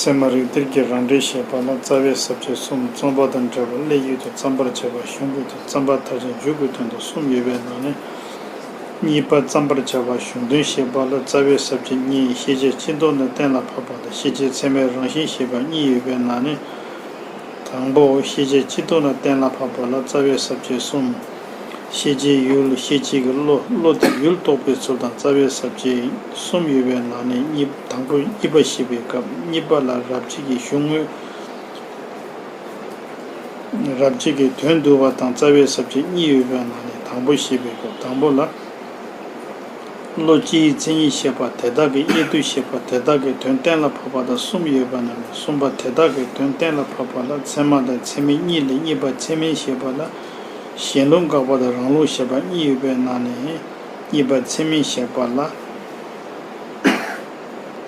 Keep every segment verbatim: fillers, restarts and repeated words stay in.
ཚད་མ་རིགས་གཏེར་གྱི་རང་འགྲེལ་ཞེས་པ་ལ་རྩ་བའི་ས་བཅད་གསུམ། རྩོམ་པ་དང་འབྲེལ་བ། སླད་ཡོད་དུ་བརྩམ་པར་བྱ་བ། གཞུང་གི་དོན། བརྩམ་པ་མཐར་ཕྱིན་འཇུག་གི་དོན་དུ་གསུམ་ཡོད་པའི་ནང་ནས། གཉིས་པ་བརྩམ་པར་བྱ་བ་གཞུང་དོན་ཞེས་པ་ལ་རྩ་བའི་ས་བཅད་གཉིས། ཤེས་བྱེད་སྤྱི་ལྡོག་ནས་གཏན་ལ་ཕབ་པ་དང་། ཤེས་བྱེད་ཚད་མའི་རང་བཞིན་ཞེས་པ་གཉིས་ཡོད་པའི་ནང་ནས། དང་པོ། ཤེས་བྱེད་སྤྱི་ལྡོག་ནས་གཏན་ལ་ཕབ་པ་ལ་རྩ་བའི་ས་བཅད་གསུམ། ཤེས་བྱའི་ཡུལ། ཤེས་བྱེད་ཀྱི་བློ། བློ་དེ་ཡུལ་རྟོགས་པའི་ཚུལ་དང་རྩ་བའི་ས་བཅད་གསུམ་ཡོད་པའི་ནང་ནས་གཉིས། དང་པོ་གཉིས་པ་བཤད་པའི་སྐབས། གཉིས་པ་ལ་རབ་བྱེད་ཀྱི་གཞུང་དངོས། རབ་བྱེད་ཀྱི་དོན་བསྡུ་བ་དང་རྩ་བའི་ས་བཅད་གཉིས་ཡོད་པའི་ནང་ནས་དང་པོ་བཤད་པའི་སྐབས། དང་པོ་ལ། བློ་སྤྱིའི་མཚན་ཉིད་བཤད་པ། དེ་དག་གི་དབྱེ་བསྡུ་བཤད་པ། དེ་དག་གི་དོན་གཏན་ལ་ཕབ་པ་དང་གསུམ་ཡོད་པ་ནང་ནས་གསུམ་པ། དེ་དག་གི་དོན་གཏན་ལ་ཕབ་པ་ལ་ཚད་མ་དང་ཚད་མིན་གཉིས་ལས། གཉིས་པ་ཚད་མིན་བཤད་པ་ལ་གཞན་ལུགས་དགག་པ་དང་རང་ལུགས་བཤད་པ་གཉིས་ཡོད་པའི་ནང་ནས། གཉིས་པ་ཚད་མིན་བཤད་པ་ལ།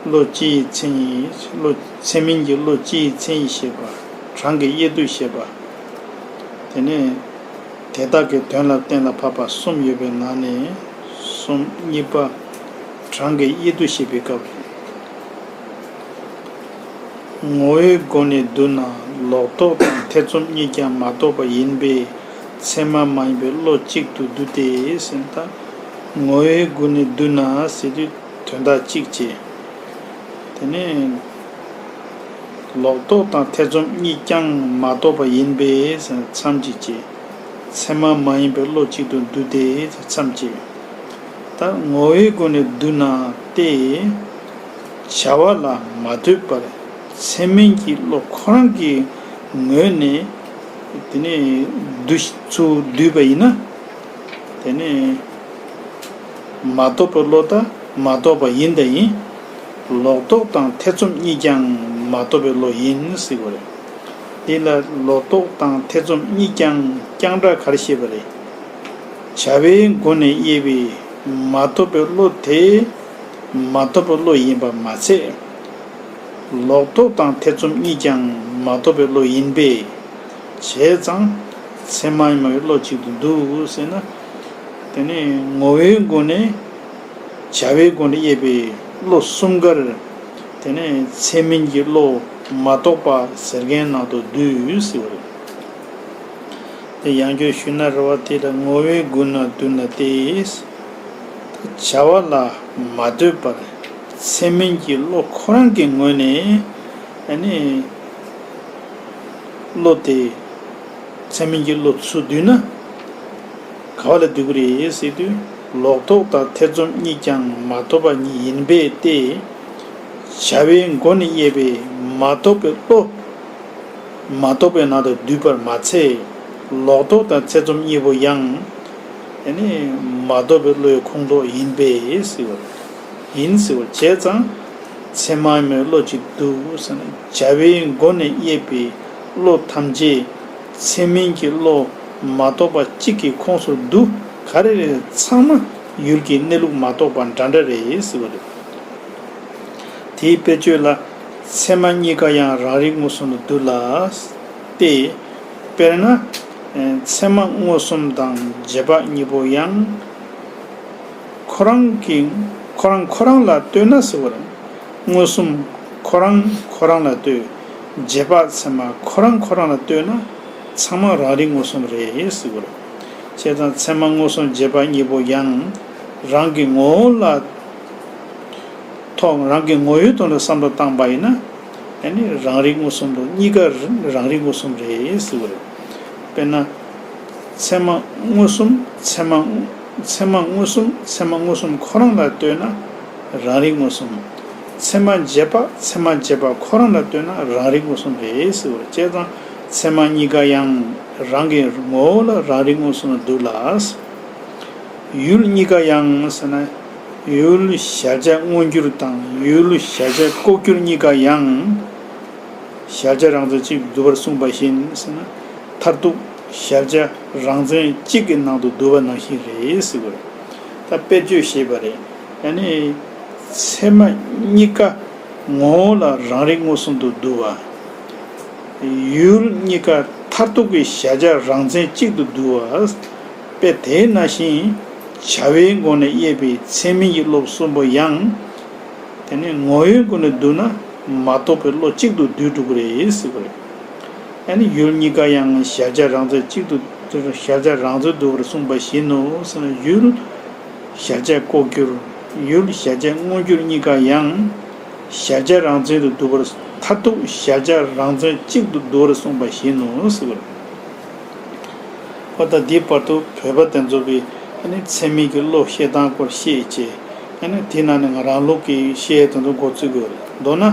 བློ་སྤྱིའི་མཚན་ཉིད། བློ། ཚད་མིན་གྱི་བློ་སྤྱིའི་མཚན་ཉིད་བཤད་པ། གྲངས་ཀྱི་དབྱེ་བསྡུ་བཤད་པ། དེ་ནས་དེ་དག་གི་དོན་ལ་གཏན་ལ་ཕབ་པ་གསུམ་ཡོད་པའི་ནང་ནས་གསུམ། གཉིས་པ་གྲངས་ཀྱི་དབྱེ་བསྡུ་བཤད་པའི་སྐབས་རེད། ངོ་བོའི་སྒོ་ནས་བསྡུ་ན་ལོག་རྟོག་དང་ཐེ་ཚོམ་གཉིས་ཀྱང་མ་རྟོགས་པ་ཡིན་པས་ཚད་མ་མ་ཡིན་པའི་བློ་གཅིག་ཏུ་འདུ་སྟེ་ཟེར། ད་ངོ་བོའི་སྒོ་ནས་བསྡུ་ན་ཟེར་དུས་དོན་དག་གཅིག་བྱས། དེ་ནས་ལོག་རྟོག་དང་ཐེ་ཚོམ་གཉིས་ཀྱང་མ་རྟོགས་པ་ཡིན་པས་མཚམས་གཅིག་བྱས། ཚད་མ་མ་ཡིན་པའི་བློ་གཅིག་ཏུ་འདུ་སྟེ་མཚམས་གཅིག། ད་ངོ་བོའི་སྒོ་ནས་བསྡུ་ན་སྟེ། བྱ་བ་ལ་མ་ལྟོས་པར་ཚད་མིན་གྱི་བློ་ཁོ་རང་གི་ངོས་ནས་དེ་ནས་བསྡུ་ཚུར་བསྡུས་པ་ཡིན་ན། དེ་ནས་མ་རྟོགས་པའི་བློ་ད་མ་རྟོགས་པ་ཡིན་དང་ཡིན། ལོག་རྟོག་དང་ཐེ་ཚོམ་གཉིས་ཀྱང་མ་རྟོགས་པའི་བློ་ཡིན་ཟེར་བ་རེད། འདི་ལ་ལོག་རྟོག་དང་ཐེ་ཚོམ་གཉིས་ཀྱང་རྐྱང་སྒྲ་ག་རེ་བཤད་པ་རེད། བྱ་བའི་སྒོ་ནས་དབྱེ་བའི་མ་རྟོགས་པའི་བློ་དེ་མ་རྟོགས་པའི་བློ་ཡིན་པ་མ་ཚད། ལོག་རྟོག་དང་ཐེ་ཚོམ་གཉིས་ཀྱང་མ་རྟོགས་པའི་བློ་ཡིན་པས། བྱས་ཙང་ཚད་མ་ཡིན་པའི་བློ་གཅིག་ཏུ་འདུ་ཟེར་ན། དེ་ནས་ངོ་བོའི་སྒོ་ནས་བྱ་བའི་སྒོ་ནས་དབྱེ་བའི་བློ་གསུམ་ཀར། དེ་ནས་ཚད་མིན་གྱི་བློ་མ་རྟོགས་པ་ཟེར་མཁན་ནང་དུ་འདུས་ཟེར་བ་རེད། དེ་ཡང་བསྐྱར་ཞུས་ན་རེད་བ། དེ་ལ་ངོ་བོའི་སྒོ་ནས་བསྡུ་ན་སྟེ། བྱ་བ་ལ་མ་ལྟོས་པར་ཚད་མིན་གྱི་བློ་ཁོ་རང་གི་ངོས་ནས་ཨ་ནི་བློ་དེ་ཚད་མིན་གྱི་བློ་ཚུར་བསྡུས་ན་ག་བ་ལ་འདུ་གི་རེད་ཟེར་དུས། ལོག་རྟོག་དང་ཐེ་ཚོམ་གཉིས་ཀྱང་མ་རྟོགས་པ་ཉིད་ཡིན་པས་ཏེ། བྱ་བའི་སྒོ་ནས་དབྱེ་བའི་མ་རྟོགས་པའི་བློ། མ་རྟོགས་པའི་ནང་དུ་འདུས་པར་མ་ཚད། ལོག་རྟོག་དང་ཐེ་ཚོམ་གཉིས་པོ་ཡང་། དེ་ནི་མ་རྟོགས་པའི་བློའི་ཁོངས་གཏོགས་ཡིན་པས་ཟེར་བ། ཡིན་ཟེར་བ་བྱས་ཙང་། ཚད་མ་ཡིན་པའི་བློ་གཅིག་འདུ་ཟེར་ན། བྱ་བའི་སྒོ་ནས་དབྱེ་བའི་བློ་ཐམས་ཅད་ཚད་མིན་གྱི་བློ་མ་རྟོགས་པ་གཅིག་གི་ཁོངས་སུ་འདུ། ག་རེ་རེད། ཚང་མ་ཡུལ་གྱི་གནས་ལུགས་མ་རྟོགས་པ་འདྲ་འདྲ་རེད་ཟེར་བ་རེད། དེའི་དཔེ་བརྗོད་ལ། ཚད་མ་གཉིས་ཀ་ཡང་རང་རིག་མངོན་སུམ་དུ་འདུ་ལ། སྟེ། དཔེར་ན། ཚད་མ་མངོན་སུམ་དང་རྗེས་དཔག་གཉིས་པོ་ཡང་། ཁོ་རང་གི་ཁོ་རང་ཁོ་རང་ལ་ལྟོས་ན་ཟེར་བ་རེད། མངོན་སུམ་ཁོ་རང་ཁོ་རང་ལ་ལྟོས། རྗེས་དཔག་ཚད་མ་ཁོ་རང་ཁོ་རང་ལ་ལྟོས་ན། ཚང་མ་རང་རིག་མངོན་སུམ་རེད་ཟེར་བ་རེད། བྱས་ཙང་ཚད་མ་མངོན་སུམ་རྗེས་དཔག་གཉིས་པོ་ཡང་། རང་གི་ངོ་བོ་ལ། ཐོག་རང་གི་ངོ་བོའི་ཐོག་ནས་བསམ་བློ་བཏང་པ་ཡིན་ན། ཨ་ནི་རང་རིག་མངོན་སུམ་དུ་གཉིས་ཀ་རང་རིག་མངོན་སུམ་རེད་ཟེར་བ་རེད། དཔེར་ན། ཚད་མ་མངོན་སུམ་ཚད་མ། ཚད་མ་མངོན་སུམ་ཚད་མ་མངོན་སུམ་ཁོ་རང་ལ་ལྟོས་ན་རང་རིག་མངོན་སུམ། ཚད་མ་རྗེས་དཔག་ཚད་མ་རྗེས་དཔག་ཁོ་རང་ལ་ལྟོས་ན་རང་རིག་མངོན་སུམ་རེད་ཟེར་བ་རེད། བྱས་ཙང་ཚད་མ་གཉིས་ཀ་ཡང་རང་གི་ངོ་བོ་ལ་རང་རིག་མངོན་སུམ་ལ་འདུ་ལ། ཡུལ་གཉིས་ཀ་ཡང་ཟེར་ན། ཡུལ་གཞལ་བྱ་མངོན་གྱུར་དང་ཡུལ་གཞལ་བྱ་ལྐོག་གྱུར་གཉིས་ཀ་ཡང་། གཞལ་བྱ་རང་མཚན་གཅིག་ཏུ་འདུ་བར་གསུངས་པ་བཞིན་ཟེར་ན། མཐར་ཐུག་གཞལ་བྱ་རང་མཚན་གཅིག་གི་ནང་དུ་འདུ་བ་ནང་བཞིན་རེད་ཟེར་བ་རེད། ད་དཔེ་བརྗོད་བྱས་པ་རེད། ཡང་ན། ཚད་མ་གཉིས་ཀ་ངོ་བོ་ལ་རང་རིག་མངོན་སུམ་དུ་འདུ་བ། ཡུལ་གཉིས་ཀ་མཐར་ཐུག་གི་གཞལ་བྱ་རང་མཚན་གཅིག་ཏུ་འདུ་བ། དཔེ་དེ་ནང་བཞིན་བྱ་བའི་སྒོ་ནས་དབྱེ་བའི་ཚད་མིན་གྱི་བློ་གསུམ་པོ་ཡང་། དེ་ནས་ངོ་བོའི་སྒོ་ནས་བསྡུ་ན་ མ་རྟོགས་པའི་བློ་གཅིག་ཏུ་བསྡུས་འགྲོ་གི་རེད་ཟེར་བ་རེད། ཨ་ནི་ཡུལ་གཉིས་ཀ་ཡང་གཞལ་བྱ་རང་མཚན་གཅིག་ཏུ་གཞལ་བྱ་རང་མཚན་བསྡུ་བར་གསུངས་པ་བཞིན་ནོ་ཟེར་ན། ཡུལ་གཞལ་བྱ་ལྐོག་གྱུར། ཡུལ་གཞལ་བྱ་མངོན་གྱུར་གཉིས་ཀ་ཡང་གཞལ་བྱ་རང་མཚན་དུ་བསྡུ་བར། མཐར་ཐུག་གཞལ་བྱ་རང་མཚན་གཅིག་ཏུ་བསྡུ་བར་གསུངས་པ་བཞིན་ནོ་ཟེར་བ་རེད། ཨོ་ད་འདིའི་བར་དུ་བོད་པ་དེ་ཚོ་གི་ཨ་ནི་ཚད་མིན་གྱི་བློ་བཤད་སྟངས་སྐོར་བཤད་བྱས། ཨ་ནི་དེ་ནང་ནས་ང་རང་ལུགས་ཀྱི་བཤད་ཡས་དེ་ཚོ་འགོ་བཙུགས་དགོས་རེད། མདོར་ན་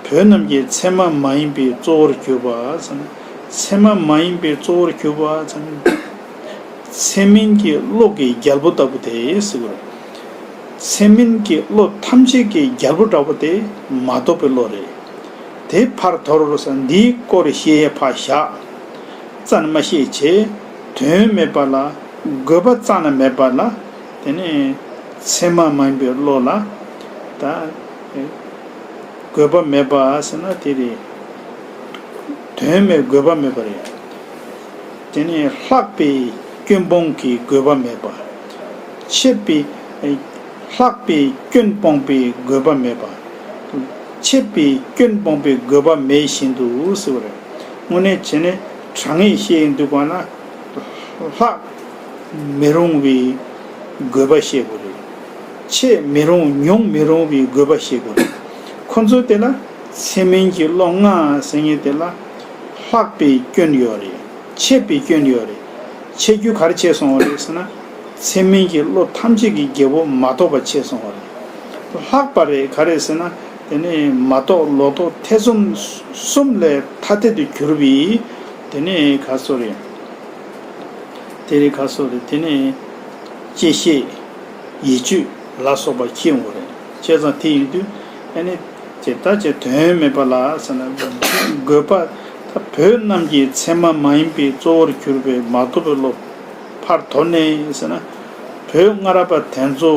བོད་རྣམས་ཀྱི་ཚད་མ་མ་ཡིན་པའི་གཙོ་བོར་གྱུར་པ་ཟེར་ན། ཚད་མ་མ་ཡིན་པའི་གཙོ་བོར་གྱུར་པ་ཟེར་ན། ཚད་མིན་གྱི་བློ་གི་རྒྱལ་པོ་ལྟ་བུ་དེ་ཟེར་དགོས་རེད། ཚད་མིན་གྱི་བློ་ཐམས་ཅད་ཀྱི་རྒྱལ་པོ་འདྲ་པོ་དེ་མ་རྟོགས་པའི་བློ་རེད། དེ་ཕར་དོར་ཟེར་འདིའི་སྐོར་བཤད་ཡས་ཕར་བཞག་རྩ་ནས་མ་བཤད་བྱས། དོན་མེད་པ་ལ་དགོས་པ་རྩ་ནས་མེད་པ་ལ། དེ་ནས་ཚད་མ་མ་ཡིན་པའི་བློ་ལ་ད་དགོས་པ་མེད་པ་ཟེར་ན་དེ་རེད། དོན་མེད་དགོས་པ་མེད་པ་རེད། དེ་ནས་ལྷག་པའི་སྐྱོན་སྤོང་གི་དགོས་པ་མེད་པ། ཆད་པའི་ལྷག་པའི་སྐྱོན་སྤོང་པའི་དགོས་པ་མེད་པ། ཆད་པའི་སྐྱོན་སྤོང་པའི་དགོས་པ་མེད་བཞིན་དུ་ཟེར་བ་རེད། དངོས་གནས་བྱས་ན་དྲང་ངེས་བཤད་ཡོང་དུས་གང་ལ་ལྷག་མི་རུང་བའི་དགོས་པ་བཤད་དགོས་རེད། ཆད་མི་རུང་མྱོང་མི་རུང་བའི་དགོས་པ་བཤད་དགོས་རེད། ཁོ་ཚོ་དེ་ལ་ཚད་མིན་གྱི་བློ་ལྔ་ཟེར་མཁན་དེ་ལ་ལྷག་པའི་སྐྱོན་ཡོད་རེད། ཆད་པའི་སྐྱོན་ཡོད་རེད། ཆད་རྒྱུ་ག་རེ་ཆད་སོང་བ་རེད་ཟེར་ན། ཚད་མིན་གྱི་བློ་ཐམས་ཅད་ཀྱི་རྒྱལ་པོ་མ་རྟོགས་པ་ཆད་སོང་བ་རེད། ལྷག་པ་རེད། ག་རེ་ཟེར་ན། དེ་ནི་མ་རྟོགས་ལོག་རྟོག་ཐེ་ཚོམ་གསུམ་ལས་ཐ་དད་དུ་གྱུར་པའི་དེ་ནི་ག་སོ་རེད། དེ་རིང་ག་སོ་རེད། དེ་ནས་བཅད་ཤེས་ཡིད་དཔྱོད་ལ་སོགས་པ་སྐྱེ་འོང་རེད། བྱས་ཙང་དེ་ཡིན་དུས་ཨ་ནི་ཇི་ལྟ་ཇི་དོན་མེད་པ་ལ་ཟེར་ན། དགོས་པ་ད་བོད་རྣམས་ཀྱི་ཚད་མ་མ་ཡིན་པའི་གཙོ་བོར་གྱུར་པའི་མ་རྟོགས་པའི་བློ་ཕར་དོར་ནས་ཟེར་ན། བོད་སྔ་རབས་པ་དེ་ཚོ་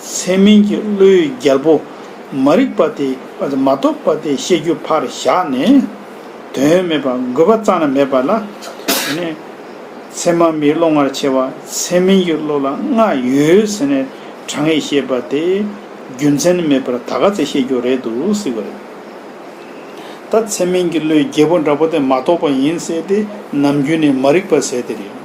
ཚད་མིན་གྱི་བློའི་རྒྱལ་པོ་མ་རིག་པ་དེ་མ་རྟོགས་པ་དེ་བཤད་རྒྱུ་ཕར་བཞག་ནས། དོན་མེད་པ་དགོས་པ་རྩ་ནས་མེད་པ་ལ། དེ་ནས་ཚད་མ་མིའི་བློ་ལྔར་ཕྱེ་བ་ཚད་མིན་གྱི་བློ་ལ་ལྔ་ཡོད་ཟེར་ནས་དྲང་ངེས་བཤད་པ་དེ་རྒྱུ་མཚན་མེད་པར་ད་ག་ཚོད་བཤད་རྒྱུ་རེད་འདུག་ཟེར་བ་རེད། ད་ཚད་མིན་གྱི་བློའི་རྒྱལ་པོ་འདྲ་པོ་དེ་མ་རྟོགས་པ་ཡིན་ཟེར་ཏེ་ནམ་རྒྱུན་ནས་མ་རིག་པ་ཟེར་དེ་རེད།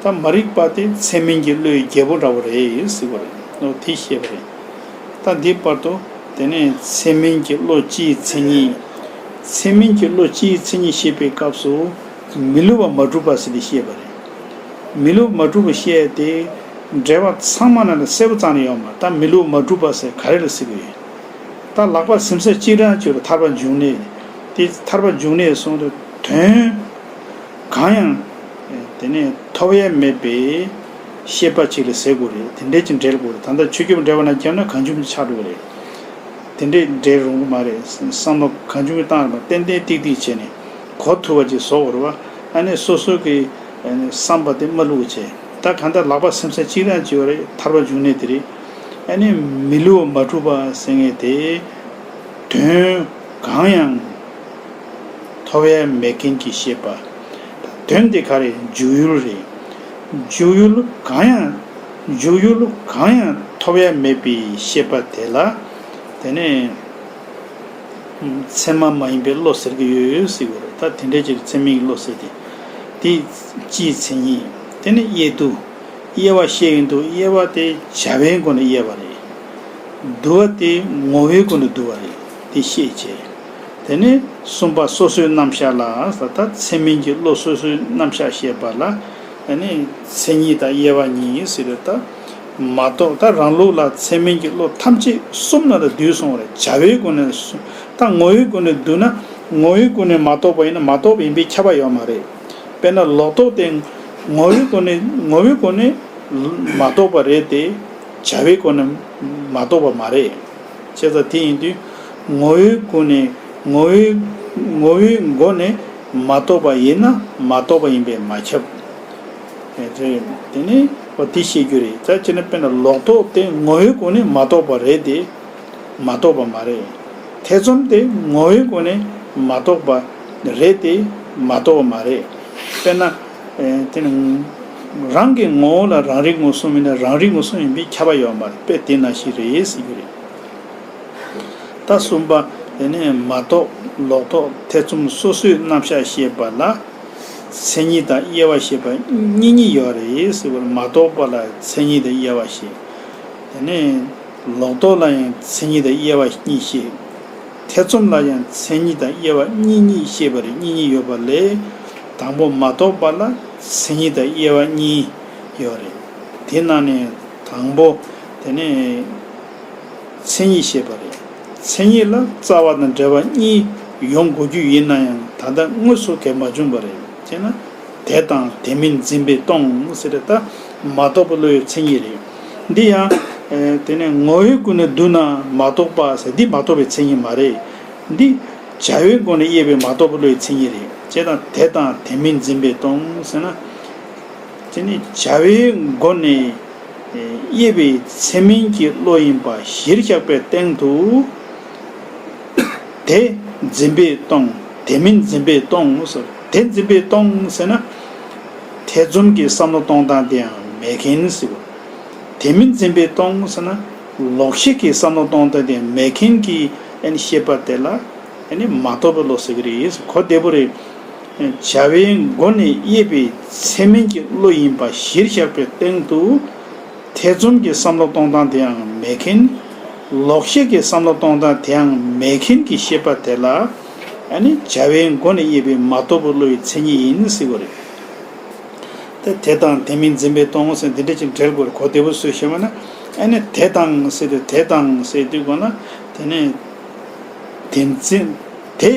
ད་མ་རིག་པ་དེ་ཚད་མིན་གྱི་བློའི་རྒྱལ་པོ་འདྲ་པོ་རེད་ཟེར་བ་རེད། འོ་དེ་བཤད་པ་རེད། ད་འདི་བར་དུ་དེ་ནས་ཚད་མིན་གྱི་བློ་སྤྱིའི་མཚན་ཉིད། ཚད་མིན་གྱི་བློ་སྤྱིའི་མཚན་ཉིད་བཤད་པའི་སྐབས་སུ་མི་སླུ་བ་མ་གྲུབ་པ་ཟེར་ཏེ་བཤད་པ་རེད། མི་སླུ་བ་མ་གྲུབ་པ་བཤད་དེ་འགྲེལ་པ་ཚང་མ་ནང་ལ་གསལ་པོ་རྩ་ནས་ཡོད་མ་རེད། ད་མི་སླུ་བ་མ་གྲུབ་པ་ཟེར་ག་རེ་ལ་ཟེར་གི་ཡོད། ད་ལག་པ་ཟིམ་ས་གཅིག་རང་གཅིག་ལ་ཐར་པ་འབྱུང་གནས། དེ་ཐར་པ་འབྱུང་གནས་སོང་དུས་དོན་གང་ཡང་དེ་ནས་ཐོབ་ཡ་མེད་པའི་ཤེས་པ་ཅིག་ལ་ཟེར་དགོས་རེད། དེ་འདྲས་ཀྱི་འབྲེལ་དགོས་རེད། ད་ལྟ་ཆོས་སྐྱོབ་འགྲེལ་པ་ནང་བརྒྱབ་ན་གང་བྱུང་ཆགས་འགྲོ་གི་རེད། དེ་འདྲས་འབྲེལ་རུང་གི་མ་རེད། བསམ་བློ་གང་བྱུང་གི་བཏང་རེད་པ། ཏན་ཏན་ཏིག་ཏིག་བྱས་ནས་གོ་ཐུབ་པ་ཅིག་བཟོ་དགོས་རེད་པ། ཨ་ནི་སོ་སོ་གི་བསམ་པ་དེ་མ་བསླུ་བ་བྱས། ད་གང་ལྟར་ལག་པ་ཟིམ་ས་གཅིག་རང་གཅིག་ཡོད་རེད། ཐར་པ་འབྱུང་གནས་དེ་རེད། ཨ་ནི་མི་སླུ་བ་མ་གྲུབ་པ་ཟེར་མཁན་དེ་དོན་གང་ཡང་ཐོབ་ཡ་མེད་མཁན་གྱི་ཤེས་པ། དོན་དེ་ག་རེ་འཇུག་ཡུལ་རེད། འཇུག་ཡུལ་གང་ཡང་འཇུག་ཡུལ་གང་ཡང་ཐོབ་ཡ་མེད་པའི་ཤེས་པ་དེ་ལ་དེ་ནས་ཚད་མ་མ་ཡིན་པའི་བློ་ཟེར་གྱི་ཡོད་ཟེར་གྱི་ཡོད་རེད། ད་དེ་འདྲའི་ཅིག་ཚད་མིན་གྱི་བློ་ཟེར་ཏེ། དེ་སྤྱིའི་མཚན་ཉིད། དེ་ནས་དབྱེ་བསྡུ། དབྱེ་བ་བཤད་ཡོང་དུས་དབྱེ་བ་དེ་བྱ་བའི་སྒོ་ནས་དབྱེ་བ་རེད། བསྡུ་བ་དེ་ངོ་བོའི་སྒོ་ནས་བསྡུ་བ་རེད། དེ་ཤེས་བྱས། དེ་ནས་གསུམ་པ་སོ་སོའི་རྣམ་གཞག་ལ་ད་ཚད་མིན་གྱི་བློ་སོ་སོའི་རྣམ་གཞག་བཤད་པ་ལ། ཨ་ནི་མཚན་ཉིད་དང་དབྱེ་བ་གཉིས་ཟེར་རེད་ད། མ་རྟོགས་ད་རང་ལུགས་ལ་ཚད་མིན་གྱི་བློ་ཐམས་ཅད་གསུམ་ནང་ལ་བསྡུས་སོང་བ་རེད། བྱ་བའི་སྒོ་ནས་གསུམ། ད་ངོ་བོའི་སྒོ་ནས་བསྡུ་ན་ངོ་བོའི་སྒོ་ནས་མ་རྟོགས་པ་ཡིན་ན་མ་རྟོགས་པ་ཡིན་པས་ཁྱབ་པ་ཡོད་མ་རེད། དཔེར་ན་ལོག་རྟོག་དེ་ངོ་བོའི་སྒོ་ནས་ངོ་བོའི་སྒོ་ནས་མ་རྟོགས་པ་རེད་དེ། བྱ་བའི་སྒོ་ནས་མ་རྟོགས་པ་མ་རེད། བྱས་ཙང་དེ་ཡིན་དུས་ངོ་བོའི་སྒོ་ནས་ངོ་བོའི་ངོ་བོའི་སྒོ་ནས་མ་རྟོགས་པ་ཡིན་ན་མ་རྟོགས་པ་ཡིན་པས་མ་ཁྱབ། རེད། དེ་ནི་འོ་དེ་བཤད་རྒྱུ་རེད། ད་ཅི་ན་དཔེར་ན་ལོག་རྟོག་དེ་ངོ་བོའི་སྒོ་ནས་མ་རྟོགས་པ་རེད་དེ། མ་རྟོགས་པ་མ་རེད། ཐེ་ཚོམ་དེ་ངོ་བོའི་སྒོ་ནས་མ་རྟོགས་པ་རེད་དེ། མ་རྟོགས་པ་མ་རེད། དཔེར་ན། ཨེ་དེ་ནི་རང་གི་ངོ་བོ་ལ་རང་རིག་མངོན་སུམ་ཡིན་ན་རང་རིག་མངོན་སུམ་ཡིན་པས་ཁྱབ་པ་ཡོད་མ་རེད། དཔེ་དེ་ནང་བཞིན་རེད་ཟེར་རྒྱུ་རེད། ད་གསུམ་པ། དེ་ནས་མ་རྟོགས་ལོག་རྟོག་ཐེ་ཚོམ་སོ་སོའི་རྣམ་གཞག་ཤེས་པ་ལ་མཚན་ཉིད་དང་དབྱེ་བ་ཤེས་པ་གཉིས་གཉིས་ཡོད་རེད་ཟེར་བར། མ་རྟོགས་པ་ལ་མཚན་ཉིད་དང་དབྱེ་བ་ཤེས། དེ་ནས་ལོག་རྟོག་ལ་ཡང་མཚན་ཉིད་དང་དབྱེ་བ་གཉིས་ཤེས། ཐེ་ཚོམ་ལ་ཡང་མཚན་ཉིད་དང་དབྱེ་བ་གཉིས་གཉིས་ཤེས་པ་རེད། གཉིས་གཉིས་ཡོད་པ་ལས། དང་པོ་མ་རྟོགས་པ་ལ་མཚན་ཉིད་དང་དབྱེ་བ་གཉིས་ཡོད་རེད། དེ་ནང་ནས་དང་པོ་དེ་ནས་མཚན་ཉིད་ཤེས་པ་རེད། མཚན་ཉིད་ལ་རྩ་བ་དང་འབྲེལ་བ་གཉིས་ཡོང་དགོས་རྒྱུ་ཡིན་ན་ཡང་ད་ལྟ་དངོས་སུ་གལ་མ་བྱུང་བ་རེད། ཅེ་ན། དེ་དང་དེ་མིན་འཛིན་པས་སྟོང་ཟེར་ད་མ་རྟོགས་པ་བློའི་མཚན་ཉིད་རེད། འདི་ཡང་དེ་ནས་ངོ་བོའི་སྒོ་ནས་བསྡུ་ན་མ་རྟོགས་པ་ཟེར་འདི་མ་རྟོགས་པའི་མཚན་ཉིད་མ་རེད། འདི་བྱ་བའི་སྒོ་ནས་དབྱེ་བའི་མ་རྟོགས་པ་བློའི་མཚན་ཉིད་རེད། ཅེ་ན། དེ་དང་དེ་མིན་འཛིན་པས་སྟོང་ཟེར་ན། དེ་ནི་བྱ་བའི་སྒོ་ནས་དབྱེ་བའི་ཚད་མིན་གྱི་བློ་ཡིན་པ་གཞིར་བཞག་པའི་སྟེང་དུ། དེ་འཛིན་པས་སྟོང་། དེ་མིན་འཛིན་པས་སྟོང་ཟེར། དེ་འཛིན་པས་སྟོང་ཟེར་ན། ཐེ་ཚོམ་གྱི་བསམ་བློ་གཏོང་སྟངས་དེའང་མེད་མཁན་ཟེར་བ། དེ་མིན་འཛིན་པས་སྟོང་ཟེར་ན། ལོག་ཤེས་ཀྱི་བསམ་བློ་གཏོང་སྟངས་དེའང་མེད་མཁན་གྱི་ཨ་ནི་ཤེས་པ་དེ་ལ་ཨ་ནི་མ་རྟོགས་པའི་བློ་ཟེར་གྱི་རེད། གོ་བདེ་པོ་རེད། བྱ་བའི་སྒོ་ནས་དབྱེ་བའི་ཚད་མིན་གྱི་བློ་ཡིན་པ་གཞིར་བཞག་པའི་སྟེང་དུ། ཐེ་ཚོམ་གྱི་བསམ་བློ་གཏོང་སྟངས་དེའང་མེད་མཁན། ལོག་ཤེས་ཀྱི་བསམ་བློ་གཏོང་སྟངས་དེའང་མེད་མཁན་གྱི་ཤེས་པ་དེ་ལ་ཨ་ནི་བྱ་བའི་སྒོ་ནས་དབྱེ་བའི་མ་རྟོགས་པའི་བློ་ཡི་མཚན་ཉིད་ཡིན་ཟེར་བ་རེད། ད་དེ་དང་དེ་མིན་འཛིན་པས་སྟོང་ཟེར་འདི་འདྲ་ཅིག་འབྲེལ་དགོས་རེད། གོ་བདེ་པོ་བཟོས་བཤད་པ་ན། ཨ་ནི་དེ་དང་ཟེར་དུས་དེ་དང་ཟེར་དུས་གོ་ན་དེ་ནས་དེ་འཛིན་དེ་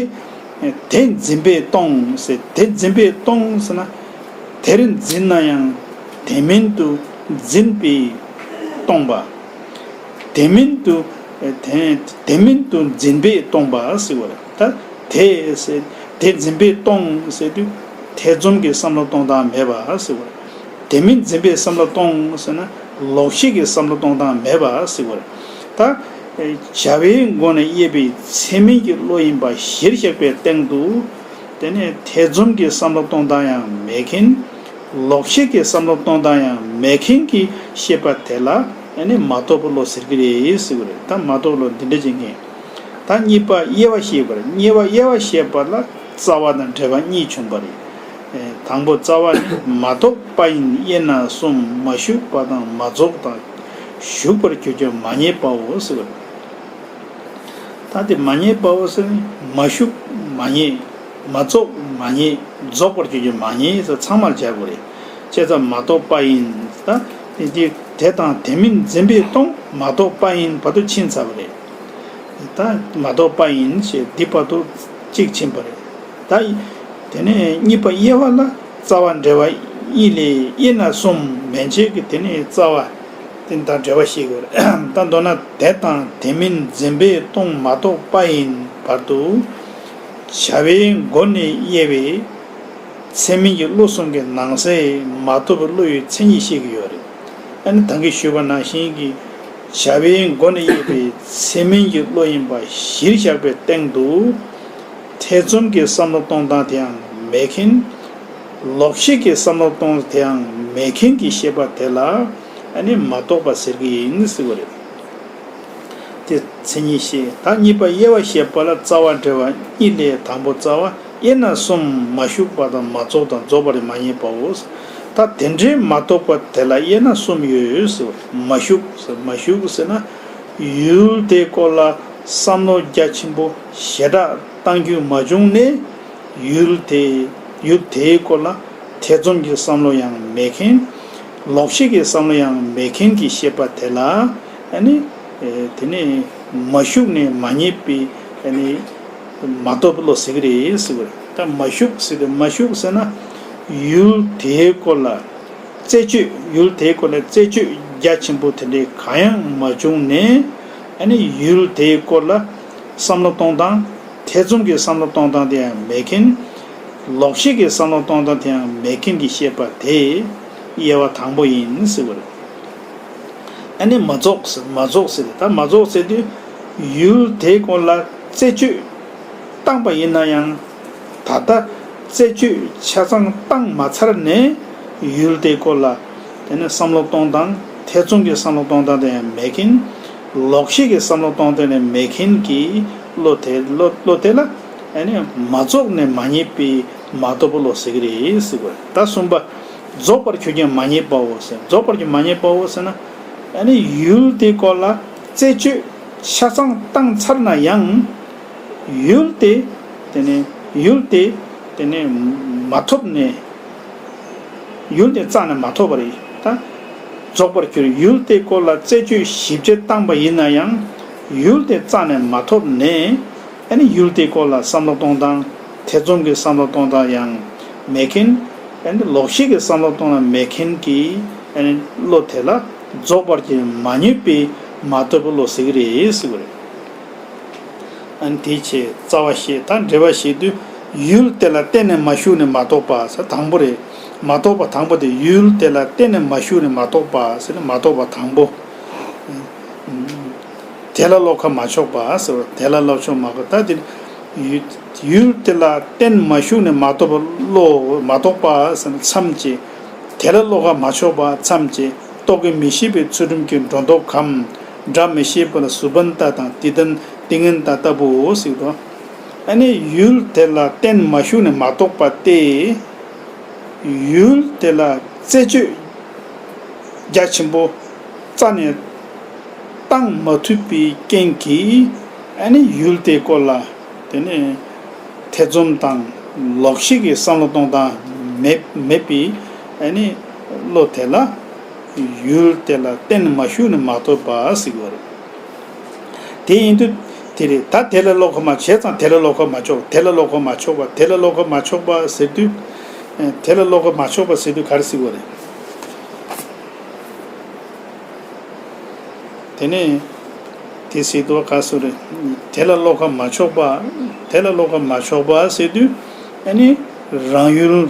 དེ་འཛིན་པས་སྟོང་ཟེར། དེ་འཛིན་པས་སྟོང་ཟེར་ན། དེར་འཛིན་ན་ཡང་དེ་མིན་དུ་འཛིན་པས་སྟོང་པ། དེ་མིན་དུ་དེ་དེ་མིན་དུ་འཛིན་པས་སྟོང་པ་ཟེར་བ་རེད། ད་དེ་ཟེར་དེ་འཛིན་པས་སྟོང་ཟེར་དུས་ཐེ་ཚོམ་གྱི་བསམ་བློ་གཏོང་སྟངས་མེད་པ་ཟེར་བ་རེད། དེ་མིན་འཛིན་པས་བསམ་བློ་གཏོང་ཟེར་ན་ལོག་ཤེས་ཀྱི་བསམ་བློ་གཏོང་སྟངས་མེད་པ་ཟེར་བ་རེད། ད་བྱ་བའི་སྒོ་ནས་དབྱེ་བའི་ཚད་མིན་གྱི་བློ་ཡིན་པ་གཞིར་བཞག་པའི་སྟེང་དུ། དེ་ནས་ཐེ་ཚོམ་གྱི་བསམ་བློ་གཏོང་སྟངས་ཡང་མེད་མཁན། ལོག་ཤེས་ཀྱི་བསམ་བློ་གཏོང་སྟངས་ཡང་མེད་མཁན་གྱི་ཤེས་པ་དེ་ལ་ཨ་ནི་མ་རྟོགས་པའི་བློ་ཟེར་གྱི་རེད་ཟེར་བ་རེད། ད་མ་རྟོགས་པའི་བློ་འདི་འདྲ་ཅིག་ཡིན། ད་གཉིས་པ་དབྱེ་བ་ཤེས་པ་རེད། གཉིས་པ་དབྱེ་བ་ཤེས་པ་ལ་རྩ་བ་དང་འབྲེལ་བ་གཉིས་བྱུང་བ་རེད། དང་པོ་རྩ་བ་ནི་མ་རྟོགས་པ་ཡིན། དབྱེ་ན་གསུམ། མ་ཞུགས་པ་དང་མ་རྫོགས་དང་ཞུགས་པར་གྱུར་ཀྱང་མ་རྙེད་པའོ་ཟེར་བ་རེད། ད་དེ་མ་རྙེད་པའོ་ཟེར་ནི་མ་ཞུགས་མ་རྙེད། མ་རྫོགས་མ་རྙེད། རྫོགས་པར་གྱུར་ཀྱང་མ་རྙེད་ཟེར་ཚང་མར་སྦྱར་དགོས་རེད། བྱས་ཙང་མ་རྟོགས་པ་ཡིན། ད་དེ་དེ་དེ་དང་དེ་མིན་འཛིན་པས་སྟོང་མ་རྟོགས་པ་ཡིན་བར་དུ་ཕྱིན་ཚར་བ་རེད། ད་མ་རྟོགས་པ་ཡིན་ཞེས་འདི་བར་དུ་གཅིག་ཕྱིན་པ་རེད། ད་དེ་ནས་གཉིས་པ་དབྱེ་བ་ལ་རྩ་བ་འབྲེལ་བ་གཉིས་ལས། དབྱེ་ན་གསུམ། མན་ཆད་ཀྱི་དེ་ནས་རྩ་བ་དེ་དང་འབྲེལ་བ་ཤེས་དགོས་རེད། ད་མདོར་ན་དེ་དང་དེ་མིན་འཛིན་པས་སྟོང་མ་རྟོགས་པ་ཡིན་བར་དུ། བྱ་བའི་སྒོ་ནས་དབྱེ་བའི་ཚད་མིན་གྱི་བློ་གསུམ་གྱི་ནང་གསེས་མ་རྟོགས་པའི་བློ་ཡི་མཚན་ཉིད་ཤེས་ཀྱི་ཡོད་རེད། ཨ་ནི་ད་གིན་ཞུས་པ་ནང་བཞིན་གྱི་བྱ་བའི་སྒོ་ནས་དབྱེ་བའི་ཚད་མིན་གྱི་བློ་ཡིན་པ་གཞིར་བཞག་པའི་སྟེང་དུ། ཐེ་ཚོམ་གྱི་བསམ་བློ་གཏོང་སྟངས་དེའང་མེད་མཁན། ལོག་ཤེས་ཀྱི་བསམ་བློ་གཏོང་སྟངས་དེའང་མེད་མཁན་གྱི་ཤེས་པ་དེ་ལ་ཨ་ནི་མ་རྟོགས་པ་ཟེར་གྱི་ཡིན་ཟེར་བ་རེད། དེ་མཚན་ཉིད་བཤད། ད་གཉིས་པ་དབྱེ་བ་བཤད་པ་ལ་རྩ་བ་འབྲེལ་བ་གཉིས་ལས། དང་པོ་རྩ་བ། དབྱེ་ན་གསུམ། མ་ཞུགས་པ་དང་མ་རྫོགས་དང་རྫོགས་པར་མ་རྙེད་པའོ། ད་དེ་འདྲའི་མ་རྟོགས་པ་དེ་ལ་དབྱེ་ན་གསུམ་ཡོད་ཟེར། མ་ཞུགས་ཟེར། མ་ཞུགས་ཟེར་ན། ཡུལ་དེའི་སྐོར་ལ་བསམ་བློ་རྒྱ་ཆེན་པོ་ཞེ་དྲག་བཏང་རྒྱུ་མ་བྱུང་ནས། ཡུལ་དེ་ཡུལ་དེའི་སྐོར་ལ་ཐེ་ཚོམ་གྱི་བསམ་བློ་ཡང་མེད་མཁན། ལོག་ཤེས་ཀྱི་བསམ་བློ་ཡང་མེད་མཁན་གྱི་ཤེས་པ་དེ་ལ་ཨ་ནི་དེ་ནི་མ་ཞུགས་ནས་མ་རྙེད་པའི་ཨ་ནི་མ་རྟོགས་པའི་བློ་ཟེར་གྱི་རེད་ཟེར་བ་རེད། ད་མ་ཞུགས་ཟེར་དུས་མ་ཞུགས་ཟེར་ན། ཡུལ་དེའི་སྐོར་ལ་རྩད་གཅོད། ཡུལ་དེའི་སྐོར་ལ་རྩད་གཅོད་རྒྱ་ཆེན་པོ་དེ་འདྲའི་གང་ཡང་མ་བྱུང་ནས། ཨ་ནི་ཡུལ་དེའི་སྐོར་ལ་བསམ་བློ་གཏོང་སྟངས། ཐེ་ཚོམ་གྱི་བསམ་བློ་གཏོང་སྟངས་དེ་ཡང་མེད་མཁན། ལོག་ཤེས་ཀྱི་བསམ་བློ་གཏོང་སྟངས་དེ་ཡང་མེད་མཁན་གྱི་ཤེས་པ་དེ་དབྱེ་བ་དང་པོ་ཡིན་ཟེར་བ་རེད། ཨ་ནི་མ་རྫོགས་ཟེར། མ་རྫོགས་ཟེར། ད་མ་རྫོགས་ཟེར་དུས་ཡུལ་དེའི་སྐོར་ལ་རྩད་གཅོད་བཏང་པ་ཡིན་ན་ཡང་། ད་ལྟ་རྩད་གཅོད་ཆ་ཚང་བཏང་མ་ཚར་ནས་ཡུལ་དེའི་སྐོར་ལ་དེ་ནས་བསམ་བློ་གཏོང་སྟངས། ཐེ་ཚོམ་གྱི་བསམ་བློ་གཏོང་སྟངས་དེ་ཡང་མེད་མཁན། ལོག་ཤེས་ཀྱི་བསམ་བློ་གཏོང་སྟངས་དེ་མེད་མཁན་གྱི་ བློ་དེ་བློ་བློ་དེ་ལ་ཨ་ནི་མ་རྫོགས་ནས་མ་རྙེད་པའི་མ་རྟོགས་པའི་བློ་ཟེར་གྱི་རེད་ཟེར་བ་རེད། ད་གསུམ་པ། རྫོགས་པར་གྱུར་ཀྱང་མ་རྙེད་པའོ་ཟེར། རྫོགས་པར་གྱུར་མ་རྙེད་པའོ་ཟེར་ན། ཨ་ནི་ཡུལ་དེའི་སྐོར་ལ་རྩད་གཅོད་ཆ་ཚང་བཏང་ཚར་ན་ཡང་། ཡུལ་དེ། དེ་ནས་ཡུལ་དེ། དེ་ནས་མ་ཐོབ་ནས། ཡུལ་དེ་རྩ་ནས་མ་ཐོབ་པ་རེད་ད། རྫོགས་པར་གྱུར་ཡུལ་དེའི་སྐོར་ལ་རྩད་གཅོད་ཞིབ་ཆ་བཏང་པ་ཡིན་ན་ཡང་། ཡུལ་དེ་རྩ་ནས་མ་ཐོབ་ནས། ཨ་ནི་ཡུལ་དེའི་སྐོར་ལ་བསམ་བློ་གཏོང་སྟངས། ཐེ་ཚོམ་གྱི་བསམ་བློ་གཏོང་སྟངས་ཡང་མེད་མཁན། ཨ་ནི་ལོག་ཤེས་ཀྱི་བསམ་བློ་གཏོང་སྟངས་མེད་མཁན་གྱི། ཨ་ནི་བློ་དེ་ལ་རྫོགས་པར་གྱུར་མ་རྙེད་པའི་མ་རྟོགས་པའི་བློ་ཟེར་གྱི་རེད་ཟེར་བ་རེད། ཨ་ནི་དེའི་ཆེད་རྩ་བ་བཤད། ད་འགྲེལ་པ་བཤད་དུས། ཡུལ་དེ་ལ་གཏན་ནས་མ་ཞུགས་ནས་མ་རྟོགས་པ་ཟེར་དང་པོ་རེད། མ་རྟོགས་པ་དང་པོ་དེ་ཡུལ་དེ་ལ་གཏན་ནས་མ་ཞུགས་ནས་མ་རྟོགས་པ་ཟེར་ན་མ་རྟོགས་པ་དང་པོ། དེ་ལ་བློ་ཁ་མ་ཕྱོགས་པ་ཟེར་བ། དེ་ལ་བློ་ཕྱོགས་མ་དགོས། ད་དེ་ཡུལ་ཡུལ་དེ་ལ་གཏན་མ་ཞུགས་ནས་མ་རྟོགས་པ་བློ་མ་རྟོགས་པ་ཟེར་ན་མཚམས་བཅད། དེ་ལ་བློ་ཁ་མ་ཕྱོགས་པ་མཚམས་བཅད། རྟོག་གེ་མི་ཤེས་པའི་ཚུལ་ཁྲིམས་ཀྱི་སྒྲོ་འདོགས་གམ། སྒྲ་མི་ཤེས་པ་ལ་སུ་བན་ཏ་དང་ཏི་དན་ཏི་ངན་ཏ་ལྟ་བུའོ་ཟེར་དོ། ཨ་ནི་ཡུལ་དེ་ལ་གཏན་མ་ཞུགས་ནས་མ་རྟོགས་པ་སྟེ། ཡུལ་དེ་ལ་རྩད་གཅོད་རྒྱ་ཆེན་པོ་རྩ་ནས་བཏང་མ་ཐུབ་པའི་རྐྱེན་གྱིས། ཨ་ནི་ཡུལ་དེའི་སྐོར་ལ། དེ་ནས་ཐེ་ཚོམ་དང་ལོག་ཤེས་ཀྱི་བསམ་བློ་གཏོང་སྟངས་མེད་མེད་པའི་ཨ་ནི་བློ་དེ་ལ་ཡུལ་དེ་ལ་གཏན་མ་ཞུགས་ནས་མ་རྟོགས་པ་ཟེར་གྱི་ཡོད་རེད། དེ་ཡིན་དུས་དེ་རེད། ད་དེ་ལ་བློ་ཁ་མ་བྱས་ཙང་དེ་ལ་བློ་ཁ་མ་ཕྱོགས། དེ་ལ་བློ་ཁ་མ་ཕྱོགས་པ། དེ་ལ་བློ་ཁ་མ་ཕྱོགས་པ་ཟེར་དུས། དེ་ལ་བློ་ཁ་མ་ཕྱོགས་པ་ཟེར་དུས་ག་རེ་ཟེར་གྱི་ཡོད་རེད། དེ་ནས་དེ་སྲིད་དུ་ག་སུ་རེད། དེ་ལ་བློ་ཁ་མ་ཕྱོགས་པ། དེ་ལ་བློ་ཁ་མ་ཕྱོགས་པ་ཟེར་དུས། ཨ་ནི་རང་ཡུལ་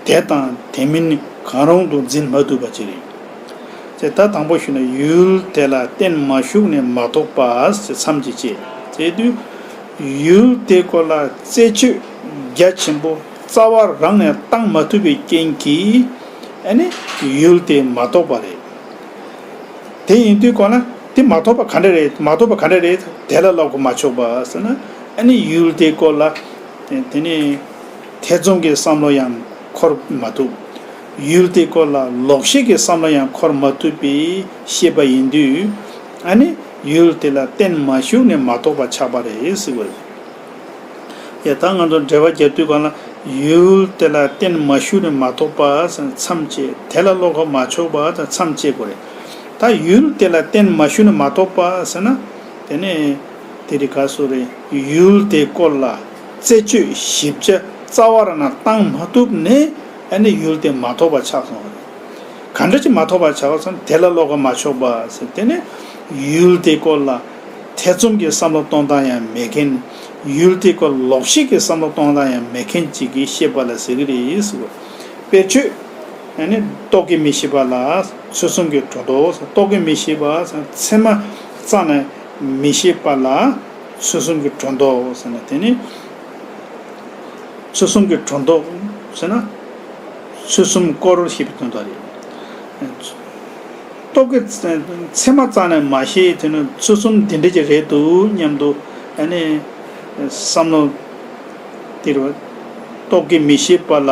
དེ་དང་དེ་མིན་གང་རུང་དུ་འཛིན་མ་ཐུབ་པ་ཅིག་རེད། ཅེས་ད་དང་པོ་ཞུས་ན་ཡུལ་དེ་ལ་གཏན་མ་ཞུགས་ནས་མ་རྟོགས་པ་ཞེས་མཚམས་ཀྱིས་བཅད་ཟེར་དུས། ཡུལ་དེའི་སྐོར་ལ་རྩད་གཅོད་རྒྱ་ཆེན་པོ་རྩ་བ་རང་ནས་བཏང་མ་ཐུབ་པའི་རྐྱེན་གྱིས། ཨ་ནི་ཡུལ་དེ་མ་རྟོགས་པ་རེད། དེ་ཡིན་དུས་གོ་ན་དེ་མ་རྟོགས་པ་ག་འདྲ་རེད། མ་རྟོགས་པ་ག་འདྲ་རེད། དེ་ལ་བློ་ཁ་མ་ཕྱོགས་པ་ཟེར་ན། ཨ་ནི་ཡུལ་དེའི་སྐོར་ལ་དེ་ནི་ཐེ་ཚོམ་གྱི་བསམ་བློ་ཡང་འཁོར་མ་ཐུབ། ཡུལ་དེའི་སྐོར་ལ་ལོག་ཤེས་ཀྱི་བསམ་བློ་ཡང་འཁོར་མ་ཐུབ་པའི་ཤེས་པ་ཡིན་དུས། ཨ་ནི་ཡུལ་དེ་ལ་གཏན་མ་ཞུགས་ནས་མ་རྟོགས་པ་ཆགས་པ་རེད་ཟེར་བ་རེད། ཡ་ད་ང་ཚོ་འགྲེལ་པ་རྒྱག་དུས་གང་ལ་ཡུལ་དེ་ལ་གཏན་མ་ཞུགས་ནས་མ་རྟོགས་པ་ཟེར་ན་མཚམས་བཅད། དེ་ལ་བློ་ཁ་མ་ཕྱོགས་པ་ཟེར་ན་མཚམས་བཅད་དགོས་རེད། ད་ཡུལ་དེ་ལ་གཏན་མ་ཞུགས་ནས་མ་རྟོགས་པ་ཟེར་ན། དེ་ནས་དེ་རིགས་ག་སོ་རེད། ཡུལ་དེའི་སྐོར་ལ་རྩད་གཅོད་ཞིབ་ཆ་རྩ་བ་རང་ནས་བཏང་མ་ཐུབ་ནས། ཨ་ནི་ཡུལ་དེ་མ་རྟོགས་པ་ཆགས་སོང་བ་རེད། ག་འདྲ་ཅིག་མ་རྟོགས་པ་ཆགས་སོང་། དེ་ལ་བློ་ཁ་མ་ཕྱོགས་པ་ཟེར། དེ་ནས་ཡུལ་དེའི་སྐོར་ལ་ཐེ་ཚོམ་གྱི་བསམ་བློ་གཏོང་སྟངས་ཡང་མེད་མཁན། ཡུལ་དེའི་སྐོར་ལོག་ཤེས་ཀྱི་བསམ་བློ་གཏོང་སྟངས་ཡང་མེད་མཁན་ཅིག་གི་ཤེས་པ་ལ་ཟེར་གྱི་རེད་ཟེར་བ། དཔེར་བརྗོད། ཨ་ནི་རྟོག་གེ་མི་ཤེས་པ་ལ་ཚུལ་གསུམ་གྱི་སྒྲོ་འདོགས། རྟོག་གེ་མི་ཤེས་པ་ཚད་མ་རྩ་ནས་མི་ཤེས་པ་ལ་ཚུལ་གསུམ་གྱི་སྒྲོ་འདོགས་ཟེར་ན། དེ་ནི་ཚུལ་གསུམ་གྱི་སྒྲོ་འདོགས་ཟེར་ན། ཚུལ་གསུམ་སྐོར་ཞེས་པའི་དོན་དག་རེད། རྟོག་གེ་ཚད་མ་རྩ་ནས་མ་ཤེས། དེ་ནི་ཚུལ་གསུམ་འདི་འདྲ་ཅིག་རེད་འདུག་སྙམ་དུ། ཨ་ནི་བསམ་བློ་དེ་རུ་རྟོག་གེ་མི་ཤེས་པ་ལ་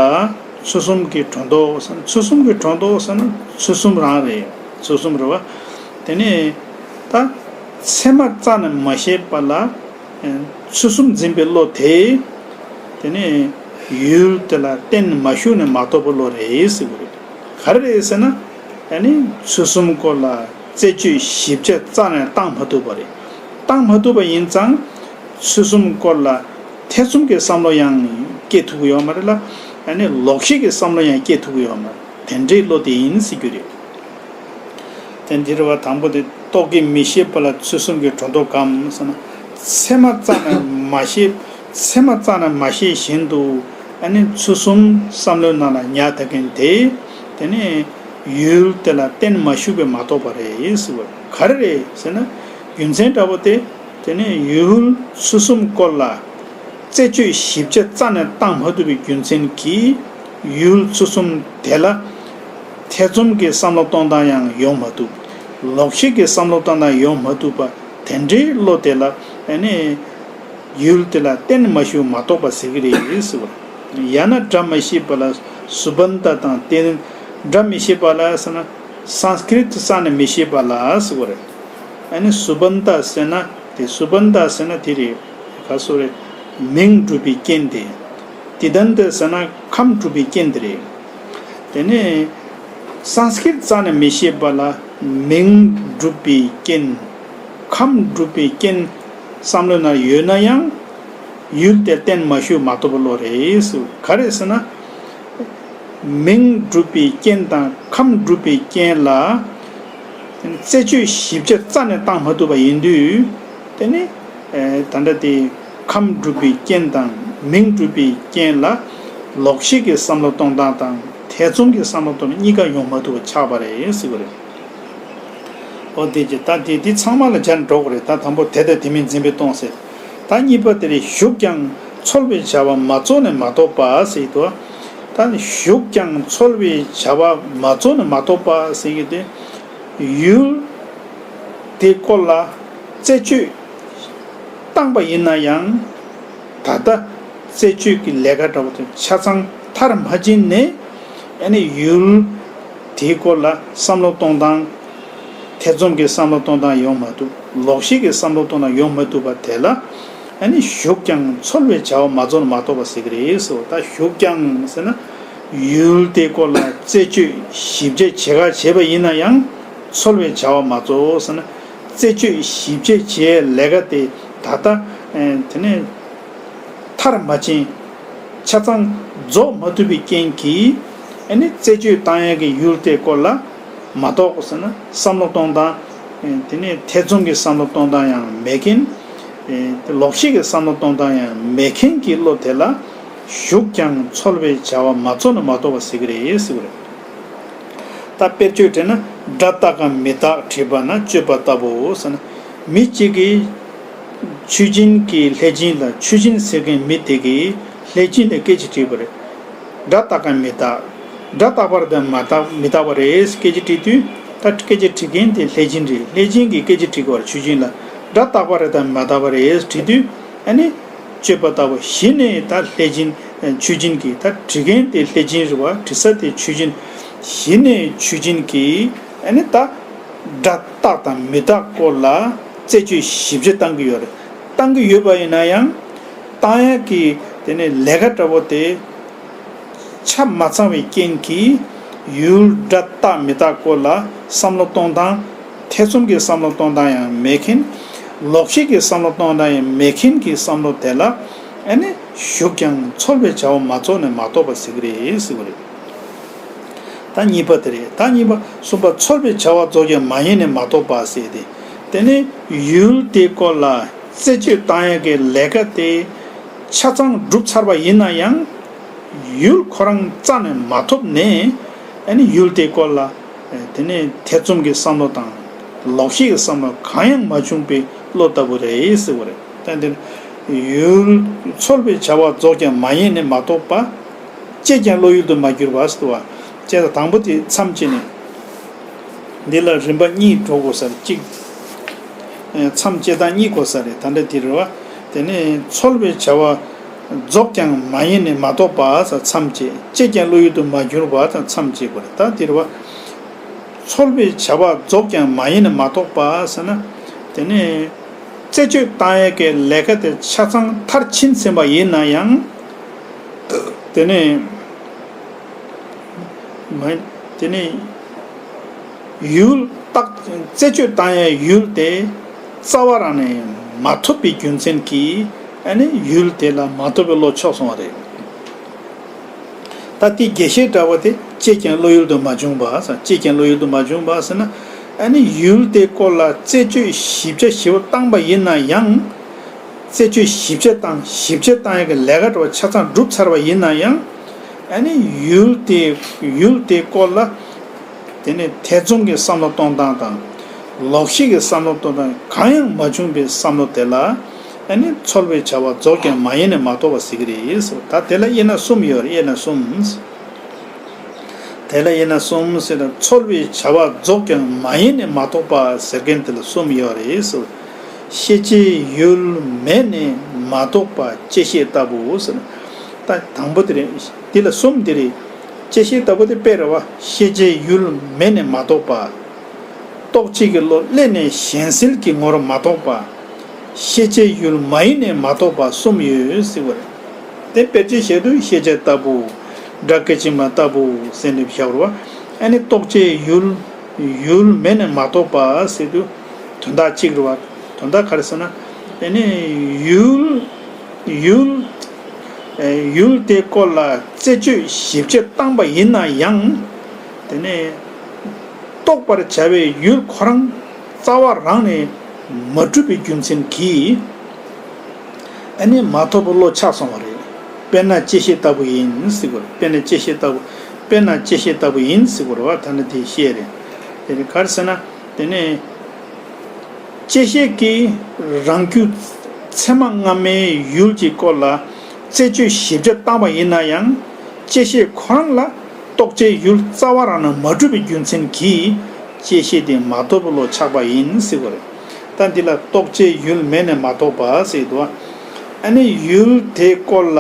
ཚུལ་གསུམ་གྱི་སྒྲོ་འདོགས་ཟེར་ན། ཚུལ་གསུམ་གྱི་སྒྲོ་འདོགས་ཟེར་ན་ཚུལ་གསུམ་རང་རེད། ཚུལ་གསུམ་རེད་བ། དེ་ནི་ད་ཚད་མ་རྩ་ནས་མ་ཤེས་པ་ལ། ཚུལ་གསུམ་འཛིན་པའི་བློ་དེ། དེ་ནི་ཡུལ་དེ་ལ་གཏན་མ་ཞུགས་ནས་མ་རྟོགས་པའི་བློ་རེད་ཟེར་གྱི་རེད། ག་རེ་རེད་ཟེར་ན། ཨ་ནི་ཚུལ་གསུམ་སྐོར་ལ་རྩད་གཅོད་ཞིབ་ཆ་རྩ་ནས་བཏང་མ་ཐུབ་པ་རེད། བཏང་མ་ཐུབ་པ་ཡིན་ཙང་། ཚུལ་གསུམ་སྐོར་ལ་ཐེ་ཚོམ་གྱི་བསམ་བློ་ཡང་སྐྱེ་ཐུབ་ཀྱི་ཡོད་མ་རེད་ལ། ཨ་ནི་ལོག་ཤེས་ཀྱི་བསམ་བློ་ཡང་སྐྱེ་ཐུབ་ཀྱི་ཡོད་མ་རེད། དེ་འདྲའི་བློ་དེ་ཡིན་ཟེར་རྒྱུ་རེད། དེ་འདིར་བ་དང་པོ་དེ་རྟོག་གེ་མི་ཤེས་པ་ལ་ཚུལ་གསུམ་གྱི་སྒྲོ་འདོགས་གམ་ཟེར་ན། ཚད་མ་རྩ་ནས་མ་ཤེས། ཚད་མ་རྩ་ནས་མ་ཤེས་བཞིན་དུ། ཨ་ནི་ཚུལ་གསུམ་བསམ་བློའི་ནང་ལ་ཉར་ཐག་མཁན་དེ། དེ་ནི་ཡུལ་དེ་ལ་གཏན་མ་ཞུགས་པས་མ་རྟོགས་པ་རེད་ཟེར་བ། ག་རེ་རེད་ཟེར་ན། རྒྱུ་མཚན་འདྲ་པོ་དེ། དེ་ནས་ཡུལ་ཚུལ་གསུམ་སྐོར་ལ་རྩད་གཅོད་ཞིབ་ཆ་རྩ་ནས་བཏང་མ་ཐུབ་པའི་རྒྱུ་མཚན་གྱིས། ཡུལ་ཚུལ་གསུམ་དེ་ལ་ཐེ་ཚོམ་གྱི་བསམ་བློ་གཏོང་སྟངས་ཡང་ཡོང་མ་ཐུབ། ལོག་ཤེས་ཀྱི་བསམ་བློ་གཏོང་སྟངས་ཡོང་མ་ཐུབ་པ། དེ་འདྲའི་བློ་དེ་ལ་ཨ་ནི་ ཡུལ་དེ་ལ་བརྟེན་མ་ཞུགས་མ་གཏོགས་པ་ཟེར་གྱི་རེད་ཟེར་བ་རེད། ཡང་ན་སྒྲ་མི་ཤེས་པ་ལ་སུ་བན་ཏ་དང་བརྟེན། སྒྲ་མི་ཤེས་པ་ལ་ཟེར་ན་སཾ་སྐྲྀ་ཏ་རྩ་ནས་མི་ཤེས་པ་ལ་ཟེར་བ་རེད། ཨ་ནི་སུ་བན་ཏ་ཟེར་ན་དེ་སུ་བན་ཏ་ཟེར་ན་དེ་རེད། ག་སོ་རེད། མིང་སྒྲུབ་པའི་རྐྱེན་དེ། ཏི་དན་ཏ་ཟེར་ན་ཁམས་སྒྲུབ་པའི་རྐྱེན་དེ་རེད། དེ་ནས་སཾ་སྐྲྀ་ཏ་རྩ་ནས་མི་ཤེས་པ་ལ་མིང་སྒྲུབ་པའི་རྐྱེན། ཁམས་སྒྲུབ་པའི་རྐྱེན་བསམ་བློ་ན་ཡོད་ན་ཡང་ཡུལ་དེ་བརྟེན་མ་ཞུགས་མ་གཏོགས་པ་བློ་རེད་ཟེར། ག་རེ་ཟེར་ན། མིང་སྒྲུབ་པའི་རྐྱེན་དང་ཁམས་སྒྲུབ་པའི་རྐྱེན་ལ་རྩད་གཅོད་ཞིབ་ཆ་རྩ་ནས་བཏང་མ་ཐུབ་པ་ཡིན་དུས། དེ་ནི་ད་ལྟ་དེ་ཁམས་སྒྲུབ་པའི་རྐྱེན་དང་མིང་སྒྲུབ་པའི་རྐྱེན་ལ་ལོག་ཤེས་ཀྱི་བསམ་བློ་གཏོང་སྟངས་དང་ཐེ་ཚོམ་གྱི་བསམ་བློ་གཏོང་སྟངས་གཉིས་ཀ་ཡོང་མ་ཐུབ་པ་ཆགས་པ་རེད་ཟེར་བ་རེད། ཨོ་དེ་ཅི་ད་དེ་དེ་ཚང་མ་ལ་སྦྱར་འགྲོ་གི་རེད། ད་དང་པོ་དེ་དང་དེ་མིན་འཛིན་པའི་སྟོང་ཟེར། ད་གཉིས་པ་དེ་རེད། ཞུགས་ཀྱང་ཚོལ་བའི་བྱ་བ་མ་རྫོགས་ནས་མ་རྟོགས་པ་ཟེར་དུས། ད་ནི་ཞུགས་ཀྱང་ཚོལ་བའི་བྱ་བ་མ་རྫོགས་ནས་མ་རྟོགས་པ་ཟེར་གྱི་དེ། ཡུལ་དེ་སྐོར་ལ་རྩད་གཅོད་བཏང་པ་ཡིན་ན་ཡང་། ད་ལྟ་རྩད་གཅོད་ཀྱི་ལས་ཀ་འདྲ་བོ་དེ་ཆ་ཚང་མཐར་མ་ཕྱིན་ནས། ཨ་ནི་ཡུལ་དེའི་སྐོར་ལ་བསམ་བློ་གཏོང་སྟངས། ཐེ་ཚོམ་གྱི་བསམ་བློ་གཏོང་སྟངས་ཡོང་མ་ཐུབ། ལོག་ཤེས་ཀྱི་བསམ་བློ་གཏོང་སྟངས་ཡོང་མ་ཐུབ་པ་དེ་ལ། ཨ་ནི་ཞུགས་ཀྱང་ཚོལ་བའི་བྱ་བ་མ་རྫོགས་ནས་མ་རྟོགས་པ་ཟེར་གྱི་རེད་ཟེར་བ། ད་ཞུགས་ཀྱང་ཟེར་ན། ཡུལ་དེའི་སྐོར་ལ་རྩད་གཅོད་ཞིབ་དཔྱད་བྱེད་ག་བྱས་པ་ཡིན་ན་ཡང་ཚོལ་བའི་བྱ་བ་མ་རྫོགས་ཟེར་ན། རྩད་གཅོད་ཞིབ་དཔྱད་བྱེད་ལས་ཀ་དེ་ད་ལྟ་ཨེ་དེ་ནས་མཐར་མ་ཕྱིན། ཆ་ཚང་རྫོགས་མ་ཐུབ་པའི་རྐྱེན་གྱིས། ཨ་ནི་རྩད་གཅོད་བཏང་ཡག་གི་ཡུལ་དེའི་སྐོར་ལ་མ་རྟོགས་ཟེར་ན། བསམ་བློ་གཏོང་སྟངས། ཨེ་དེ་ནས་ཐེ་ཚོམ་གྱི་བསམ་བློ་གཏོང་སྟངས་ཡང་མེད་མཁན། ཨེ་ལོག་ཤེས་ཀྱི་བསམ་བློ་གཏོང་སྟངས་ཡང་མེད་མཁན་གྱི་བློ་དེ་ལ་ཞུགས་ཀྱང་ཚོལ་བའི་བྱ་བ་མ་རྫོགས་ནས་མ་རྟོགས་པ་ཟེར་གྱི་རེད་ཟེར་བ་རེད། ད་དཔེར་བརྗོད་བྱས་ན། སྒྲ་རྟག་གམ་མི་རྟག་དྲིས་པ་ན་དཔྱོད་པ་ལྟ་བུའོ་ཟེར་ན། མི་གཅིག་གིས་མཆོད་སྦྱིན་གྱི་ལྷས་སྦྱིན་ལ། མཆོད་སྦྱིན་ཟེར་མཁན་མི་དེ་གིས་ལྷས་སྦྱིན་ལ་སྐད་ཆ་དྲིས་པ་རེད། སྒྲ་རྟག་གམ་མི་རྟག་སྒྲ་རྟག་པ་རེད་དམ་མ་རྟག་མི་རྟག་པ་རེད་སྐད་ཆ་དྲིས་དུས། ད་སྐད་ཆ་དྲི་མཁན་དེ་ལྷས་སྦྱིན་རེད། ལྷས་སྦྱིན་གྱིས་སྐད་ཆ་དྲི་དགོས་རེད། མཆོད་སྦྱིན་ལ་སྒྲ་རྟག་པ་རེད་དམ་མ་རྟག་པ་རེད་དྲིས་དུས། ཨ་ནི། དཔྱོད་པ་ལྟ་བུ། གཞི་ནས་ད་ལྷས་སྦྱིན། མཆོད་སྦྱིན་གྱིས། ད་དྲི་མཁན་དེ་ལྷས་སྦྱིན་རེད་བ། དྲི་ས་དེ་མཆོད་སྦྱིན། གཞི་ནས་མཆོད་སྦྱིན་གྱིས་ཨ་ནི་ད་སྒྲ་རྟག་དང་མི་རྟག་སྐོར་ལ་རྩད་གཅོད་ཞིབ་དཔྱད་བཏང་གི་ཡོད་རེད། བཏང་གི་ཡོད་པ་ཡིན་ན་ཡང་། བཏང་ཡག་གི་དེ་ནས་ལས་ཀ་འདྲ་བོ་དེ་ཆ་མ་ཚང་བའི་རྐྱེན་གྱིས། ཡུལ་སྒྲ་རྟག་མི་རྟག་སྐོར་ལ་བསམ་བློ་གཏོང་སྟངས། ཐེ་ཚོམ་གྱི་བསམ་བློ་གཏོང་སྟངས་ཡང་མེད་མཁན། ལོག་ཤེས་ཀྱི་བསམ་བློ་གཏོང་སྟངས་ཡང་མེད་མཁན་གྱི་བསམ་བློ་དེ་ལ། ཨ་ནི་ཞུགས་ཀྱང་ཚོལ་བའི་བྱ་བ་མ་རྫོགས་ནས་མ་རྟོགས་པ་ཟེར་གྱི་རེད་ཟེར་བ་རེད། ད་གཉིས་པ་དེ་རེད། ད་གཉིས་པ། གསུམ་པ། ཚོལ་བའི་བྱ་བ་རྫོགས་ཀྱང་མ་ཡིན་ནས་མ་རྟོགས་པ་ཟེར་ཏེ། དེ་ནི་ཡུལ་དེའི་སྐོར་ལ་རྩད་གཅོད་བཏང་ཡག་གི་ལས་ཀ་དེ་ཆ་ཚང་གྲུབ་ཚར་བ་ཡིན་ན་ཡང་། ཡུལ་ཁོ་རང་རྩ་ནས་མ་ཐོབ་ནས། ཨ་ནི་ཡུལ་དེའི་སྐོར་ལ། དེ་ནས་ཐེ་ཚོམ་གྱི་བསམ་བློ་དང་། ལོག་ཤེས་ཀྱི་བསམ་བློ་གང་ཡང་མ་བྱུང་བའི་བློ་ལྟ་བུ་རེད་ཟེར་བ་རེད། ད་འདིར་ཡུལ་ཚོལ་བའི་བྱ་བ་རྫོགས་ཀྱང་མ་ཡིན་ནས་མ་རྟོགས་པ། སྐྱེས་ཀྱང་བློ་ཡུལ་དུ་མ་གྱུར་པ་ཟེར་བ། ཅེས་དང་པོ་དེ་མཚམས་བཅད་ནས། འདི་ལ་རིམ་པ་གཉིས་འགྲོ་དགོས་ས་རེད། གཅིག་མཚམས་བཅད་སྟངས་གཉིས་དགོས་ས་རེད། ད་ལྟ་འདི་རེད་བ། དེ་ནས་ཚོལ་བའི་བྱ་བ་རྫོགས་ཀྱང་མ་ཡིན་ནས་མ་རྟོགས་པ་ཟེར་མཚམས་བཅད། སྐྱེས་ཀྱང་བློ་ཡུལ་དུ་མ་གྱུར་པ་ཟེར་མཚམས་བཅད་པ་རེད། ད་འདི་རེད་བ། ཚོལ་བའི་བྱ་བ་རྫོགས་ཀྱང་མ་ཡིན་ནས་མ་རྟོགས་པ་ཟེར་ན། དེ་ནས་རྩད་གཅོད་བཏང་ཡས་ཀྱི་ལས་ཀ་དེ་ཆ་ཚང་མཐར་ཕྱིན་ཟིན་པ་ཡིན་ན་ཡང་། དེ་ནས་མ། དེ་ནས་ཡུལ་རྟག་རྩད་གཅོད་བཏང་ཡས་ཡུལ་དེ་རྩ་བ་རང་ནས་མ་ཐོབ་པའི་རྒྱུ་མཚན་གྱིས། ཨ་ནི་ཡུལ་དེ་ལ་མ་རྟོགས་པའི་བློ་ཆགས་སོང་བ་རེད། ད་དེའི་རྒྱས་བཤད་འདྲ་བོ་དེ། སྐྱེས་ཀྱང་བློ་ཡུལ་དུ་མ་བྱུང་བ་ཟེར། སྐྱེས་ཀྱང་བློ་ཡུལ་དུ་མ་བྱུང་བ་ཟེར་ན། ཨ་ནི་ཡུལ་དེའི་སྐོར་ལ་རྩད་གཅོད་ཞིབ་ཆ་ཞིབ་པོ་བཏང་པ་ཡིན་ན་ཡང་། རྩད་གཅོད་ཞིབ་དཔྱད་དང་ཞིབ་དཔྱད་བཏང་ཡག་གི་ལས་ཀ་འདྲ་བོ་ཆ་ཚང་གྲུབ་ཚར་བ་ཡིན་ན་ཡང་། ཨ་ནི་ཡུལ་དེ། ཡུལ་དེའི་སྐོར་ལ། དེ་ནས་ཐེ་ཚོམ་གྱི་བསམ་བློ་གཏོང་སྟངས་དང་། ལོག་ཤེས་ཀྱི་བསམ་བློ་གཏོང་སྟངས་གང་ཡང་མ་བྱུང་བའི་བསམ་བློ་དེ་ལ། ཨ་ནི་ཚོལ་བའི་བྱ་བ་རྫོགས་ཀྱང་མ་ཡིན་ནས་མ་རྟོགས་པ་ཟེར་གྱི་རེད་ཟེར། ད་དེ་ལ་དབྱེ་ན་གསུམ་ཡོད་རེད། དབྱེ་ན་གསུམ། དེ་ལ་དབྱེ་ན་གསུམ་ཟེར་ན། ཚོལ་བའི་བྱ་བ་རྫོགས་ཀྱང་མ་ཡིན་ནས་མ་རྟོགས་པ་ཟེར་མཁན་དེ་ལ་གསུམ་ཡོད་རེད་ཟེར། ཤེས་བྱའི་ཡུལ་མེད་ནས་ མ་རྟོགས་པ་བཅད་ཤེས་ལྟ་བུ་ཟེར། ད་དང་པོ་དེ་རེད། འདི་ལ་གསུམ་དེ་རེད། བཅད་ཤེས་ལྟ་བུ་དེ་དཔེ་རེད་བ། ཤེས་བྱའི་ཡུལ་མེད་ནས་མ་རྟོགས་པ། རྟོག་བཅས་ཀྱི་བློ་བསླད་ནས་གཞན་སེལ་གྱི་ངོར་མ་རྟོགས་པ། ཤེས་བྱའི་ཡུལ་མ་ཡིན་ནས་མ་རྟོགས་པ་གསུམ་ཡོད་ཟེར་བ་རེད། དེ་དཔེར་བརྗོད་བྱེད་དུས་ཤེས་བྱ་ལྟ་བུ། སྒྲ་སྐད་ཅིག་མ་ལྟ་བུ་ཟེར་ནས་བཞག་རེད་བ། ཨ་ནི་རྟོག་བཅས་ཡུལ། ཡུལ་མེད་ནས་མ་རྟོགས་པ་ཟེར་དུས་དོན་དག་གཅིག་རེད་བ། དོན་དག་ག་རེ་ཟེར་ན། དེ་ནི་ཡུལ། ཡུལ། ཨེ། ཡུལ་དེའི་སྐོར་ལ་རྩད་གཅོད་ཞིབ་དཔྱད་བཏང་པ་ཡིན་ན་ཡང་། དེ་ནི་རྟོགས་པར་བྱ་བའི་ཡུལ་ཁོ་རང་རྩ་བ་རང་ནས་མ་གྲུབ་པའི་རྒྱུ་མཚན་གྱིས། ཨ་ནི་མ་རྟོགས་པའི་བློ་ཆགས་སོང་བ་རེད། དཔེར་ན་བཅད་ཤེས་ལྟ་བུ་ཡིན་ཟེར་གྱི་ཡོད་རེད། དཔེར་ན་བཅད་ཤེས་ལྟ་བུ། དཔེར་ན་བཅད་ཤེས་ལྟ་བུ་ཡིན་ཟེར་གྱི་ཡོད་རེད་བ། ད་ནི་དེ་བཤད་རེད། དེ་ནི་ག་རེ་ཟེར་ན། དེ་ནས་བཅད་ཤེས་ཀྱིས་རང་རྒྱུ་ཚད་མ་སྔ་མའི་ཡུལ་གྱི་སྐོར་ལ་རྩད་གཅོད་ཞིབ་དཔྱད་བཏང་པ་ཡིན་ན་ཡང་། བཅད་ཤེས་ཁོ་རང་ལ་རྟོགས་བྱའི་ཡུལ་རྩ་བ་རང་ནས་མ་གྲུབ་པའི་རྒྱུ་མཚན་གྱིས། བཅད་ཤེས་དེ་མ་རྟོགས་པའི་བློ་ཆགས་པ་ཡིན་ཟེར་བ་རེད། ད་འདི་ལ་རྟོགས་བྱའི་ཡུལ་མེད་ནས་མ་རྟོགས་པ་ཟེར་འདུག་ཨ་ནི་ཡུལ་དེའི་སྐོར་ལ་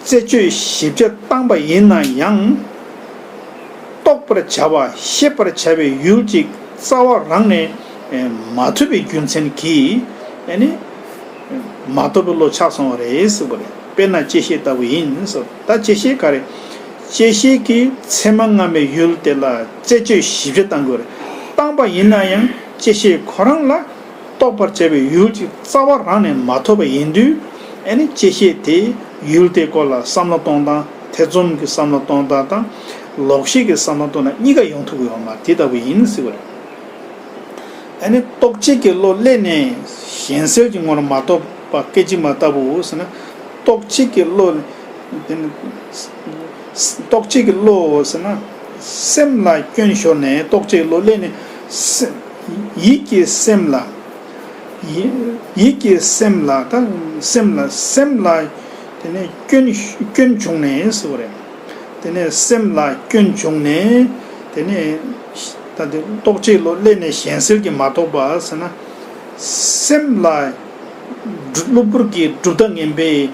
རྩད་གཅོད་ཞིབ་དཔྱད་བཏང་པ་ཡིན་ན་ཡང་། རྟོགས་པར་བྱ་བ་ཤེས་པར་བྱ་བའི་ཡུལ་གཅིག་རྩ་བ་རང་ནས་མ་ཐོབ་པའི་རྒྱུ་མཚན་གྱིས། ཨ་ནི་མ་རྟོགས་པའི་བློ་ཆགས་སོང་བ་རེད་ཟེར་བ་རེད། དཔེར་ན་བཅད་ཤེས་ལྟ་བུ་ཡིན་ཟེར། ད་བཅད་ཤེས་ག་རེ། བཅད་ཤེས་ཀྱིས་ཚད་མ་སྔ་མའི་ཡུལ་དེ་ལ་རྩད་གཅོད་ཞིབ་དཔྱད་བཏང་དགོས་རེད། བཏང་པ་ཡིན་ན་ཡང་བཅད་ཤེས་ཁོ་རང་ལ་རྟོགས་པར་བྱ་བའི་ཡུལ་གྱི་རྩ་བ་རང་ནས་མ་ཐོབ་པ་ཡིན་དུས། ཨ་ནི་བཅད་ཤེས་དེ་ཡུལ་དེའི་སྐོར་ལ་བསམ་བློ་གཏོང་སྟངས། ཐེ་ཚོམ་གྱི་བསམ་བློ་གཏོང་སྟངས་དང་། ལོག་ཤེས་ཀྱི་བསམ་བློ་གཏོང་སྟངས་གཉིས་ཀ་ཡོང་ཐུབ་ཀྱི་ཡོད་མ་རེད། དེ་ལྟ་བུ་ཡིན་ཟེར་བ་རེད། ཨ་ནི་རྟོག་བཅས་ཀྱི་བློ་བསླད་ནས་གཞན་སེལ་གྱི་ངོར་མ་རྟོགས་པ་སྐད་ཅིག་མ་ལྟ་བུ་ཟེར་ན། རྟོག་བཅས་ཀྱི་བློ། དེ་ནི་རྟོག་བཅས་ཀྱི་བློ་ཟེར་ན། སེམས་ལ་སྐྱོན་ཤོར་ནས་རྟོག་བཅས་ཀྱི་བློ་བསླད་ནས་སེམས། ཡིད་ཀྱི་སེམས་ལ། ཡིད། ཡིད་ཀྱི་སེམས་ལ། ད་སེམས་ལ། སེམས་ལ། དེ་ནས་སྐྱོན། སྐྱོན་བྱུང་ནས་ཟེར་བ་རེད། དེ་ནས་སེམས་ལ་སྐྱོན་བྱུང་ནས། དེ་ནས་ད་དེ་རྟོག་བཅས་བློ་བསླད་ནས་གཞན་སེལ་གྱི་མ་རྟོགས་པ་ཟེར་ན། སེམས་ལ་གློ་བུར་གྱི་གྲུབ་མཐའ་ངན་པའི་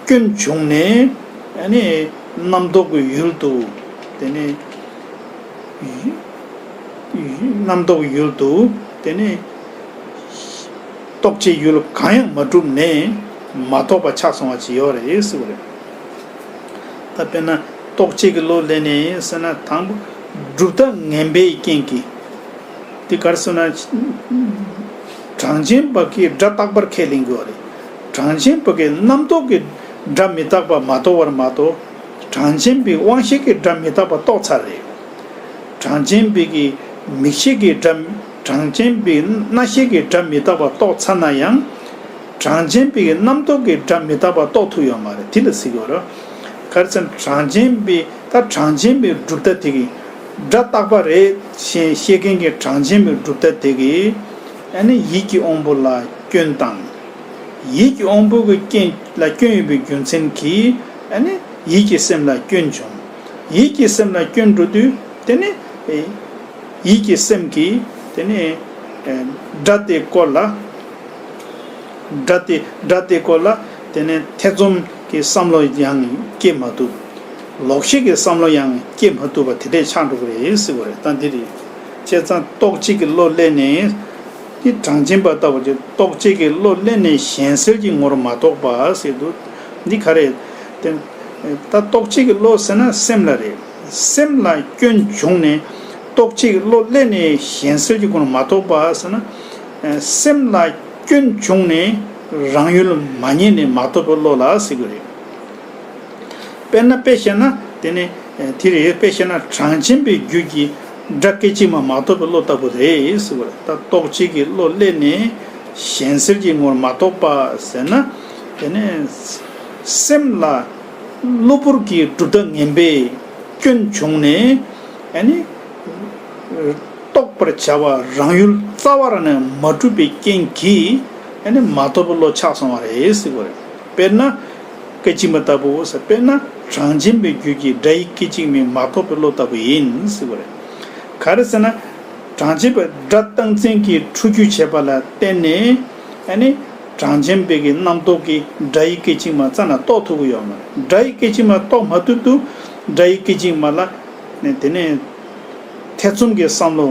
སྐྱོན་བྱུང་ནས། ཨ་ནི་རྣམ་རྟོག་གི་ཡུལ་དུ། དེ་ནས་རྣམ་རྟོག་གི་ཡུལ་དུ། དེ་ནས་རྟོག་བྱའི་ཡུལ་གང་ཡང་མ་གྲུབ་ནས་མ་རྟོགས་པ་ཆགས་སོང་བ་ཅིག་ཡོད་རེད་ཟེར་བ་རེད། ད་དཔེར་ན་རྟོག་བཅས་ཀྱི་བློ་བསླད་ནས་ཟེར་ན། དང་པོ་གྲུབ་མཐའ་ངན་པའི་རྐྱེན་གྱིས། དེ་ག་རེ་ཟེར་ན། གྲངས་ཅན་པ་གིས་སྒྲ་རྟག་པར་ཁས་ལེན་གྱི་ཡོད་རེད། གྲངས་ཅན་པ་གིས་རྣམ་རྟོག་གིས་སྒྲ་མི་རྟག་པ་མ་རྟོགས་པར་མ་གཏོགས། གྲངས་ཅན་པའི་དབང་ཤེས་ཀྱིས་སྒྲ་མི་རྟག་པ་རྟོགས་ཚར་རེད། གྲངས་ཅན་པའི་གི་མིག་ཤེས་ཀྱིས་སྒྲ། གྲངས་ཅན་པའི་རྣ་ཤེས་ཀྱིས་སྒྲ་མི་རྟག་པ་རྟོགས་ཚར་ན་ཡང་། གྲངས་ཅན་པའི་གི་རྣམ་རྟོག་གིས་སྒྲ་མི་རྟག་པ་རྟོགས་ཐུབ་ཡོད་མ་རེད། དེ་ལ་ཟེར་གྱི་ཡོད་རེད། ག་རེ་ཟེར་ན། གྲངས་ཅན་པའི། ད་གྲངས་ཅན་པའི་གྲུབ་མཐའ་དེ་གིས་སྒྲ་རྟག་པ་རེད་ཅེས་བཤད་མཁན་གྱི་གྲངས་ཅན་པའི་གྲུབ་མཐའ་དེ་གིས། ཨ་ནི་ཡིད་ཀྱི་དབང་པོ་ལ་སྐྱོན་བཏང་། ཡིད་ཀྱི་དབང་པོ་གི་རྐྱེན་ལ་སྐྱོན་ཡོད་པའི་རྒྱུ་མཚན་གྱིས། ཨ་ནི་ཡིད་ཀྱི་སེམས་ལ་སྐྱོན་བྱུང་། ཡིད་ཀྱི་སེམས་ལ་སྐྱོན་འགྲོ་དུས། དེ་ནི་ཡིད་ཀྱི་སེམས་ཀྱིས། དེ་ནི་སྒྲ་དེའི་སྐོར་ལ། སྒྲ་དེ། སྒྲ་དེའི་སྐོར་ལ། དེ་ནས་ཐེ་ཚོམ་གྱི་བསམ་བློ་ཡང་སྐྱེ་མ་ཐུབ། ལོག་ཤེས་ཀྱི་བསམ་བློ་ཡང་སྐྱེ་མ་ཐུབ་པ་དེ་འདྲས་ཆགས་འགྲོ་གི་རེད་ཟེར་བ་རེད། ད་འདི་རེད། བྱས་ཙང་རྟོག་བཅས་ཀྱི་བློ་བསླད་ནས། དེ་གྲངས་ཅན་པ་ལྟ་བུ་ཅིག་རྟོག་བཅས་ཀྱི་བློ་བསླད་ནས་གཞན་སེལ་གྱི་ངོར་མ་རྟོགས་པ་ཟེར་འདུག་འདི་ག་རེད། དེ། ད་རྟོག་བཅས་ཀྱི་བློ་ཟེར་ན་སེམས་ལ་རེད། སེམས་ལ་སྐྱོན་བྱུང་ནས་རྟོག་བཅས་ཀྱི་བློ་བསླད་ནས་གཞན་སེལ་གྱི་ངོར་མ་རྟོགས་པ་ཟེར་ན། སེམས་ལ་སྐྱོན་བྱུང་ནས་རང་ཡུལ་མ་རྙེད་ནས་མ་རྟོགས་པའི་བློ་ལ་ཟེར་གྱི་རེད། དཔེར་ན་དཔེ་བཤད་ན། དེ་ནི་དེ་རེད། དཔེ་བཤད་ན་གྲངས་ཅན་པའི་རྒྱུད་ཀྱི་སྒྲ་སྐད་ཅིག་མ་མ་རྟོགས་པའི་བློ་ལྟ་བུ་རེད་ཟེར་བ་རེད། ད་རྟོག་བཅས་ཀྱི་བློ་བསླད་ནས་གཞན་སེལ་གྱི་ངོར་མ་རྟོགས་པ་ཟེར་ན། དེ་ནི་སེམས་ལ་གློ་བུར་གྱི་གྲུབ་མཐའ་ངན་པའི་སྐྱོན་བྱུང་ནས། ཨ་ནི། རྟོགས་པར་བྱ་བ་རང་ཡུལ་རྩ་བ་རང་ནས་མ་གྲུབ་པའི་རྐྱེན་གྱིས། ཨ་ནི་མ་རྟོགས་པའི་བློ་ཆགས་སོང་བ་རེད་ཟེར་བ་རེད། དཔེར་ན། སྐད་ཅིག་མ་ལྟ་བུ་ཟེར། དཔེར་ན་གྲངས་ཅན་པའི་རྒྱུད་ཀྱི་སྒྲ་ཡི་སྐད་ཅིག་མའི་མ་རྟོགས་པའི་བློ་ལྟ་བུ་ཡིན་ཟེར་བ་རེད། ག་རེ་ཟེར་ན། གྲངས་ཅན་པའི་སྒྲ་རྟག་འཛིན་གྱིས་འཁྲུལ་རྒྱུ་བྱས་པ་ལ་བརྟེན་ནས། ཨ་ནི། གྲངས་ཅན་པའི་གི་རྣམ་རྟོག་གི་སྒྲ་ཡི་སྐད་ཅིག་མ་རྩ་ནས་རྟོགས་ཐུབ་ཀྱི་ཡོད་མ་རེད། སྒྲ་ཡི་སྐད་ཅིག་མ་རྟོགས་མ་ཐུབ་དུས་སྒྲ་ཡི་སྐད་ཅིག་མ་ལ་ནས་དེ་ནས་ཐེ་ཚོམ་གྱི་བསམ་བློ་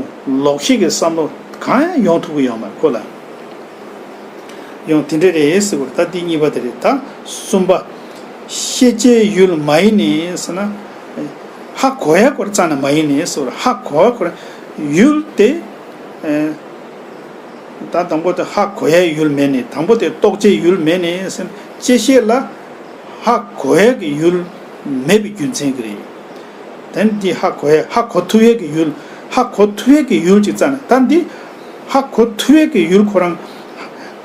ལོག་ཤེས་ཀྱི་བསམ་བློ་གང་ཡང་ཡོང་ཐུབ་ཀྱི་ཡོད་མ་རེད་ཁོ་ལ། ཡང་དེ་འདྲ་རེད་ཟེར་བ་རེད། ད་འདི་གཉིས་པ་དེ་རེད། ད་གསུམ་པ། ཤེས་བྱའི་ཡུལ་མ་ཡིན་ནས་ཟེར་ན། ཧ་གོ་ཡ་སྐོར་རྩ་ནས་མ་ཡིན་ནས་ཟེར་བ་རེད། ཧ་གོ་ཡ་སྐོར་ཡུལ་དེ། ད་དང་པོ་དེ་ཧ་གོ་ཡ་ཡུལ་མེད་ནས། དང་པོ་དེ་རྟོགས་བྱའི་ཡུལ་མེད་ནས་ཟེར་ན། བཅད་ཤེས་ལ་ཧ་གོ་ཡ་གི་ཡུལ་མེད་པའི་རྒྱུ་མཚན་གྱིས་རེད། དེ་ནི་འདི་ཧ་གོ་ཡ་ཧ་གོ་ཐུབ་ཡས་ཀྱི་ཡུལ། ཧ་གོ་ཐུབ་ཡས་ཀྱི་ཡུལ་གཅིག་རྩ་ནས། ད་འདི་ཧ་གོ་ཐུབ་ཡས་ཀྱི་ཡུལ་ཁོ་རང་།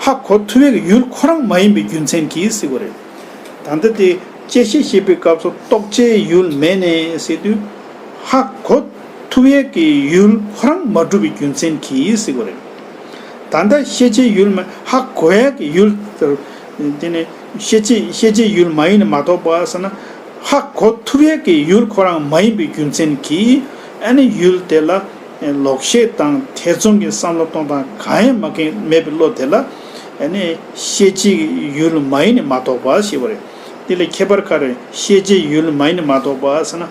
ཧ་གོ་ཐུབ་ཡས་ཀྱི་ཡུལ་ཁོ་རང་མ་ཡིན་པའི་རྒྱུ་མཚན་གྱིས་ཟེར་དགོས་རེད། ད་ལྟ་དེ་བཅད་ཤེས་བྱེད་པའི་སྐབས་སུ་རྟོགས་བྱའི་ཡུལ་མེད་ནས་ཟེར་དུས། ཧ་གོ་ཐུབ་ཡས་ཀྱི་ཡུལ་ཁོ་རང་མ་གྲུབ་པའི་རྒྱུ་མཚན་གྱིས་ཟེར་དགོས་རེད། ད་ལྟ་ཤེས་བྱའི་ཡུལ་མ་ཧ་གོ་ཡས་ཀྱི་ཡུལ་དེ་ནི་ཤེས་བྱའི་ཤེས་བྱའི་ཡུལ་མ་ཡིན་ནས་མ་རྟོགས་པ་ཟེར་ན། ཧ་གོ་ཐུབ་ཡས་ཀྱི་ཡུལ་ཁོ་རང་མ་ཡིན་པའི་རྒྱུ་མཚན་གྱིས། ཨ་ནི་ཡུལ་དེ་ལ་ལོག་ཤེས་དང་ཐེ་ཚོམ་གྱི་བསམ་བློ་གཏོང་སྟངས་གང་ཡང་མ་མཁན་མེད་པའི་བློ་དེ་ལ། ཨ་ནི་ཤེས་བྱའི་ཡུལ་མ་ཡིན་ནས་མ་རྟོགས་པ་ཞེས་པ་རེད། འདི་ལ་ཁྱད་པར་ག་རེ། ཤེས་བྱའི་ཡུལ་མ་ཡིན་ནས་མ་རྟོགས་པ་ཟེར་ན།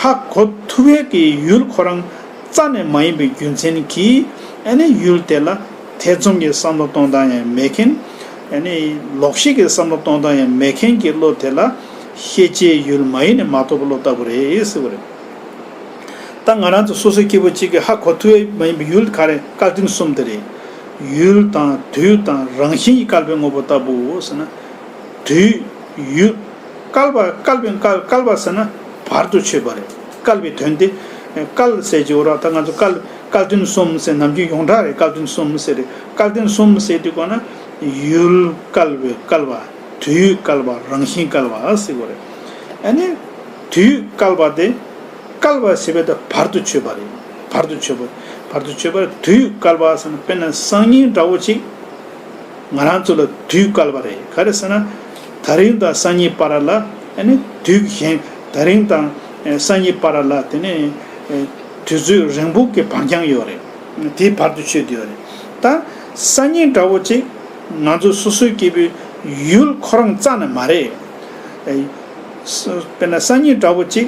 ཧ་གོ་ཐུབ་ཡས་ཀྱི་ཡུལ་ཁོ་རང་རྩ་ནས་མ་ཡིན་པའི་རྒྱུ་མཚན་གྱིས། ཨ་ནི་ཡུལ་དེ་ལ་ཐེ་ཚོམ་གྱི་བསམ་བློ་གཏོང་སྟངས་ཡང་མེད་མཁན། ཨ་ནི་ལོག་ཤེས་ཀྱི་བསམ་བློ་གཏོང་སྟངས་ཡང་མེད་མཁན་གྱི་བློ་དེ་ལ་ཤེས་བྱའི་ཡུལ་མ་ཡིན་ནས་མ་རྟོགས་པའི་བློ་ལྟ་བུ་རེད་ཟེར་བ་རེད། ད་ང་རང་ཚོ་སོ་སོའི་སྐྱེ་བོ་གཅིག་གིས་ཧ་གོ་ཐུབ་ཡས་མ་ཡིན་པའི་ཡུལ་ག་རེ། བསྐལ་དོན་གསུམ་དེ་རེད། ཡུལ་དང་དུས་དང་རང་བཞིན་གྱི་བསྐལ་པའི་དངོས་པོ་ལྟ་བུའོ་ཟེར་ན། དུས། ཡུལ། བསྐལ་པ། བསྐལ་པའི་བསྐལ་བསྐལ་པ་ཟེར་ན་བར་དུ་ཆོད་པ་རེད། བསྐལ་པའི་དོན་དེ། བསྐལ་ཟེར་གྱི་འོ་ར། ད་ང་ཚོ་བསྐལ་བསྐལ་དོན་གསུམ་ཟེར། ནམ་རྒྱུན་ཡོངས་གྲགས་རེད། བསྐལ་དོན་གསུམ་ཟེར་རེད། བསྐལ་དོན་གསུམ་ཟེར་དུས་གོ་ན། ཡུལ་བསྐལ་པའི་བསྐལ་པ། དུས་བསྐལ་པ། རང་བཞིན་བསྐལ་པ་ཟེར་གྱི་རེད། ཨ་ནི་དུས་བསྐལ་པ་དེ། བསྐལ་པ་ཟེར་བའི་དེ་བར་དུ་ཆོད་པ་རེད། བར་དུ་ཆོད་པ། བར་དུ་ཆོད་པ་རེད། དུས་བསྐལ་པ་ཟེར་ན་དཔེར་ན་སང་ཉིན་འདྲ་བོ་ཅིག་ང་རང་ཚོ་ལ་དུས་བསྐལ་པ་རེད། ག་རེ་ཟེར་ན། ད་རིང་དང་སང་ཉིན་བར་ལ། ཨ་ནི་དུས་གཞན། ད་རིང་དང་སང་ཉིན་བར་ལ་དེ་ནས་དུས་ཚོད་རིང་པོ་གི་བར་འགྱངས་ཡོད་རེད། དེ་བར་དུ་ཆོད་དེ་ཡོད་རེད། ད་སང་ཉིན་འདྲ་བོ་ཅིག་ང་ཚོ་སོ་སོའི་སྐྱེ་བོའི་ཡུལ་ཁོ་རང་རྩ་ནས་མ་རེད། དཔེར་ན་སང་ཉིན་འདྲ་བོ་ཅིག་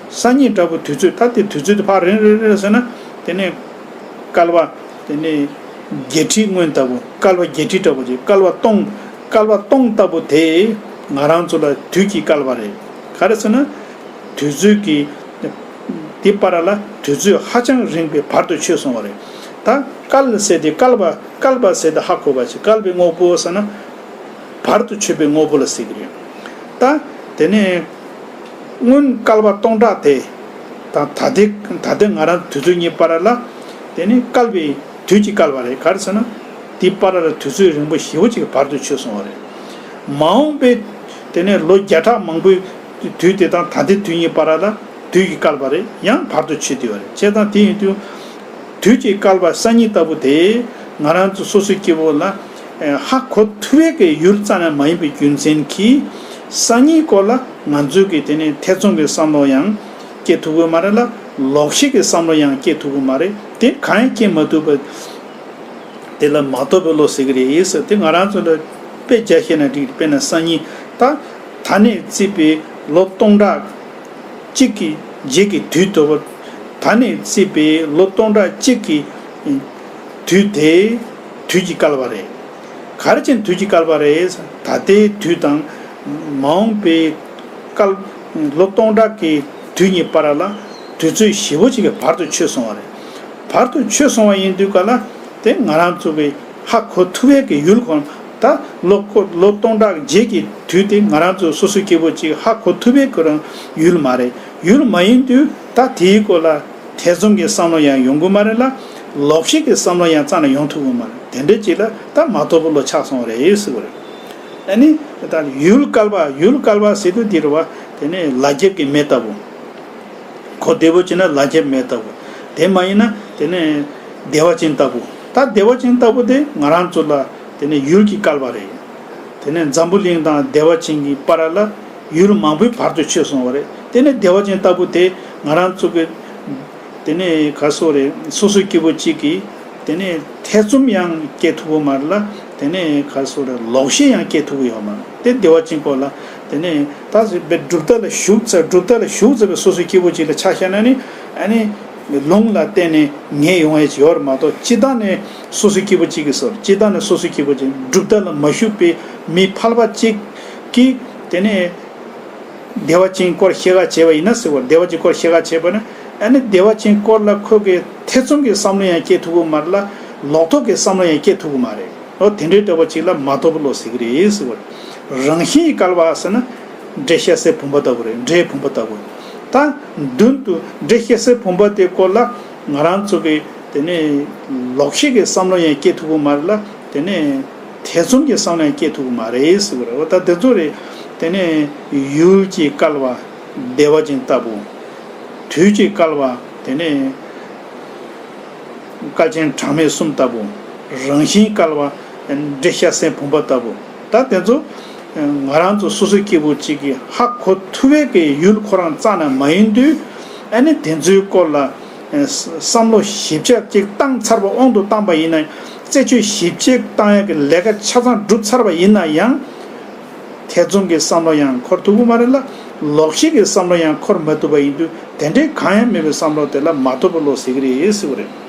སང་ཉིན་འདྲ་བོ་དུས་ཚོད། ད་དེ་དུས་ཚོད་དེ་ཕར་རིང་རིང་རིང་ཟེར་ན། དེ་ནས་བསྐལ་པ། དེ་ནས་བརྒྱད་ཁྲི་སྔོན་ལྟ་བུ། བསྐལ་པ་བརྒྱད་ཁྲི་འདྲ་བོ་ཅིག་བསྐལ་པ་སྟོང་། བསྐལ་པ་སྟོང་ལྟ་བུ་དེ་ང་རང་ཚོ་ལ་དུས་ཀྱི་བསྐལ་པ་རེད། ག་རེ་ཟེར་ན། དུས་ཚོད་ཀྱི་དེ་བར་ལ་དུས་ཚོད་ཧ་ཅང་རིང་པའི་བར་དུ་ཆོད་སོང་བ་རེད། ད་བསྐལ་ཟེར་དེ་བསྐལ་པ། བསྐལ་པ་ཟེར་དེ་ཧ་གོ་བ་ཅིག་བསྐལ་པའི་དངོས་པོ་ཟེར་ན། བར་དུ་ཆོད་པའི་དངོས་པོ་ལ་ཟེར་གྱི་རེད། ད་དེ་ནས་སྔོན་བསྐལ་པ་སྟོང་ཕྲག་དེ་དང་ད་ལྟའི། ད་ལྟའི་ང་རང་དུས་ཚོད་གཉིས་བར་ལ། དེ་ནི་བསྐལ་པའི་དུས་ཀྱི་བསྐལ་པ་རེད། ག་རེ་ཟེར་ན། དེའི་བར་ལ་དུས་ཚོད་རིང་པོ་ཞེ་པོ་ཅིག་བར་དུ་ཆོད་སོང་བ་རེད། མ་འོངས་པའི་དེ་ནས་ལོ་བརྒྱ་ཕྲག་མང་པོའི་དུས་དེ་དང་ད་ལྟའི་དུས་གཉིས་བར་ལ་དུས་ཀྱི་བསྐལ་པ་རེད། ཡང་བར་དུ་ཆོད་བསྡད་པ་རེད། བྱས་ཙང་དེ་ཡིན་དུས། དུས་ཀྱི་བསྐལ་པ་སང་ཉིན་ལྟ་བུ་དེ་ང་རང་ཚོ་སོ་སོའི་སྐྱེ་བོ་ལ་ཧ་གོ་ཐུབ་ཡས་ཀྱི་ཡུལ་རྩ་ནས་མ་ཡིན་པའི་རྒྱུ་མཚན་གྱིས། སང་ཉིན་སྐོར་ལ་ང་ཚོས་ཀྱི་དེ་ནས་ཐེ་ཚོམ་གྱི་བསམ་བློ་ཡང་སྐྱེ་ཐུབ་ཀྱི་མ་རེད་ལ། ལོག་ཤེས་ཀྱི་བསམ་བློ་ཡང་སྐྱེ་ཐུབ་ཀྱི་མ་རེད། དེ་གང་ཡང་སྐྱེ་མ་ཐུབ་པ། དེ་ལ་མ་རྟོགས་པའི་བློ་ཟེར་གྱི་རེད་ཟེར། དེ་ང་རང་ཚོ་ལ་དཔེ་བརྒྱ་བཤད་ན་འགྲིག་དཔེར་ན་སང་ཉིན། ད་ད་ནས་བརྩིས་པའི་ལོ་སྟོང་ཕྲག་གཅིག་གི་རྗེས་ཀྱི་དུས་དོ། ད་ནས་བརྩིས་པའི་ལོ་སྟོང་ཕྲག་གཅིག་གི་དུས་དེ་དུས་ཀྱི་བསྐལ་པ་རེད། ག་རེ་བྱས་ནས་དུས་ཀྱི་བསྐལ་པ་རེད། ད་ལྟའི་དུས་དང་མ་འོངས་པའི་བསྐལ། ལོ་སྟོང་ཕྲག་གི་དུས་གཉིས་བར་ལ་དུས་ཚོད་ཞེ་པོ་ཅིག་གི་བར་དུ་ཆོད་སོང་བ་རེད། བར་དུ་ཆོད་སོང་བ་ཡིན་དུས་ག་ལ། དེ་ང་རང་ཚོ་གི་ཧ་གོ་ཐུབ་ཡས་ཀྱི་ཡུལ་ཁོ་ན། ད་ལོ་ཁོ་ལོ་སྟོང་ཕྲག་རྗེས་ཀྱི་དུས་དེ་ང་རང་ཚོ་སོ་སོའི་སྐྱེ་བོ་གཅིག་ཧ་གོ་ཐུབ་ཡས་ཁོ་རང་ཡུལ་མ་རེད། ཡུལ་མ་ཡིན་དུས་ད་དེའི་སྐོར་ལ་ཐེ་ཚོམ་གྱི་བསམ་བློ་ཡང་ཡོང་གི་མ་རེད་ལ། ལོག་ཤེས་ཀྱི་བསམ་བློ་ཡང་རྩ་ནས་ཡོང་ཐུབ་ཀྱི་མ་རེད། དེ་འདྲ་ཅིག་ལ་ད་མ་རྟོགས་པའི་བློ་ཆགས་སོང་བ་རེད་ཟེར་བ་རེད། ཨ་ནི་ད་ཡུལ་བསྐལ་པ། ཡུལ་བསྐལ་པ་ཟེར་དུས་འདི་རེད་བ། དེ་ནས་ལ་རྒྱབ་ཀྱི་མེ་ལྟ་བུ། གོ་བདེ་པོ་བྱས་ན་ལ་རྒྱབ་མེ་ལྟ་བུ། དེ་མ་ཡིན་ན་དེ་ནས་བདེ་བ་ཅན་ལྟ་བུ། ད་བདེ་བ་ཅན་ལྟ་བུ་དེ་ང་རང་ཚོ་ལ་དེ་ནས་ཡུལ་གྱི་བསྐལ་པ་རེད། དེ་ནས་འཛམ་བུ་གླིང་དང་བདེ་བ་ཅན་གྱི་བར་ལ་ཡུལ་མང་པོའི་བར་དུ་ཆོད་སོང་བ་རེད། དེ་ནས་བདེ་བ་ཅན་ལྟ་བུ་དེ་ང་རང་ཚོ་གི་དེ་ནས་ག་སོ་རེད། སོ་སོའི་སྐྱེ་བོ་གཅིག་གིས་དེ་ནས་ཐེ་ཚོམ་ཡང་སྐྱེ་ཐུབ་པོ་མ་རེད་ལ། དེ་ནས་ག་རེ་ཟེར་རེད། ལོག་ཤེས་ཡང་སྐྱེ་ཐུབ་ཀྱི་ཡོད་མ་རེད། དེ་བདེ་བ་ཅན་སྐོར་ལ་དེ་ནས་ད་གཟོད་པའི་གྲུབ་མཐའ་ལ་ཞུགས་ཚར། གྲུབ་མཐའ་ལ་ཞུགས་ཚར་བའི་སོ་སོའི་སྐྱེ་བོ་ཅིག་ལ་ཆ་བཞག་ན་ནི། ཨ་ནི་ལུང་ལ་བརྟེན་ནས་ངེས་ཡོང་ཡས་ཅིག་ཡོད་རེད་མ་གཏོགས། སྤྱིར་བཏང་ནས་སོ་སོའི་སྐྱེ་བོ་གཅིག་གིས་ཟེར། སྤྱིར་བཏང་ནས་སོ་སོའི་སྐྱེ་བོ་གཅིག་གྲུབ་མཐའ་ལ་མ་ཞུགས་པའི་མི་ཕལ་པ་གཅིག་གིས་དེ་ནས་བདེ་བ་ཅན་སྐོར་བཤད་ག་བྱས་པ་ཡིན་ན་ཟེར་བ། བདེ་བ་ཅན་སྐོར་བཤད་ག་བྱས་པ་ན། ཨ་ནི་བདེ་བ་ཅན་སྐོར་ལ་ཁོ་གིས་ཐེ་ཚོམ་གྱི་བསམ་བློ་ཡང་སྐྱེ་ཐུབ་ཀྱི་མ་རེད་ལ། ལོག་རྟོག་གི་བསམ་བློ་ཡང་སྐྱེ་ཐུབ་ཀྱི་མ་རེད། འོ་དེ་འདྲའི་ལྟ་བ་ཅིག་ལ་མ་རྟོགས་པའི་བློ་ཟེར་གྱི་རེད་ཟེར་བ། རང་བཞིན་གྱིས་བསྐལ་བ་ཟེར་ན། འདྲེ་ཤ་ཟའི་བུམ་པ་ལྟ་བུ་རེད། འདྲེའི་བུམ་པ་ལྟ་བུ། ད་མདུན་དུ་འདྲེ་ཤ་ཟའི་བུམ་པ་དེའི་སྐོར་ལ་ང་རང་ཚོ་གིས་དེ་ནས་ལོག་ཤེས་ཀྱི་བསམ་བློ་ཡང་སྐྱེ་ཐུབ་ཀྱི་མ་རེད་ལ། དེ་ནས་ཐེ་ཚོམ་གྱི་བསམ་བློ་ཡང་སྐྱེ་ཐུབ་ཀྱི་མ་རེད་ཟེར་བ་རེད། འོ་ད་དེ་ཚོ་རེད། དེ་ནས་ཡུལ་གྱིས་བསྐལ་བ་བདེ་བ་ཅན་ལྟ་བུ། དུས་ཀྱིས་བསྐལ་བ་དེ་ནས་བསྐལ་ཆེན་གྲངས་མེད་གསུམ་ལྟ་བུ། རང་བཞིན་བསྐལ་བ་འདྲེ་ཤ་ཟའི་བུམ་པ་ལྟ་བུ། ད་དེ་ཚོ་ང་རང་ཚོ་སོ་སོའི་སྐྱེ་བོ་གཅིག་གིས་ཧ་གོ་ཐུབ་པའི་གི་ཡུལ་ཁོ་རང་རྩ་ནས་མ་ཡིན་དུས། ཨ་ནི་དེ་ཚོའི་སྐོར་ལ་བསམ་བློ་ཞིབ་ཆ་ཅིག་བཏང་ཚར་བ། དབང་དུ་བཏང་པ་ཡིན་ན། རྩད་གཅོད་ཞིབ་ཆ་བཏང་ཡག་གི་ལས་ཀ་ཆ་ཚང་གྲུབ་ཚར་བ་ཡིན་ན་ཡང་། ཐེ་ཚོམ་གྱི་བསམ་བློ་ཡང་འཁོར་ཐུབ་ཀྱི་མ་རེད་ལ། ལོག་ཤེས་ཀྱི་བསམ་བློ་ཡང་འཁོར་མ་ཐུབ་པ་ཡིན་དུས། དེ་འདྲའི་གང་ཡང་མེད་པའི་བསམ་བློ་དེ་ལ་མ་རྟོགས་པའི་བློ་ཟེར་གྱི་རེད་ཟེར་བ་རེད།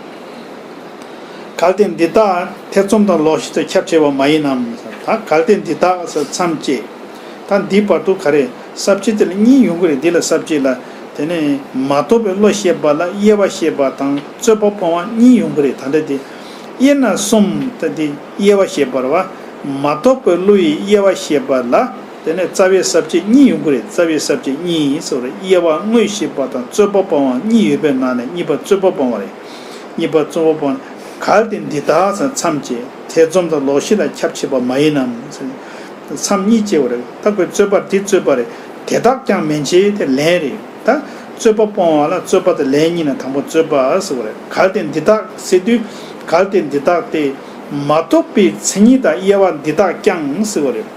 གལ་ཏེ་འདི་དག་ཐེ་ཚོམ་དང་ལོག་ཤེས་དང་ཁྱབ་ཆེ་བ་མ་ཡིན་ནམ། ད་གལ་ཏེ་འདི་དག་ཟེར་མཚམས་བཅད། ད་འདིའི་བར་དུ་ག་རེ། ས་བཅད་དེ་ལ་གཉིས་ཡོང་གི་རེད། འདི་ལ་ས་བཅད་ལ། དེ་ནས་མ་རྟོགས་པའི་བློ་བཤད་པ་ལ་དབྱེ་བ་བཤད་པ་དང་རྩོད་པ་སྤོང་བ་གཉིས་ཡོང་གི་རེད། ད་ལྟ་དེ་དབྱེ་ན་གསུམ། ད་འདི་དབྱེ་བ་བཤད་པ་རེད་བ། མ་རྟོགས་པའི་བློ་ཡི་དབྱེ་བ་བཤད་པ་ལ། དེ་ནས་རྩ་བའི་ས་བཅད་གཉིས་ཡོང་གི་རེད། རྩ་བའི་ས་བཅད་གཉིས་ཟེར་བ་རེད། དབྱེ་བ་དངོས་བཤད་པ་དང་རྩོད་པ་སྤོང་བ་གཉིས་ཡོད་པའི་ནང་ནས་གཉིས་པ་རྩོད་པ་སྤོང་བ་རེད། གཉིས་པ་རྩོད་པ་སྤོང་། གལ་ཏེ་འདི་དག་ཟེར་མཚམས་བཅད། ཐེ་ཚོམ་དང་ལོག་ཤེས་ལ་ཁྱབ་ཆེ་བ་མ་ཡིན་ནམ། མཚམས་གཉིས་བཅད་པ་རེད། ད་ཁོའི་རྩོད་པ་འདི་རྩོད་པ་རེད། དེ་དག་ཀྱང་མན་ཆད་དེ་ལན་རེད། ད་རྩོད་པ་སྤོང་བ་ལ་རྩོད་པ་དང་ལན་གཉིས་ནས་དང་པོ་རྩོད་པ་ཟེར་བ་རེད། གལ་ཏེ་འདི་དག་ཟེར་དུས། གལ་ཏེ་འདི་དག་སྟེ། མ་རྟོགས་པའི་མཚན་ཉིད་དང་དབྱེ་བ་འདི་དག་ཀྱང་ཟེར་བ་རེད།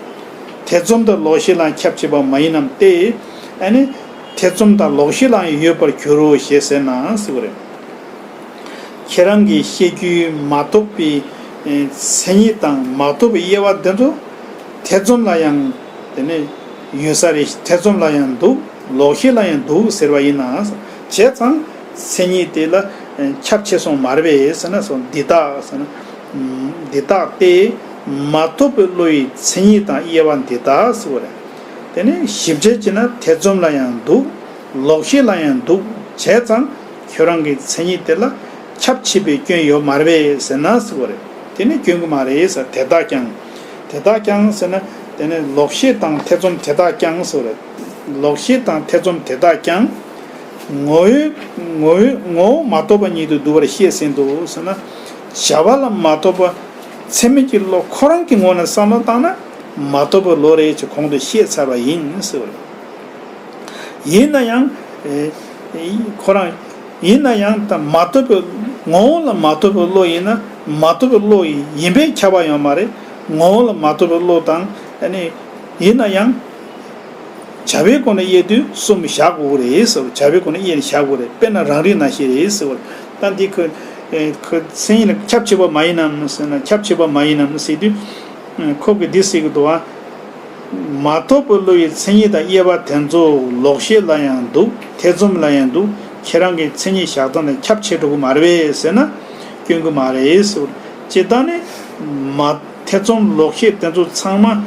ཐེ་ཚོམ་དང་ལོག་ཤེས་ལའང་ཁྱབ་ཆེ་བ་མ་ཡིན་ནམ་སྟེ། ཨ་ནི་ཐེ་ཚོམ་དང་ལོག་ཤེས་ལའང་ཡོད་པར་འགྱུར་རོ་ཞེས་ཟེར་ན་ཟེར་བ་རེད། ཁྱེད་རང་གིས་བཤད་རྒྱུའི་མ་རྟོགས་པའི་མཚན་ཉིད་དང་མ་རྟོགས་པའི་དབྱེ་བ་འདི་ཚོ་ཐེ་ཚོམ་ལ་ཡང་དེ་ནས་ཡོད་ས་རེད། ཐེ་ཚོམ་ལ་ཡང་འདུག་ལོག་ཤེས་ལ་ཡང་འདུག་ཟེར་བ་ཡིན་ན། བྱས་ཙང་མཚན་ཉིད་དེ་ལ་ཁྱབ་ཆེ་སོང་མ་རེད་པས་ཟེར་ན། སོང་འདི་དག་ཟེར་ན། འདི་དག་སྟེ། མ་རྟོགས་པའི་བློ་ཡི་མཚན་ཉིད་དང་དབྱེ་བ་འདི་དག་ཟེར་བ་རེད། དེ་ནས་ཞིབ་དཔྱད་བྱས་ན་ཐེ་ཚོམ་ལ་ཡང་འདུག་ལོག་ཤེས་ལ་ཡང་འདུག་བྱས་ཙང་ཁྱོད་རང་གི་མཚན་ཉིད་དེ་ལ་ཁྱབ་ཆེས་པའི་སྐྱོན་ཡོད་མ་རེད་པས་ཟེར་ན་ཟེར་བ་རེད། དེ་ནི་སྐྱོན་གྱི་མ་རེད་ཟེར། དེ་དག་ཀྱང་། དེ་དག་ཀྱང་ཟེར་ན། དེ་ནི་ལོག་ཤེས་དང་ཐེ་ཚོམ་དེ་དག་ཀྱང་ཟེར་བ་རེད། ལོག་ཤེས་དང་ཐེ་ཚོམ་དེ་དག་ཀྱང་། ངོ་བོའི་ངོ་བོའི་ངོ་བོ་མ་རྟོགས་པ་ཉིད་དུ་འདུ་བར་བཤད་ཟིན་ཏོ་ཟེར་ན། བྱ་བ་ལ་མ་རྟོགས་པ། ཚད་མིན་གྱི་བློ་ཁོ་རང་གི་ངོས་ནས་བསམ་བློ་བཏང་ན། མ་རྟོགས་པའི་བློ་རེད་ཅེས་གོང་དུ་བཤད་ཚར་བ་ཡིན་ཟེར་བ་རེད། ཡིན་ན་ཡང་། ཨེ། ཁོ་རང་། ཡིན་ན་ཡང་ད་མ་རྟོགས་པའི། ངོ་བོ་ལ་མ་རྟོགས་པའི་བློ་ཡིན་ན། མ་རྟོགས་པའི་བློ་ཡིན་པས་ཁྱབ་པ་ཡོད་མ་རེད། ངོ་བོ་ལ་མ་རྟོགས་པའི་བློ་དང་། ཨ་ནི། ཡིན་ན་ཡང་། བྱ་བའི་སྒོ་ནས་དབྱེ་དུས་གསུམ་བཞག་དགོས་ཀྱི་རེད་ཟེར། བྱ་བའི་སྒོ་ནས་དབྱེ་ནས་བཞག་དགོས་རེད། དཔེར་ན་རང་རིག་ནང་བཞིན་རེད་ཟེར། ད་འདི་ཁོ། ཨེ། ཁོ་མཚན་ཉིད་ལ་ཁྱབ་ཆེ་བ་མ་ཡིན་ནམ་ཟེར་ན། ཁྱབ་ཆེ་བ་མ་ཡིན་ནམ་ཟེར་དུས། ཁོ་གིས་འདི་ཟེར་གྱི་འདུག་བ། མ་རྟོགས་པའི་བློ་ཡི་མཚན་ཉིད་དང་དབྱེ་བ་དེ་ཚོ་ལོག་ཤེས་ལ་ཡང་འདུག་ཐེ་ཚོམ་ལ་ཡང་འདུག་ཁྱེད་རང་གི་མཚན་ཉིད་བཞག་སྟངས་དང་ཁྱབ་ཆེ་འགྲོ་གི་མ་རེད་པས་ཟེར་ན། སྐྱོན་གྱི་མ་རེད་ཟེར། སྤྱིར་བཏང་ནི། མ། ཐེ་ཚོམ་ལོག་ཤེས་དེ་ཚོ་ཚང་མ།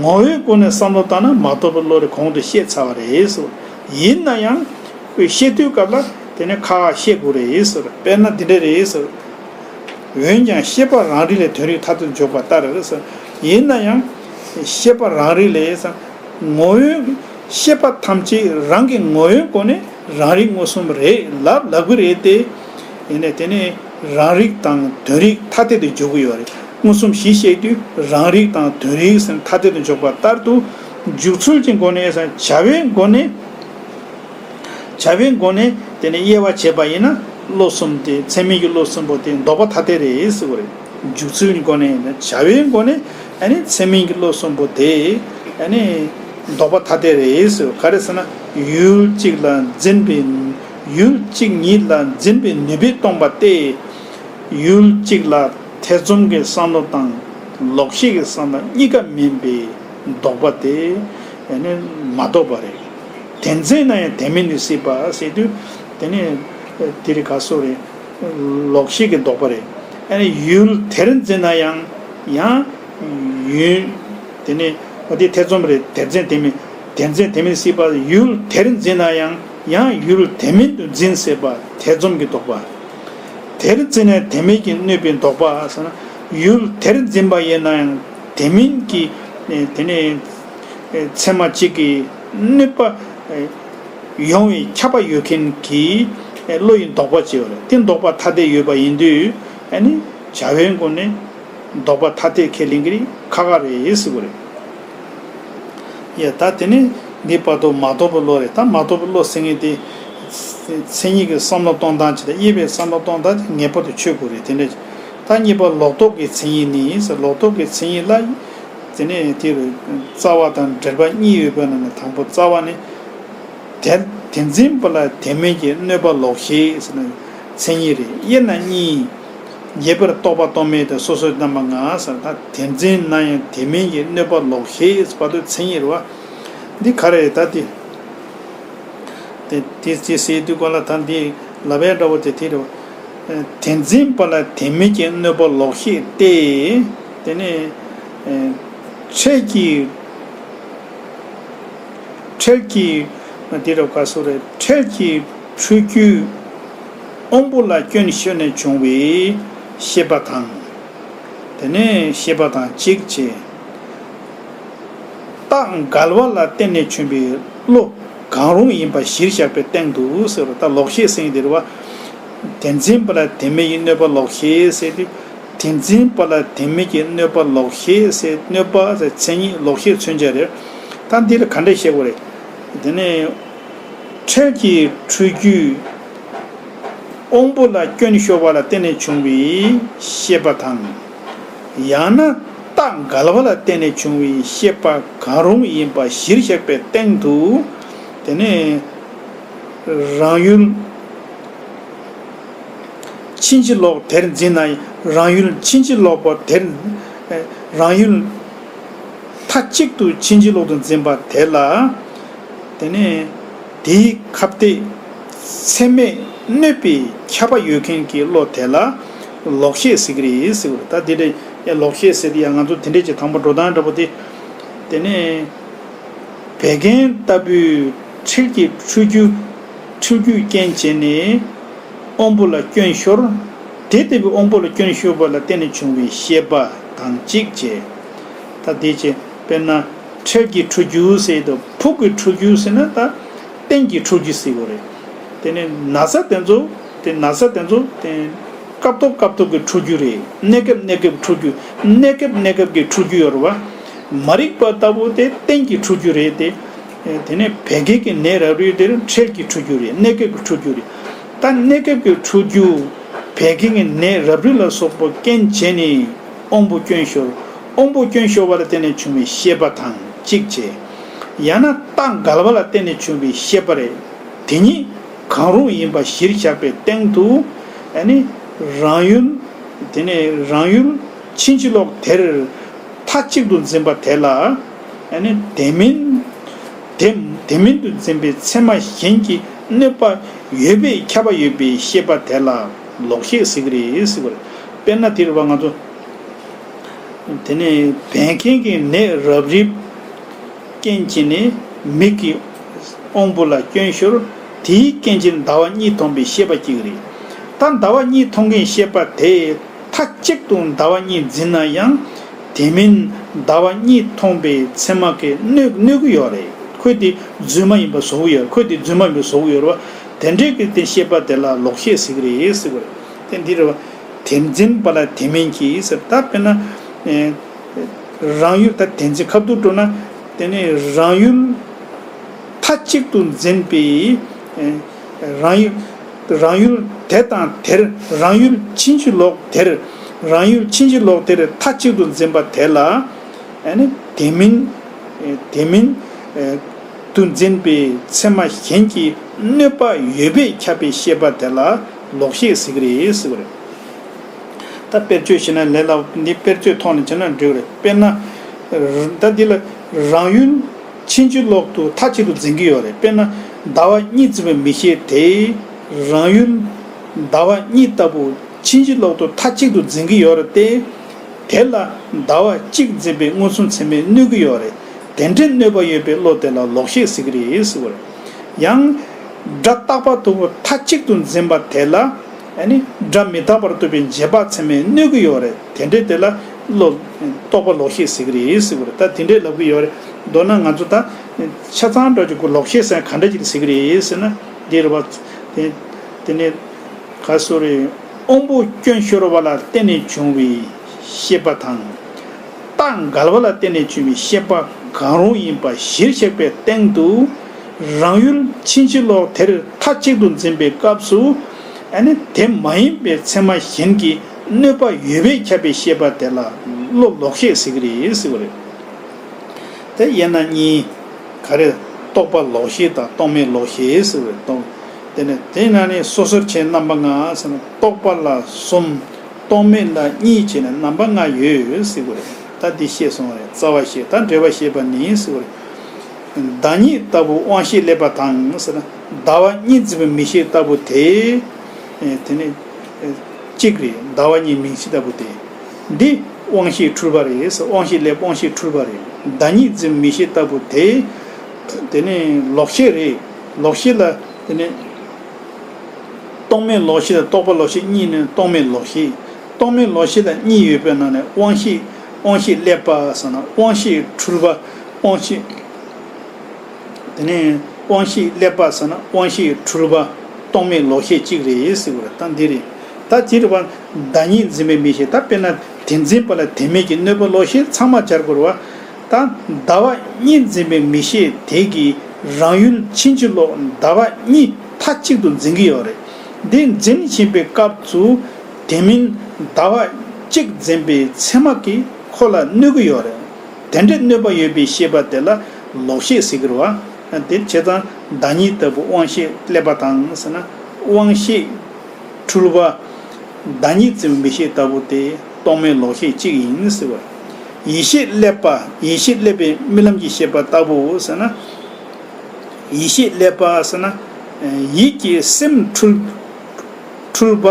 ངོ་བོའི་སྒོ་ནས་བསམ་བློ་བཏང་ན་མ་རྟོགས་པའི་བློ་རེད། གོང་དུ་བཤད་ཚར་བ་རེད་ཟེར། ཡིན་ན་ཡང་། ཁོས་བཤད་དུས་སྐབས་ལ་དེ་ནས་ཁ་ཁ་བཤད་དགོས་རེད་ཟེར། དཔེར་ན་འདི་འདྲ་རེད་ཟེར། འོན་ཀྱང་ཤེས་པ་རང་རིག་ལས་དོན་རིག་ཐ་དད་དུ་འཇོག་པ་ལྟར་ཟེར། ཡིན་ན་ཡང་། ཤེས་པ་རང་རིག་ལས་ཟེར། ངོ་བོའི་ཤེས་པ་ཐམས་ཅད་རང་གི་ངོ་བོའི་སྒོ་ནས་རང་རིག་མངོན་སུམ་རེད་ལབ་ལབ་ཀྱི་རེད་དེ། ཡིན་ནའི་དེ་ནས་རང་རིག་དང་དོན་རིག་ཐ་དད་དུ་འཇོག་གི་ཡོད་རེད། མངོན་སུམ་གཞི་བཤད་དུས་རང་རིག་དང་དོན་རིག་ཟེར་ཐ་དད་དུ་འཇོག་པ་ལྟར་དུ། འཇུག་ཚུལ་གྱི་སྒོ་ནས་ཟེར། བྱ་བའི་སྒོ་ནས། བྱ་བའི་སྒོ་ནས་དེ་ནས་དབྱེ་བ་བྱས་པ་ཡིན་ན་བློ་གསུམ་དེ། ཚད་མིན་གྱི་བློ་གསུམ་པོ་དེ་ལྡོག་པ་ཐ་དད་རེད་ཟེར་བ་རེད། འཇུག་ཚུལ་གྱི་སྒོ་ནས། བྱ་བའི་སྒོ་ནས་ཨ་ནི་ཚད་མིན་གྱི་བློ་གསུམ་པོ་དེ་ཨ་ནི་ལྡོག་པ་ཐ་དད་རེད་ཟེར། ག་རེ་ཟེར་ན། ཡུལ་གཅིག་ལ་འཛིན་པའི། ཡུལ་གཅིག་ཉིད་ལ་འཛིན་པའི་ནུས་པས་སྟོང་པ་སྟེ། ཡུལ་གཅིག་ལ་ཐེ་ཚོམ་གྱི་བསམ་བློ་དང་ ལོག་ཤེས་ཀྱི་བསམ་པ་གཉིས་ཀ་མིན་པའི་ལྡོག་པ་དེ་ནི་མ་རྟོགས་པ་རེད། དེ་འཛིན་ན་ཡང་དེ་མིན་དུ་སྲིད་པ་ཟེར་དུས་དེ་ནི་དེ་རིགས་ག་སོ་རེད། ལོག་ཤེས་ཀྱི་ལྡོག་པ་རེད། ཡུལ་དེར་འཛིན་ན་ཡང་ཡང་ཡུལ་དེ་ནི་འོ་དེ་ཐེ་ཚོམ་རེད། དེར་འཛིན་དེ་མིན་དེར་འཛིན་དེ་མིན་སྲིད་པ། ཡུལ་དེར་འཛིན་ན་ཡང་ཡང་ཡུལ་དེ་མིན་དུ་འཛིན་སྲིད་པ་ཐེ་ཚོམ་གྱི་ལྡོག་པ། དེར་འཛིན་ནས་དེ་མིན་གྱིས་གནོད་པའི་ལྡོག་པ་ཟེར་ན། ཡུལ་དེར་འཛིན་པ་ཡིན་ན་ཡང་དེ་མིན་གྱི་དེ་ནི་ཚད་མ་གཅིག་གིས་གནོད་པ་ཡོང་བའི་ཁྱབ་པ་ཡོད་མཁན་གྱི་བློ་ཡི་ལྡོག་པ་ཅིག་ཡོད་རེད། དེ་ལྡོག་པ་ཐ་དད་ཡོད་པ་ཡིན་དུས་ཨ་ནི་བྱ་བའི་སྒོ་ནས་ལྡོག་པ་ཐ་དད་ཁས་ལེན་གྱི་རེད། ཁག་ཁག་རེད་ཟེར་གྱི་རེད། ཡ་ད་དེ་ནི་འདི་བར་དུ་མ་རྟོགས་པའི་བློ་རེད། ད་མ་རྟོགས་པའི་བློ་ཟེར་མཁན་དེ་མཚན་ཉིད་ཀྱི་བསམ་བློ་གཏོང་སྟངས་ཅིག་དང་དབྱེ་བའི་བསམ་བློ་གཏོང་སྟངས་ཅིག་ངེས་པར་དུ་ཆོད་དགོས་རེད། དེ་འདྲ་ཅིག་ད་གཉིས་པ་ལོག་རྟོག་གི་མཚན་ཉིད་ནི་ཟེར། ལོག་རྟོག་གི་མཚན་ཉིད་ལ་དེ་ནས་དེ་རུ་རྩ་བ་དང་འབྲེལ་པ་གཉིས་ཡོད་པའི་ནང་ནས་དང་པོ་རྩ་བ་ནི། དེ་དེ་འཛིན་པ་ལ་དེ་མིན་གྱི་གནོད་པ་ལོག་ཤེས་ཟེར་ན་མཚན་ཉིད་རེད། དབྱེ་ན་གཉིས། རྒྱས་པར་རྟོག་པ་རྟོག་མེད་དང་སོ་སོའི་རྣམ་པ་ལྔ་ཟེར། ད་དེ་འཛིན་ན་ཡང་དེ་མིན་གྱི་གནོད་པ་ལོག་ཤེས་ཟེར་བར་དུ་མཚན་ཉིད་རེད་བ། འདི་ག་རེ་རེད་ད་དེ། དེ་དེ་དེ་ཟེར་དུས་གོང་ལ་ད་འདི་ལབ་ཡ་འདྲ་བོ་དེ་དེ་རེད་བ། དེ་འཛིན་པ་ལ་དེ་མིན་གྱི་གནོད་པ་ལོག་ཤེས་ཏེ། དེ་ནས་འཕྲལ་གྱི་འཕྲལ་གྱི་འདི་རུ་ག་སོ་རེད། འཕྲལ་གྱི་འཁྲུལ་རྒྱུས་དབང་པོ་ལ་སྐྱོན་ཤོར་ནས་བྱུང་བའི་ཤེས་པ་དང་། དེ་ནས་ཤེས་པ་དང་གཅིག་བྱས། རྟགས་འགལ་བ་ལ་བརྟེན་ནས་བྱུང་བའི་བློ་གང་རུང་ཡིན་པ་གཞིར་བཞག་པའི་སྟེང་དུ་ཟེར་བ། ད་ལོག་ཤེས་ཟེར་དེ་རེད་བ། དེ་འཛིན་པ་ལ་དེ་མིན་གྱི་གནོད་པ་ལོག་ཤེས་ཟེར་དུས། དེ་འཛིན་པ་ལ་དེ་མིན་གྱི་གནོད་པ་ལོག་ཤེས་ཟེར། གནོད་པ་ཟེར་མཚན་ཉིད། ལོག་ཤེས་མཚོན་བྱ་རེད། ད་འདི་ལ་ག་འདྲ་བཤད་དགོས་རེད། དེ་ནས་འཕྲལ་གྱི་འཁྲུལ་རྒྱུས་དབང་པོ་ལ་སྐྱོན་ཤོར་བ་ལ་བརྟེན་ནས་བྱུང་བའི་ཤེས་པ་དང་། ཡང་ན་རྟགས་འགལ་བ་ལ་བརྟེན་ནས་བྱུང་བའི་ཤེས་པ་གང་རུང་ཡིན་པ་གཞིར་བཞག་པའི་སྟེང་དུ། དེ་ནས་རང་ཡུལ་ཕྱིན་ཅི་ལོག་དེར་འཛིན་ན་ཡང་། རང་ཡུལ་ཕྱིན་ཅི་ལོག་པ་དེར། རང་ཡུལ་མཐའ་གཅིག་ཏུ་ཕྱིན་ཅི་ལོག་ཏུ་འཛིན་པ་དེ་ལ། དེ་ནས་དེའི་ཁ་གཏད་ཚད་མས་གནོད་པའི་ཁྱབ་པ་ཡོད་མཁན་གྱི་བློ་དེ་ལ་ལོག་ཤེས་ཟེར་གྱི་རེད་ཟེར་བ་རེད། ད་དེ་འདྲ་ཡ་ལོག་ཤེས་ཟེར་དེ་ཡང་ང་ཚོ་དེ་འདྲས་ཀྱི་དང་པོ་འགྲོ་སྟངས་འདྲ་པོ་དེ། དེ་ནས་བད་ཀན་ལྟ་བུའི་འཕྲལ་གྱི་འཁྲུལ་རྒྱུ། འཁྲུལ་རྒྱུས་རྐྱེན་བྱས་ནས་དབང་པོ་ལ་སྐྱོན་ཤོར། དེ་ལྟ་བུའི་དབང་པོ་ལ་སྐྱོན་ཤོར་བ་ལ་བརྟེན་ནས་བྱུང་བའི་ཤེས་པ་དང་གཅིག་བྱས། ད་དེ་བྱས་དཔེར་ན་འཕྲལ་གྱི་འཁྲུལ་རྒྱུ་ཟེར་དུས། ཕུགས་ཀྱི་འཁྲུལ་རྒྱུ་ཟེར་ན་ད་གཏན་གྱི་འཁྲུལ་རྒྱུ་ཟེར་དགོས་རེད། དེ་ནས་ན་ཚ་དེ་ཚོ། དེ་ན་ཚ་དེ་ཚོ་དེ་སྐབས་ཐོག་སྐབས་ཐོག་གི་འཁྲུལ་རྒྱུ་རེད། གནས་སྐབས་གནས་སྐབས་འཁྲུལ་རྒྱུ། གནས་སྐབས་གནས་སྐབས་ཀྱི་འཁྲུལ་རྒྱུ་ཡོད་རེད་བ། མ་རིག་པ་ལྟ་བུ་དེ་གཏན་གྱི་འཁྲུལ་རྒྱུ་རེད་དེ། དེ་ནས་བད་ཀན་གྱི་ནད་རབ་རིབ་དེར་འཕྲལ་གྱི་འཁྲུལ་རྒྱུ་རེད། གནས་སྐབས་ཀྱི་འཁྲུལ་རྒྱུ་རེད། ད་གནས་སྐབས་ཀྱི་འཁྲུལ་རྒྱུ། བད་ཀན་གྱི་ནད་རབ་རིབ་ལ་སོགས་པ་རྐྱེན་བྱས་ནས་དབང་པོ་སྐྱོན་ཤོར། དབང་པོ་སྐྱོན་ཤོར་བ་ལ་བརྟེན་ནས་བྱུང་བའི་ཤེས་པ་དང་གཅིག་བྱས། ཡང་ན་རྟགས་འགལ་བ་ལ་བརྟེན་ནས་བྱུང་བའི་ཤེས་པ་རེད། དེ་ཉིད་གང་རུང་ཡིན་པ་གཞིར་བཞག་པའི་སྟེང་དུ། ཨ་ནི་རང་ཡུལ། དེ་ནས་རང་ཡུལ་ཕྱིན་ཅི་ལོག་དེར་མཐའ་གཅིག་ཏུ་འཛིན་པ་དེ་ལ། ཨ་ནི་དེ་མིན། དེ་དེ་མིན་དུ་འཛིན་པའི་ཚད་མ་གཞན་གྱི་གནོད་པ་ཡོད་པའི་ཁྱབ་པ་ཡོད་པའི་ཤེས་པ་དེ་ལ་ལོག་ཤེས་ཟེར་གྱི་རེད་ཟེར་བ་རེད། དཔེར་ན་དེ་རེད་བ། ང་ཚོ་དེ་ནས་བད་ཀན་གྱི་ནད་རབ་རིབ་རྐྱེན་གྱིས་ནི་མིག་གི་དབང་པོ་ལ་སྐྱོན་ཤོར། དེའི་རྐྱེན་གྱིས་ཟླ་བ་གཉིས་མཐོང་བའི་ཤེས་པ་སྐྱེ་གི་རེད། ད་ཟླ་བ་གཉིས་མཐོང་མཁན་ཤེས་པ་དེ་མཐའ་གཅིག་ཏུ་ཟླ་བ་གཉིས་འཛིན་ན་ཡང་དེ་མིན་ཟླ་བ་གཉིས་མཐོང་བའི་ཚད་མ་གིས་གནོད་གནོད་གི་ཡོད་རེད། ཁོས་དེ་རྫུན་མ་ཡིན་པ་བཟོ་གི་ཡོད། ཁོས་དེ་རྫུན་མ་ཡིན་པ་བཟོ་གི་ཡོད་རེད་བ། དེ་འདྲའི་གི་དེ་ཤེས་པ་དེ་ལ་ལོག་ཤེས་ཟེར་གི་རེད་ཟེར་གི་རེད། དེ་འདི་རེད་བ། དེར་འཛིན་པ་ལ་དེ་མིན་གྱི་ཟེར། ད་དཔེར་ན། ཨེ། རང་ཡུལ། ད་དེ་འཛིན་ཁ་ཐུག་འགྲོ་ན། དེ་ནས་རང་ཡུལ་མཐའ་གཅིག་ཏུ་འཛིན་པའི། ཨེ། རང་ཡུལ། རང་ཡུལ་དེ་དང་དེར། རང་ཡུལ་ཕྱིན་ཅི་ལོག་དེར། རང་ཡུལ་ཕྱིན་ཅི་ལོག་དེར་མཐའ་གཅིག་ཏུ་འཛིན་པ་དེ་ལ། ཨ་ནི་དེ་མིན། ཨེ། དེ་མིན། ཨེ། དུ་འཛིན་པའི་ཚད་མ་གཞན་གྱི་གནོད་པ་ཡོད་པས་ཁྱབ་པའི་ཤེས་པ་དེ་ལ་ལོག་ཤེས་ཟེར་གྱི་རེད་ཟེར་བ་རེད། ད་དཔེར་བརྗོད་བྱས་ན་ལས་སླ་པོ། འདི་དཔེར་བརྗོད་ཐོག་ནས་བྱས་ན་འགྲིག་རེད། དཔེར་ན། ད་འདི་ལ་རང་ཡུལ་ཕྱིན་ཅི་ལོག་ཏུ་མཐའ་གཅིག་ཏུ་འཛིན་གྱི་ཡོད་རེད། དཔེར་ན་ཟླ་བ་གཉིས་འཛིན་པའི་མིག་ཤེས་དེས་རང་ཡུལ་ཟླ་བ་གཉིས་ལྟ་བུ་ཕྱིན་ཅི་ལོག་ཏུ་མཐའ་གཅིག་ཏུ་འཛིན་གྱི་ཡོད་རེད་དེ། དེ་ལ་ཟླ་བ་གཅིག་འཛིན་པའི་མངོན་སུམ་ཚད་མས་གནོད་ཀྱི་ཡོད་རེད། དེ་འདྲའི་གནོད་པ་ཡོད་པའི་བློ་དེ་ལ་ལོག་ཤེས་ཟེར་གྱི་རེད་ཟེར་བ་རེད། ཡང་། སྒྲ་རྟག་པ་ལྟ་བུ་མཐའ་གཅིག་ཏུ་འཛིན་པ་དེ་ལ། ཨ་ནི་སྒྲ་མི་རྟག་པར་རྟོགས་པའི་རྗེས་དཔག་ཚད་མས་གནོད་ཀྱི་ཡོད་རེད། དེ་འདྲའི་དེ་ལ་བློ། རྟོག་པ་ལོག་ཤེས་ཟེར་གྱི་རེད་ཟེར་བ་རེད། ད་དེ་འདྲའི་ལབ་ཀྱི་ཡོད་རེད། མདོར་ན་ང་ཚོ་ད་ཆ་ཚང་འགྲོ་རྒྱུ་གི་ལོག་ཤེས་ཟེར་ག་འདྲ་ཅིག་ཟེར་གྱི་རེད་ཟེར་ན། འདི་རེད་བ། དེ་དེ་ནས་ག་སོ་རེད། དབང་པོ་སྐྱོན་ཤོར་བ་ལ་བརྟེན་ནས་བྱུང་བའི་ཤེས་པ་དང་། རྟགས་འགལ་བ་ལ་བརྟེན་ནས་བྱུང་བའི་ཤེས་པ་གང་རུང་ཡིན་པ་གཞིར་བཞག་པའི་སྟེང་དུ། རང་ཡུལ་ཕྱིན་ཅི་ལོག་དེར་མཐའ་གཅིག་ཏུ་འཛིན་པའི་སྐབས་སུ། ཨ་ནི་དེ་མ་ཡིན་པའི་ཚད་མ་གཞན་གྱིས་གནོད་པ་ཡོད་པས་ཁྱབ་པའི་ཤེས་པ་དེ་ལ་བློ་ལོག་ཤེས་ཟེར་གྱི་རེད་ཟེར་བ་རེད། དེ་དབྱེ་ན་གཉིས། ག་རེ། རྟོག་པ་ལོག་ཤེས་དང་རྟོག་མེད་ལོག་ཤེས་ཟེར་བའི་རྟོག་དེ་ནས་དེ་ན་ནི་སོ་སོར་ཕྱེ་རྣམ་པ་ལྔ་ཟེར་ན། རྟོག་པ་ལ་གསུམ། རྟོག་མེད་ལ་གཉིས་བྱས་ནས་རྣམ་པ་ལྔ་ཡོད་ཟེར་དགོས་རེད། ད་འདི་ཤེས་སོང་རེད། རྩ་བ་ཤེས་དང་འབྲེལ་བ་ཤེས་པ་ནི་ཟེར་དགོས་རེད། ཟླ་གཉིས་ལྟ་བུ་དབང་ཤེས་སླེབས་པ་དང་ཟེར་ན། ཟླ་བ་གཉིས་འཛིན་པའི་མིག་ཤེས་ལྟ་བུ་དེ། དེ་ནི། གཅིག་རེད། ཟླ་བ་གཉིས་མིག་ཤེས་ལྟ་བུ་དེ། འདི་དབང་ཤེས་འཁྲུལ་པ་རེད། དབང་ཤེས་སླེབས་དབང་ཤེས་འཁྲུལ་པ་རེད། ཟླ་གཉིས་འཛིན་མིག་ཤེས་ལྟ་བུ་དེ། དེ་ནི་ལོག་ཤེས་རེད། ལོག་ཤེས་ལ། དེ་ནི། རྟོག་མེད་ལོག་ཤེས་དང་རྟོག་པ་ལོག་ཤེས་གཉིས་ནི་རྟོག་མེད་ལོག་ཤེས། རྟོག་མེད་ལོག་ཤེས་ལ་གཉིས་ཡོད་པའི་ནང་ནས་དབང་ཤེས། དབང་ཤེས་སླེབས་པ་ཟེར་ན་དབང་ཤེས་འཁྲུལ་པ། དབང་ཤེས། དེ་ནས་དབང་ཤེས་སླེབས་པ་ཟེར་ན་དབང་ཤེས་འཁྲུལ་པ། རྟོག་མེད་ལོག་ཤེས་གཅིག་རེད་ཟེར་བ་རེད། ད་འདི་རེད། ད་དེ་རེད་བ། ཟླ་གཉིས་འཛིན་པའི་མིག་ཤེས། ད་དཔེར་ན་དེ་འཛིན་པ་ལ་དེ་མེད་ཀྱི་གནོད་པ་ལོག་ཤེས་ཚང་མ་སྦྱར་དགོས་རེད་བ། ད་ཟླ་བ་གཉིས་འཛིན་པའི་མིག་ཤེས་དེ་གིས་རང་ཡུལ་ཕྱིན་ཅི་ལོག་ཟླ་བ་གཉིས་མཐའ་གཅིག་ཏུ་འཛིན་གྱི་ཡོད་རེད། འདི་འཛིན་བཞིན་པའི་སྐབས་སུ་དེ་མིན་ཟླ་བ་གཅིག་འཛིན་པའི་མཚན་མ་གིས་ཁོ་ལ་གནོད་ཀྱི་ཡོད་རེད། དེ་འདྲའི་གནོད་པ་ཡོད་པའི་ཤེས་པ་དེ་ལ་ལོག་ཤེས་ཟེར་གྱི་རེད་བ། དེ་བྱས་ཙང་ཟླ་གཉིས་ལྟ་བུ་དབང་ཤེས་སླེབས་པ་དང་ཟེར་ན། དབང་ཤེས་འཁྲུལ་པ། ཟླ་གཉིས་འཛིན་པའི་མིག་ཤེས་ལྟ་བུ་དེ་རྟོག་མེད་ལོག་ཤེས་གཅིག་ཡིན་ཟེར་བ། ཡིད་ཤེས་སླེབས་པ། ཡིད་ཤེས་སླེབས་པའི་རྨི་ལམ་གྱི་ཤེས་པ་ལྟ་བུ་ཟེར་ན། ཡིད་ཤེས་སླེབས་པ་ཟེར་ན། ཡིད་ཀྱི་སེམས་འཁྲུལ། འཁྲུལ་པ།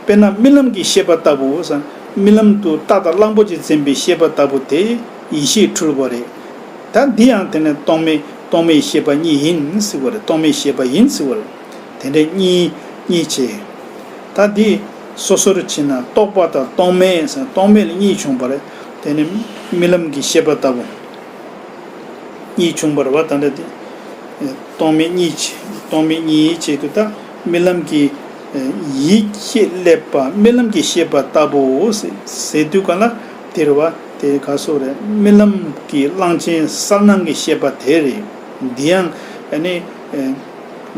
དཔེར་ན་རྨི་ལམ་གྱི་ཤེས་པ་ལྟ་བུ་ཟེར། རྨི་ལམ་དུ་རྟ་དང་གླང་པོ་ཆེ་འཛིན་པའི་ཤེས་པ་ལྟ་བུ་དེ་ཡིད་ཤེས་འཁྲུལ་པ་རེད། ད་འདི་ཡང་དེ་ནི་རྟོག་མེད། རྟོག་མེད་ཤེས་པ་གཉིས་ཡིན་ཟེར་བ་རེད། རྟོག་མེད་ཤེས་པ་ཡིན་ཟེར་བ་རེད། དེ་འདྲའི་གཉིས། གཉིས་བྱས། ད་འདི་སོ་སོར་ཕྱེ་ན་རྟོག་པ་དང་རྟོག་མེད་ཟེར། རྟོག་མེད་ལ་གཉིས་བྱུང་བ་རེད། དེ་ནི་རྨི་ལམ་གྱི་ཤེས་པ་ལྟ་བུ། གཉིས་བྱུང་བ་རེད་བ། ད་འདྲ་དེ། རྟོག་མེད་གཉིས་བྱས། རྟོག་མེད་གཉིས་བྱས་དུས་ད་རྨི་ལམ་གྱི། ཡིད་ཤེས་སླེབས་པ་རྨི་ལམ་གྱི་ཤེས་པ་ལྟ་བུའོ་ཟེར་དུས་ག་ལ་དེ་རེད་བ། དེ་ག་སོགས་རེད། རྨི་ལམ་གྱི་གླང་ཆེན་གསལ་སྣང་གི་ཤེས་པ་དེ་རེད། འདི་ཡང་ཨ་ནི་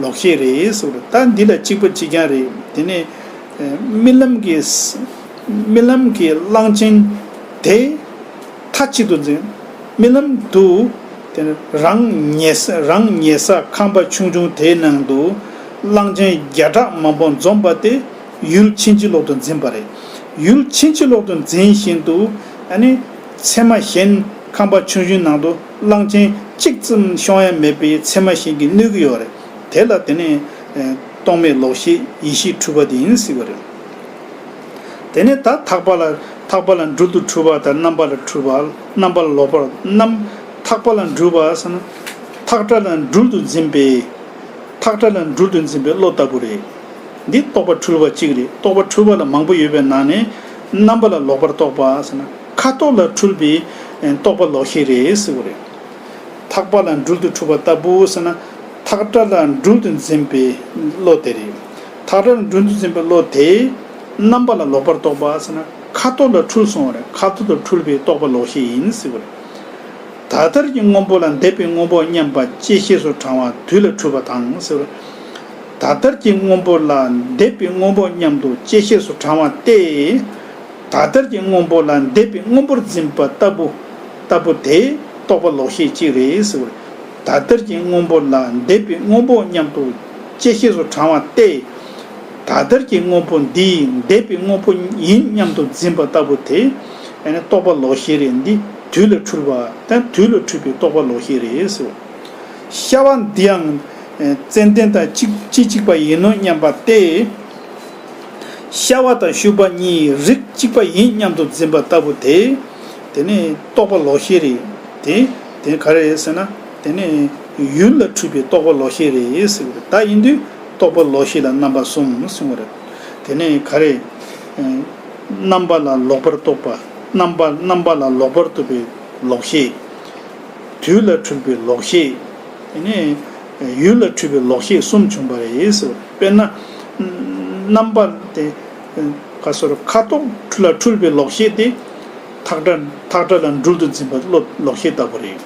ལོག་ཤེས་རེད་ཟེར་བ་རེད། ད་འདི་ལ་གཅིག་པ་གཅིག་རྐྱང་རེད། དེ་ནས་རྨི་ལམ་གྱི། རྨི་ལམ་གྱི་གླང་ཆེན་དེ། མཐའ་གཅིག་ཏུ་འཛིན། རྨི་ལམ་དུ། དེ་ནི་རང་ཉལ་ས། རང་ཉལ་ས་ཁང་པ་ཆུང་ཆུང་དེའི་ནང་དུ། གླང་ཆེན་བརྒྱ་ཕྲག་མང་པོ་འཛོམས་པ་དེ་ཡུལ་ཕྱིན་ཅི་ལོག་ཏུ་འཛིན་པ་རེད། ཡུལ་ཕྱིན་ཅི་ལོག་ཏུ་འཛིན་བཞིན་དུ། ཨ་ནི་མཚན་མ་གཞན་ཁང་པ་ཆུང་ཆུང་ནང་དུ་གླང་ཆེན་གཅིག་ཙམ་ཤོང་ཡ་མེད་པའི་མཚན་མ་གཞན་གྱིས་གནོད་ཀྱི་ཡོད་རེད། དེ་ལ་དེ་ནི་རྟོག་མེད་ལོག་ཤེས་ཡིད་ཤེས་འཁྲུལ་པ་དེ་ཡིན་ཟེར་བ་རེད། དེ་ནས་ད་ཐག་པ་ལ། ཐག་པ་ལ་འགྲུལ་དུ་འཁྲུལ་པ་དང་རྣམ་པ་ལ་འཁྲུལ་པ། རྣམ་པ་ལ་ལོག་པར་རྣམ། ཐག་པ་ལ་འགྲུལ་པ་ཟེར་ན། ཐག་སྒྲ་ལ་འགྲུལ་དུ་འཛིན་པའི། ཐག་སྒྲ་ལ་འགྲུལ་དུ་འཛིན་པའི་བློ་ལྟ་བུ་རེད། འདི་རྟོག་པ་འཁྲུལ་པ་གཅིག་རེད། རྟོག་པ་འཁྲུལ་པ་ལ་མང་པོ་ཡོད་པའི་ནང་ནས་རྣམ་པ་ལ་ལོག་པར་རྟོག་པ་ཟེར་ན་ཁ་དོག་ལ་འཁྲུལ་པའི་རྟོག་པ་ལོག་ཤེས་རེད་ཟེར་བ་རེད། ཐག་པ་ལ་འགྲུལ་དུ་འཁྲུལ་པ་ལྟ་བུ་ཟེར་ན། ཐག་སྒྲ་ལ་འགྲུལ་དུ་འཛིན་པའི་བློ་དེ་རེད། ཐག་སྒྲ་ལ་འགྲུལ་དུ་འཛིན་པའི་བློ་དེས་རྣམ་པ་ལ་ལོག་པར་རྟོག་པ་ཟེར་ན་ཁ་དོག་ལ་འཁྲུལ་སོང་བ་རེད། ཁ་དོག་ལ་འཁྲུལ་པའི་རྟོག་པ་ལོག་ཤེས་ཡིན་ཟེར་བ་རེད། ད་ལྟར་གྱི་སྔོན་པོ་ལ་འདས་པའི་སྔོན་པོ་མཉམ་པ་བཅད་ཤེས་སུ་བགྲང་བ་དུས་ལ་འཁྲུལ་པ་དང་ཟེར་བ་རེད། ད་ལྟར་གྱི་སྔོན་པོ་ལ་འདས་པའི་སྔོན་པོ་མཉམ་དུ་བཅད་ཤེས་སུ་བགྲང་བ་སྟེ། ད་ལྟར་གྱི་སྔོན་པོ་ལ་འདས་པའི་སྔོན་པོར་འཛིན་པ་ལྟ་བུ། ལྟ་བུ་དེ་རྟོག་པ་ལོག་ཤེས་གཅིག་རེད་ཟེར་བ་རེད། ད་ལྟར་གྱི་སྔོན་པོ་ལ་འདས་པའི་སྔོན་པོ་མཉམ་དུ་བཅད་ཤེས་སུ་བགྲང་བ་སྟེ། ད་ལྟར་གྱི་དངོས་པོ་འདི་འདས་པའི་དངོས་པོ་ཡིན་སྙམ་དུ་འཛིན་པ་ལྟ་བུ་དེ། ཨ་ནི་རྟོག་པ་ལོག་ཤེས་རེད། འདི་དུས་ལ་འཁྲུལ་བ་དང་དུས་ལ་འཁྲུལ་པའི་རྟོག་པ་ལོག་ཤེས་རེད་ཟེར། ཤ་བ་འདི་ཡང་ཙན་དན་དང་གཅིག་གཅིག་གཅིག་པ་ཡིན་ནོ་སྙམ་པ་སྟེ། ཤ་བ་དང་ཤུག་པ་གཉིས་རིགས་གཅིག་པ་ཡིན་སྙམ་དུ་འཛིན་པ་ལྟ་བུ་དེ། དེ་ནི་རྟོག་པ་ལོག་ཤེས་རེད། དེ་དེ་ག་རེ་རེད་ཟེར་ན། དེ་ནི་ཡུལ་ལ་འཁྲུལ་པའི་རྟོག་པ་ལོག་ཤེས་རེད་ཟེར་གི་རེད། ད་ཡིན་དུས་རྟོག་པ་ལོག་ཤེས་ལ་རྣམ་པ་གསུམ་གསུང་གི་རེད། དེ་ནི་ག་རེ། རྣམ་པ་ལ་ལོག་པར་རྟོག་པ། རྣམ་པ་རྣམ་པ་ལ་ལོག་པར་རྟོག་པའི་ལོག་ཤེས། དུས་ལ་འཁྲུལ་པའི་ལོག་ཤེས། དེ་ནས་ཡུལ་ལ་འཁྲུལ་པའི་ལོག་ཤེས་གསུམ་བྱུང་བ་རེད་ཟེར། དཔེར་ན། རྣམ་པ་དེ། ཁ་སོར་ཁ་དོག་ལ་འཁྲུལ་པའི་ལོག་ཤེས་དེ། ཐག་སྒྲ་ཐག་སྒྲ་ལ་འགྲུལ་དུ་འཛིན་པ་ལོ་ལོག་ཤེས་ལྟ་བུ་རེད།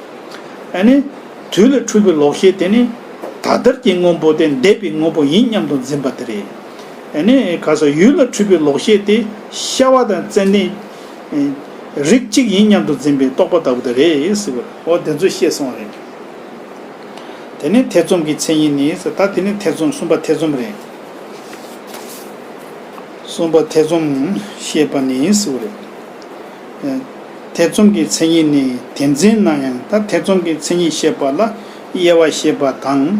ཨ་ནི། དུས་ལ་འཁྲུལ་པའི་ལོག་ཤེས་དེ་ནི། ད་ལྟར་གྱི་དངོས་པོ་དེ་འདས་པའི་དངོས་པོ་ཡིན་སྙམ་དུ་འཛིན་པ་དེ་རེད། ཨ་ནི་ཁ་སོར་ཡུལ་ལ་འཁྲུལ་པའི་ལོག་ཤེས་དེ་ཤ་བ་དང་ཙན་དན། རིགས་གཅིག་ཡིན་སྙམ་དུ་འཛིན་པའི་རྟོག་པ་ལྟ་བུ་དེ་རེད་ཟེར་བ་རེད། འོ་དེ་ཚོ་ཤེས་སོང་བ་རེད། དེ་ནས་ཐེ་ཚོམ་གྱི་མཚན་ཉིད་ནི་ཟེར། ད་དེ་ནས་ཐེ་ཚོམ་གསུམ་པ་ཐེ་ཚོམ་རེད། གསུམ་པ་ཐེ་ཚོམ་བཤད་པ་ནི་ཟེར་བ་རེད། ཐེ་ཚོམ་གྱི་མཚན་ཉིད་ནི་དེ་འཛིན་ན་ཡང་། ད་ཐེ་ཚོམ་གྱི་མཚན་ཉིད་བཤད་པ་ལ་དབྱེ་བ་བཤད་པ་དང་།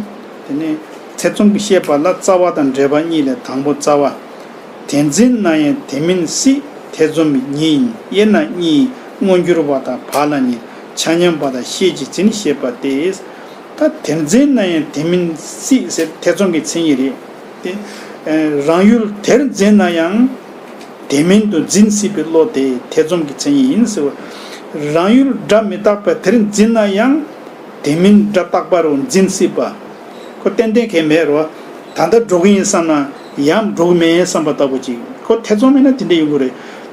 དེ་ནས་ཐེ་ཚོམ་གྱི་བཤད་པ་ལ་རྩ་བ་དང་འབྲེལ་པ་གཉིས་ལས་དང་པོ་རྩ་བ། དེ་འཛིན་ན་ཡང་དེ་མིན་སྲིད་ཐེ་ཚོམ་ཉིད་ཡིན། དབྱེ་ན་གཉིས། མངོན་གྱུར་བ་དང་བག་ལ་ཉལ། ཆ་མཉམ་པ་དང་ཤེས་བྱེད་འཛིན་ཞེས་པ་སྟེ། ད་དེར་འཛིན་ན་ཡང་དེ་མིན་སྲིད་ཟེར་ཐེ་ཚོམ་གྱི་མཚན་ཉིད་རེད། དེ། རང་ཡུལ་དེར་འཛིན་ན་ཡང་དེ་མིན་དུ་འཛིན་སྲིད་པའི་བློ་དེ་ཐེ་ཚོམ་གྱི་མཚན་ཉིད་ཡིན་ཟེར་བ། རང་ཡུལ་སྒྲ་མི་རྟག་པ་དེར་འཛིན་ན་ཡང་དེ་མིན་སྒྲ་རྟག་པ་རུ་འཛིན་སྲིད་པ། ཁོ་ཏན་ཏན་གང་མེད་རོ། ད་ལྟ་འགྲོ་གི་ཡིན་བསམ་ན་ཡང་འགྲོ་གི་མེད་བསམ་པ་ལྟ་བུ་ཅིག་ཁོ་ཐེ་ཚོམ་མེད་ན་དེ་འདྲ་ཡོང་གི་རེད།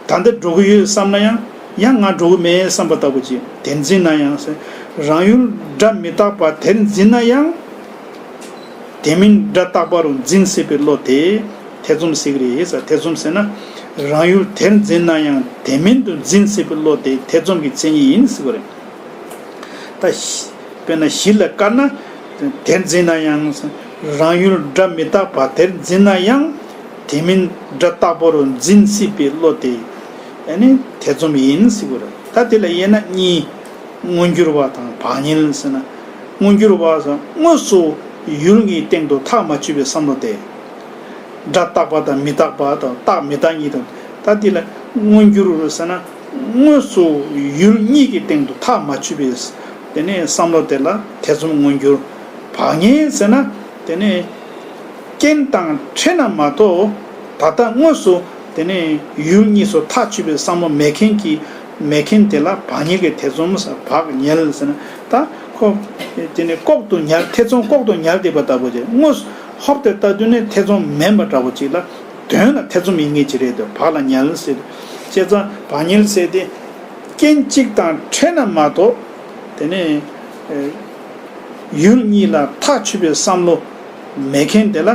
ད་ལྟ་འགྲོ་གི་ཡོད་བསམ་ན་ཡང་། ཡང་ང་འགྲོ་གི་མེད་བསམ་པ་ལྟ་བུ་ཅིག་དེར་འཛིན་ན་ཡང་ཟེར། རང་ཡུལ་སྒྲ་མི་རྟག་པ་དེར་འཛིན་ན་ཡང་། དེ་མིན་སྒྲ་རྟག་པ་རུ་འཛིན་སྲིད་པའི་བློ་དེ་ཐེ་ཚོམ་ཟེར་གི་རེད་ཟེར། ཐེ་ཚོམ་ཟེར་ན། རང་ཡུལ་དེར་འཛིན་ན་ཡང་དེ་མིན་དུ་འཛིན་སྲིད་པའི་བློ་དེ་ཐེ་ཚོམ་གྱི་མཚན་ཉིད་ཡིན་ཟེར་བ་རེད། ད་ཤ་དཔེར་ན་གཞི་ལ་བཀར་ན། དེར་འཛིན་ན་ཡང་། རང་ཡུལ་སྒྲ་མི་རྟག་པ་དེར་འཛིན་ན་ཡང་། དེ་མིན་སྒྲ་རྟག་པ་རུ་འཛིན་སྲིད་པའི་བློ་དེ། ཨ་ནི་ཐེ་ཚོམ་ཡིན་ཟེར་བ་རེད། ད་དེ་ལ་དབྱེ་ན་གཉིས། མངོན་གྱུར་བ་དང་བག་ཉལ་ཟེར་ན། མངོན་གྱུར་བ་ཟེར་དངོས་སུ་ཡུལ་གཉིས་སྟེང་དུ་ཐག་མ་ཆོད་པའི་བསམ་བློ་དེ། སྒྲ་རྟག་པ་དང་མི་རྟག་པ་དང་རྟག་མི་རྟག་གཉིས་དང་། ད་དེ་ལ་མངོན་གྱུར་ཟེར་ན། དངོས་སུ་ཡུལ་གཉིས་ཀྱི་སྟེང་དུ་ཐག་མ་ཆོད་པའི། དེ་ནས་བསམ་བློ་དེ་ལ་ཐེ་ཚོམ་མངོན་གྱུར། བག་ཉལ་ཟེར་ན། དེ་ནས་རྐྱེན་དང་འཕྲད་ན་མ་གཏོགས། ད་ལྟ་དངོས་སུ་དེ་ནས་ཡུལ་གཉིས་སུ་ཐག་ཆོད་པའི་བསམ་བློ་མེད་མཁན་གྱི། མེད་མཁན་དེ་ལ་བག་ཉལ་གྱི་ཐེ་ཚོམ་ཟེར། བག་ཉལ་ཟེར་ན། ད་ཁོ་དེ་ནས་ལྐོག་ཏུ་ཉལ། ཐེ་ཚོམ་ལྐོག་ཏུ་ཉལ་བསྡད་པ་ལྟ་བུ་ཅིག་དངོས་སུ་ཧོབ་སྟེ་ལྟ་དུས་ནས་ཐེ་ཚོམ་མེད་པ་འདྲ་བོ་ཅིག་ལ། དོན་ལ་ཐེ་ཚོམ་ཡིན་ངེས་ཅི་རེད་དེ། བག་ལ་ཉལ་ཟེར། བྱས་ཙང་བག་ཉལ་ཟེར་དེ། རྐྱེན་གཅིག་དང་འཕྲད་ན་མ་གཏོགས། དེ་ནས་ཡུལ་གཉིས་ལ་ཐག་ཆོད་པའི་བསམ་བློ་མེད་མཁན་དེ་ལ་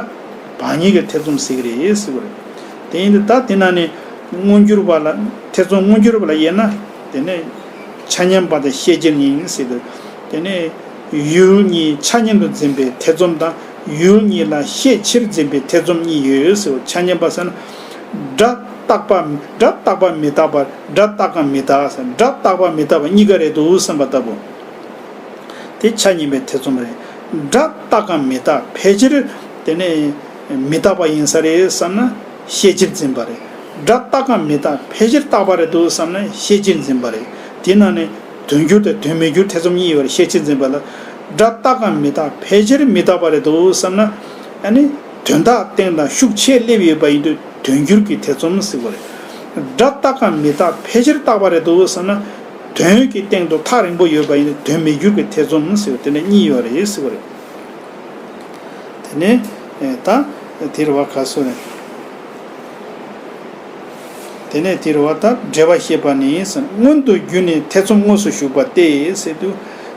བག་ཉལ་གྱི་ཐེ་ཚོམ་ཟེར་གི་རེད་ཟེར་བ་རེད། དེ་ཡིན་དུས་ད་དེ་ན་ནས་མངོན་གྱུར་བ་ལ་ཐེ་ཚོམ་མངོན་གྱུར་བ་ལ་དབྱེ་ན། དེ་ནས་ཆ་མཉམ་པ་དང་ཤེས་བྱེད་གཉིས་ཟེར་དུས། དེ་ནས་ཡུལ་གཉིས་ཆ་མཉམ་དུ་འཛིན་པའི་ཐེ་ཚོམ་དང་། ཡུལ་གཉིས་ལ་ཤས་ཆེར་འཛིན་པའི་ཐེ་ཚོམ་གཉིས་ཡོད་ཟེར་བ། ཆ་མཉམ་པ་ཟེར་ན། སྒྲ་རྟག་པ། སྒྲ་རྟག་པ་མི་རྟག་པ། སྒྲ་རྟག་གམ་མི་རྟག་ཟེར། སྒྲ་རྟག་པ་མི་རྟག་པ་གཉིས་ཀ་རེད་འདུག་བསམ་པ་ལྟ་བུ། དེ་ཆ་མཉམ་པའི་ཐེ་ཚོམ་རེད། སྒྲ་རྟག་གམ་མི་རྟག་ཕལ་ཆེར་དེ་ནས་མི་རྟག་པ་ཡིན་ས་རེད་བསམ་ན་ཤས་ཆེར་འཛིན་པ་རེད། སྒྲ་རྟག་གམ་མི་རྟག་ཕལ་ཆེར་རྟག་པ་རེད་འདུག་བསམ་ན་ཤས་ཆེར་འཛིན་པ་རེད། དེ་ནང་ནས་དོན་འགྱུར་དང་དོན་མི་འགྱུར་ཐེ་ཚོམ་གཉིས་ཡོད་པར་ཤས་ཆེར་འཛིན་པ་ལ། སྒྲ་རྟག་གམ་མི་རྟག་ཕལ་ཆེར་མི་རྟག་པ་རེད་འདུག་བསམ་ན། ཨ་ནི་དོན་དག་སྟེང་དང་ཤུགས་ཆེ་སླེབས་ཡོད་པ་ཡིན་དུས་དོན་འགྱུར་གྱི་ཐེ་ཚོམ་ཟེར་བ་རེད། སྒྲ་རྟག་གམ་མི་རྟག་ཕལ་ཆེར་རྟག་པ་རེད་འདུག་བསམ་ན། དོན་གྱི་སྟེང་དུ་ཐག་རིང་པོ་ཡོད་པ་ཡིན་དུས་དོན་མི་འགྱུར་གྱི་ཐེ་ཚོམ་ཟེར་བ་དེ་འདྲ་གཉིས་ཡོད་རེད་ཟེར་བ་རེད། དེ་ནས་ད་དེ་རེད་བ། ག་སོ་རེད། དེ་ནས་དེ་རེད་བ། ད་འགྲེལ་པ་བཤད་པ་ནི་ཟེར། མངོན་དུ་གྱུར་ནས་ཐེ་ཚོམ་དངོས་སུ་ཞུགས་པ་སྟེ་ཟེར་དུས།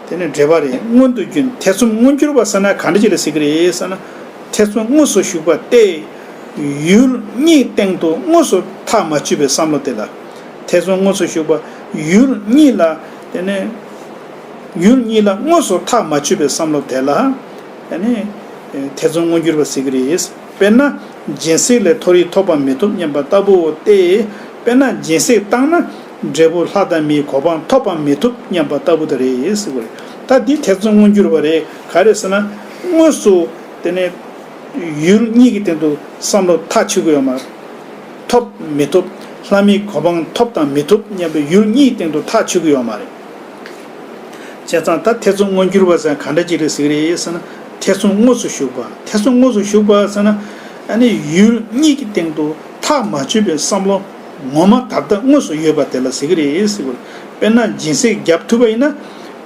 དེ་ནས་འགྲེལ་པ་རེད། མངོན་དུ་གྱུར་ནས་ཐེ་ཚོམ་མངོན་གྱུར་བ་ཟེར་ན་ག་འདྲ་ཅིག་ལ་ཟེར་གི་རེད་ཟེར་ན། ཐེ་ཚོམ་དངོས་སུ་ཞུགས་པ་སྟེ། ཡུལ་གཉིས་སྟེང་དུ་དངོས་སུ་ཐག་མ་ཆོད་པའི་བསམ་བློ་དེ་ལ། ཐེ་ཚོམ་དངོས་སུ་ཞུགས་པ་ཡུལ་གཉིས་ལ། དེ་ནས་ཡུལ་གཉིས་ལ་དངོས་སུ་ཐག་མ་ཆོད་པའི་བསམ་བློ་དེ་ལ། དེ་ནས་ཐེ་ཚོམ་མངོན་གྱུར་བ་ཟེར་གི་རེད། དཔེར་ན། སྦྱིན་སྲེག་ལས་མཐོ་རིས་ཐོབ་པ་མི་ཐོབ་སྙམ་པ་ལྟ་བུ་སྟེ། དཔེར་ན་སྦྱིན་སྲེག་བཏང་ན་འབྲས་བུ་ལྷ་དང་མིའི་གོ་འཕང་ཐོབ་པ་མི་ཐོབ་སྙམ་པ་ལྟ་བུ་དེ་རེད་ཟེར་བ་རེད། ད་འདི་ཐེ་ཚོམ་མངོན་གྱུར་བ་རེད། ག་རེ་ཟེར་ན། དངོས་སུ་དེ་ནས་ཡུལ་གཉིས་ཀྱི་སྟེང་དུ་བསམ་བློ་ཐག་ཆོད་ཀྱི་ཡོད་མ་རེད། ཐོབ་མི་ཐོབ། ལྷ་མིའི་གོ་འཕང་ཐོབ་དང་མི་ཐོབ་སྙམ་པའི་ཡུལ་གཉིས་སྟེང་དུ་ཐག་ཆོད་ཀྱི་ཡོད་མ་རེད། བྱས་ཙང་ད་ཐེ་ཚོམ་མངོན་གྱུར་བ་ཟེར་ག་འདྲ་ཅིག་རེད་ཟེར་གི་རེད་ཟེར་ན། ཐེ་ཚོམ་དངོས་སུ་ཞུགས་པ། ཐེ་ཚོམ་དངོས་སུ་ཞུགས་པ་ཟེར་ན། ཨ་ནི་ཡུལ་གཉིས་ཀྱི་སྟེང་དུ་ཐག་མ་ཆོད་པའི་བསམ་བློ་ངོ་མ་ད་ལྟ་དངོས་སུ་ཡོད་པ་དེ་ལ་ཟེར་གི་རེད་ཟེར་གི་རེད། དཔེར་ན་སྦྱིན་སྲེག་བརྒྱབ་ཐུབ་པ་ཡིན་ན།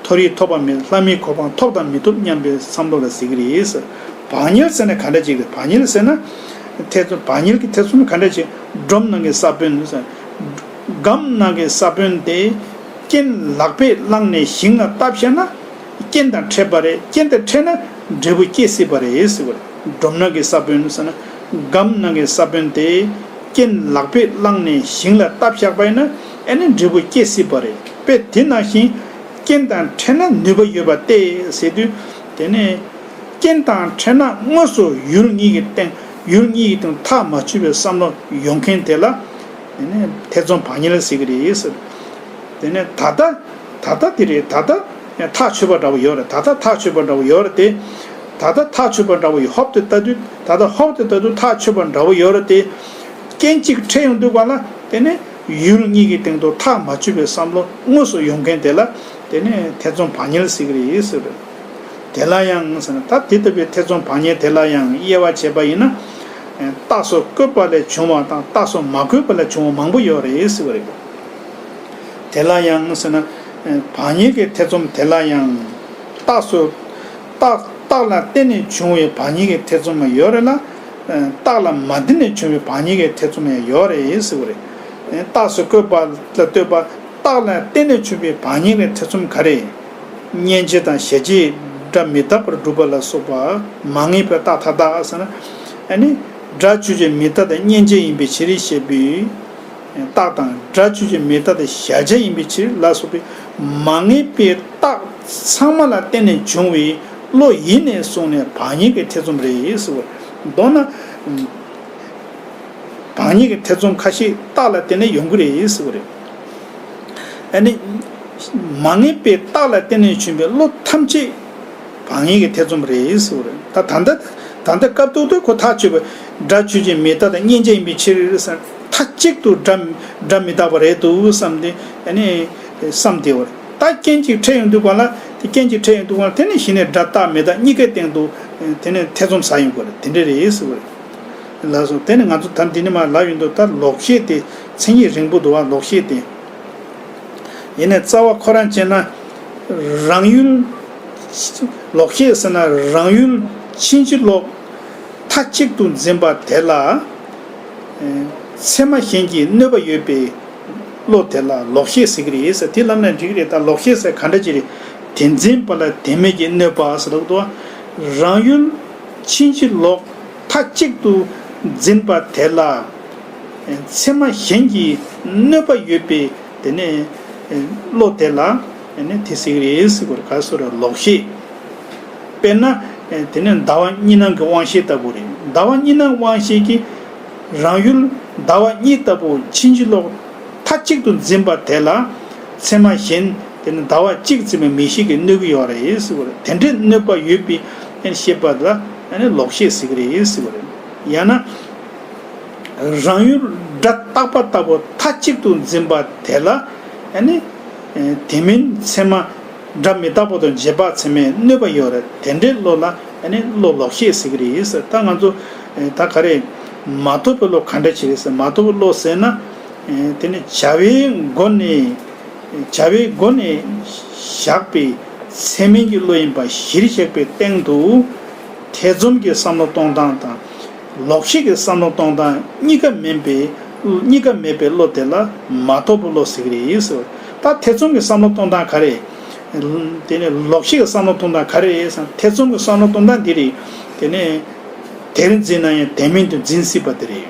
མཐོ་རིས་ཐོབ་པ་མེད། ལྷ་མིའི་གོ་འཕང་ཐོབ་དང་མི་ཐོབ་སྙམ་པའི་བསམ་བློ་ལ་ཟེར་གི་རེད་ཟེར། བག་ཉལ་ཟེར་ན་ག་འདྲ་ཅིག་རེད། བག་ཉལ་ཟེར་ན། ཐེ་ཚོམ། བག་ཉལ་གྱི་ཐེ་ཚོམ་ག་འདྲ་ཅིག་སྒྲོམ་ནང་གི་ས་བོན་ཟེར། སྒམ་ནང་གི་ས་བོན་དེ་རྐྱེན་ལག་པས་བླངས་ནས་ཞིང་ལ་བཏབ་བཞག་ན། རྐྱེན་དང་འཕྲད་པ་རེད། རྐྱེན་དང་འཕྲད་ན་འབྲས་བུ་སྐྱེ་སྲིད་པ་རེད་ཟེར་བ་རེད། སྒྲོམ་ནང་གི་ས་བོན་ཟེར་ན། སྒམ་ནང་གི་ས་བོན་དེ་རྐྱེན་ལག་པས་བླངས་ནས་ཞིང་ལ་བཏབ་བཞག་པ་ཡིན་ན། ཨ་ནི་འབྲས་བུ་སྐྱེ་སྲིད་པ་རེད། དཔེ་དེ་ནང་བཞིན་རྐྱེན་དང་འཕྲད་ན་ནུས་པ་ཡོད་པ་སྟེ་ཟེར་དུས། དེ་ནས་རྐྱེན་དང་འཕྲད་ན་དངོས་སུ་ཡུལ་གཉིས་ཀྱི་སྟེང་། ཡུལ་གཉིས་ཀྱི་སྟེང་ཐག་མ་ཆོད་པའི་བསམ་བློ་ཡོང་མཁན་དེ་ལ། དེ་ནས་ཐེ་ཚོམ་བག་ཉལ་ཟེར་གི་རེད་ཟེར། དེ་ནས་ད་ལྟ། ད་ལྟ་དེ་རེད། ད་ལྟ་ཐག་ཆོད་པ་འདྲ་བོ་ཡོད་རེད། ད་ལྟ་ཐག་ཆོད་པ་འདྲ་བོ་ཡོད་རེད་དེ། ད་ལྟ་ཐག་ཆོད་པ་འདྲ་བོ་ཡོད། ཧོབ་ཏེ་ལྟ་དུས། ད་ལྟ་ཧོབ་ཏེ་ལྟ་དུས་ཐག་ཆོད་པ་འདྲ་བོ་ཡོད་རེད་དེ། རྐྱེན་གཅིག་འཕྲད་ཡོང་དུས་ག་ལ། དེ་ནས་ཡུལ་གཉིས་ཀྱི་སྟེང་དུ་ཐག་མ་ཆོད་པའི་བསམ་བློ་དངོས་སུ་ཡོང་མཁན་དེ་ལ། དེ་ནས་ཐེ་ཚོམ་བག་ཉལ་ཟེར་གི་རེད་ཟེར་བས། དེ་ལ་ཡང་ཟེར་ན། ད་དེ་ལྟ་བུའི་ཐེ་ཚོམ་བག་ཉལ་དེ་ལ་ཡང་དབྱེ་བ་བྱས་པ་ཡིན་ན། རྟགས་སུ་བཀོད་པ་ལས་བྱུང་བ་དང་རྟགས་སུ་མ་བཀོད་པ་ལས་བྱུང་བ་མང་པོ་ཡོད་རེད་ཟེར་བ་རེད། དེ་ལ་ཡང་ཟེར་ན། བག་ཉལ་གྱི་ཐེ་ཚོམ་དེ་ལ་ཡང་། རྟགས་སུ། རྟགས། རྟགས་ལ་བརྟེན་ནས་བྱུང་བའི་བག་ཉལ་གྱི་ཐེ་ཚོམ་ཡང་ཡོད་རེད་ལ། རྟགས་ལ་མ་བརྟེན་ནས་བྱུང་བའི་བག་ཉལ་གྱི་ཐེ་ཚོམ་ཡང་ཡོད་རེད་ཟེར་བ་རེད། རྟགས་སུ་བཀོད་པ་ལ་ལྟོས་པ། རྟགས་ལ་བརྟེན་ནས་བྱུང་བའི་བག་ཉལ་གྱི་ཐེ་ཚོམ་ག་རེ། སྙན་འཇེབས་དང་ཞལ་འཇེབས་སྒྲ་མི་རྟག་པར་སྒྲུབ་པ་ལ་སོགས་པ། མ་ངེས་པའི་རྟགས་མཐའ་དག་ཟེར་ན། ཨ་ནི། སྒྲ་ཆོས་ཅན། མི་རྟག་སྟེ་སྙན་འཇེབས་ཡིན་པའི་ཕྱིར་ཞེས་པའི་རྟགས་དང་། སྒྲ་ཆོས་ཅན། མི་རྟག་སྟེ་ཞལ་འཇེབས་ཡིན་པའི་ཕྱིར་ལ་སོགས་པའི་མ་ངེས་པའི་རྟགས་ཚང་མ་ལ་བརྟེན་ནས་བྱུང་བའི་བློ་ཡིན་ནས་བཟུང་ནས་བག་ཉལ་གྱི་ཐེ་ཚོམ་རེད་ཟེར་བ། མདོར་ན། བག་ཉལ་གྱི་ཐེ་ཚོམ་ཁ་ཤས་རྟགས་ལ་བརྟེན་ནས་ཡོང་གི་རེད་ཟེར་བ་རེད། ཨ་ནི། མ་ངེས་པའི་རྟགས་ལ་བརྟེན་ནས་བྱུང་བའི་བློ་ཐམས་ཅད་བག་ཉལ་གྱི་ཐེ་ཚོམ་རེད་ཟེར་བ་རེད། ད་ད་ལྟ། ད་ལྟ་སྐབས་ཐོག་ཏུ་ཁོ་ཐག་ཆོད་པ། སྒྲ་ཆོས་ཅན། མི་རྟག་སྟེ་སྙན་འཇེབས་ཡིན་པའི་ཕྱིར་ཟེར། མཐའ་གཅིག་ཏུ་སྒྲ། སྒྲ་མི་རྟག་པ་རེད་འདུག་བསམ་སྟེ། ཨ་ནི། བསམ་བསྡད་པ་རེད། ད་རྐྱེན་གཅིག་འཕྲད་ཡོང་དུས་ག་ལ། དེ་རྐྱེན་གཅིག་འཕྲད་ཡོང་དུས་ག་ལ། དེ་ནས་གཞི་ནས་སྒྲ་རྟག་མི་རྟག་གཉིས་ཀའི་སྟེང་དུ། དེ་ནས་ཐེ་ཚོམ་ཟ་ཡོང་གི་རེད། དེ་འདྲ་རེད་ཟེར་བ་རེད། ལགས་སོ། དེ་ནི་ང་ཚོ་ད་འདི་ནས་མར་ལབ་ཡོང་དུས། ད་ལོག་ཤེས་དེ་མཚན་ཉིད་རིང་པོ་འདུག་བ། ལོག་ཤེས་དེ། ཡིན་ནའི་རྩ་བ་ཁོ་རང་བྱས་ན། རང་ཡུལ། ལོག་ཤེས་ཟེར་ན་རང་ཡུལ་ཕྱིན་ཅི་ལོག་མཐའ་གཅིག་ཏུ་འཛིན་པ་དེ་ལ། ཚད་མ་གཞན་གྱིས་གནོད་པ་ཡོད་པའི་བློ་དེ་ལ་ལོག་ཤེས་ཟེར་གྱི་རེད་ཟེར། དེ་ལབ་ན་འགྲིག་གི་རེད། ད་ལོག་ཤེས་ཟེར་ག་འདྲ་ཅིག་རེད། དེ་འཛིན་པ་ལ་དེ་མིན་གྱིས་གནོད་པ་ཟེར་ལབ་འདུག་བ། རང་ཡུལ་ཕྱིན་ཅི་ལོག་མཐའ་གཅིག་ཏུ་འཛིན་པ་དེ་ལ། ཚད་མ་གཞན་གྱིས་གནོད་པ་ཡོད་པའི་དེ་ནས་བློ་དེ་ལ་དེ་ཟེར་གྱི་རེད་ཟེར་གྱི་རེད། ག་རེ་ཟེར་རེད། ལོག་ཤེས། དཔེར་ན། དེ་ནས་ཟླ་བ་གཉིས་སྣང་གི་དབང་ཤེས་ལྟ་བུ་རེད། ཟླ་བ་གཉིས་སྣང་དབང་ཤེས་ཀྱིས་རང་ཡུལ་ཟླ་བ་གཉིས་ལྟ་བུ་ཕྱིན་ཅི་ལོག་མཐའ་གཅིག་ཏུ་འཛིན་པ་དེ་ལ། ཚད་མ་གཞན། དེ་ནི་ཟླ་བ་གཅིག་འཛིན་པའི་མིག་ཤེས་ཀྱིས་གནོད་ཀྱི་ཡོད་རེད་ཟེར་བ་རེད། དེ་འདྲའི་གནོད་པ་ཡོད་པའི་ཤེས་པ་ལ་ལོག་ཤེས་ཟེར་གྱི་རེད་ཟེར་བ་རེད། ཡང་ན། རང་ཡུལ་སྒྲ་རྟག་པ་ལྟ་བུ་མཐའ་གཅིག་ཏུ་འཛིན་པ་དེ་ལ། དེ་མིན་ཚད་མ་སྒྲ་མི་རྟག་པ་དང་རྗེས་དཔག་ཚད་མས་གནོད་པ་ཡོད་རེད། དེ་འདྲའི་བློ་ལ་བློ་ལོག་ཤེས་ཟེར་གྱི་རེད་ཟེར། ད་ང་ཚོ་ད་ག་རེ། མ་རྟོགས་པའི་བློ་ག་འདྲ་ཅིག་རེད་ཟེར། མ་རྟོགས་པའི་བློ་ཟེར་ན། དེ་ནི་བྱ་བའི་སྒོ་ནས། བྱ་བའི་སྒོ་ནས་བཞག་པའི་ཚད་མིན་གྱི་བློ་ཡིན་པ་གཞིར་བཞག་པའི་སྟེང་དུ། ཐེ་ཚོམ་གྱི་བསམ་བློ་གཏོང་སྟངས་དང་། ལོག་ཤེས་ཀྱི་བསམ་བློ་གཏོང་སྟངས་གཉིས་ཀ་མིན་པའི། གཉིས་ཀ་མེད་པའི་བློ་དེ་ལ་མ་རྟོགས་པའི་བློ་ཟེར་གྱི་རེད་ཟེར། ད་ཐེ་ཚོམ་གྱི་བསམ་བློ་གཏོང་སྟངས་ག་རེ། དེ་ནས་ལོག་ཤེས་ཀྱི་བསམ་བློ་གཏོང་སྟངས་ག་རེ་རེད་ཟེར་ན། ཐེ་ཚོམ་གྱི་བསམ་བློ་གཏོང་སྟངས་འདི་རེད། དེ་ནས་དེར་འཛིན་ན་ཡང་དེ་མིན་དུ་འཛིན་སྲིད་པ་དེ་རེད།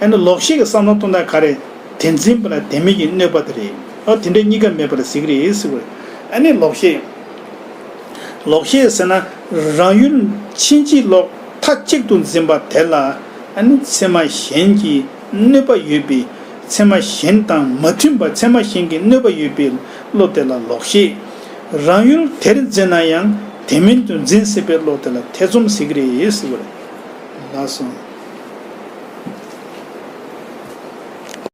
ཨ་ནི་ལོག་ཤེས་ཀྱི་བསམ་བློ་གཏོང་སྟངས་ག་རེ། དེ་འཛིན་པ་ལ་དེ་མིན་གྱིས་གནོད་པ་དེ་རེད། ཨ། དེ་འདྲ་གཉིས་ཀ་མེད་པ་ལ་ཟེར་གྱི་རེད་ཟེར་བ་རེད། ཨ་ནི་ལོག་ཤེས། ལོག་ཤེས་ཟེར་ན། རང་ཡུལ་ཕྱིན་ཅི་ལོག་མཐའ་གཅིག་ཏུ་འཛིན་པ་དེ་ལ། ཨ་ནི་ཚད་མ་གཞན་གྱི་གནོད་པ་ཡོད་པའི། ཚད་མ་གཞན་དང་མ་མཐུན་པ། ཚད་མ་གཞན་གྱི་གནོད་པ་ཡོད་པའི་བློ་དེ་ལ་ལོག་ཤེས། རང་ཡུལ་དེར་འཛིན་ན་ཡང་དེ་མིན་དུ་འཛིན་སྲིད་པའི་བློ་དེ་ལ་ཐེ་ཚོམ་ཟེར་གྱི་རེད་ཟེར་བ་རེད། ལགས་སོ།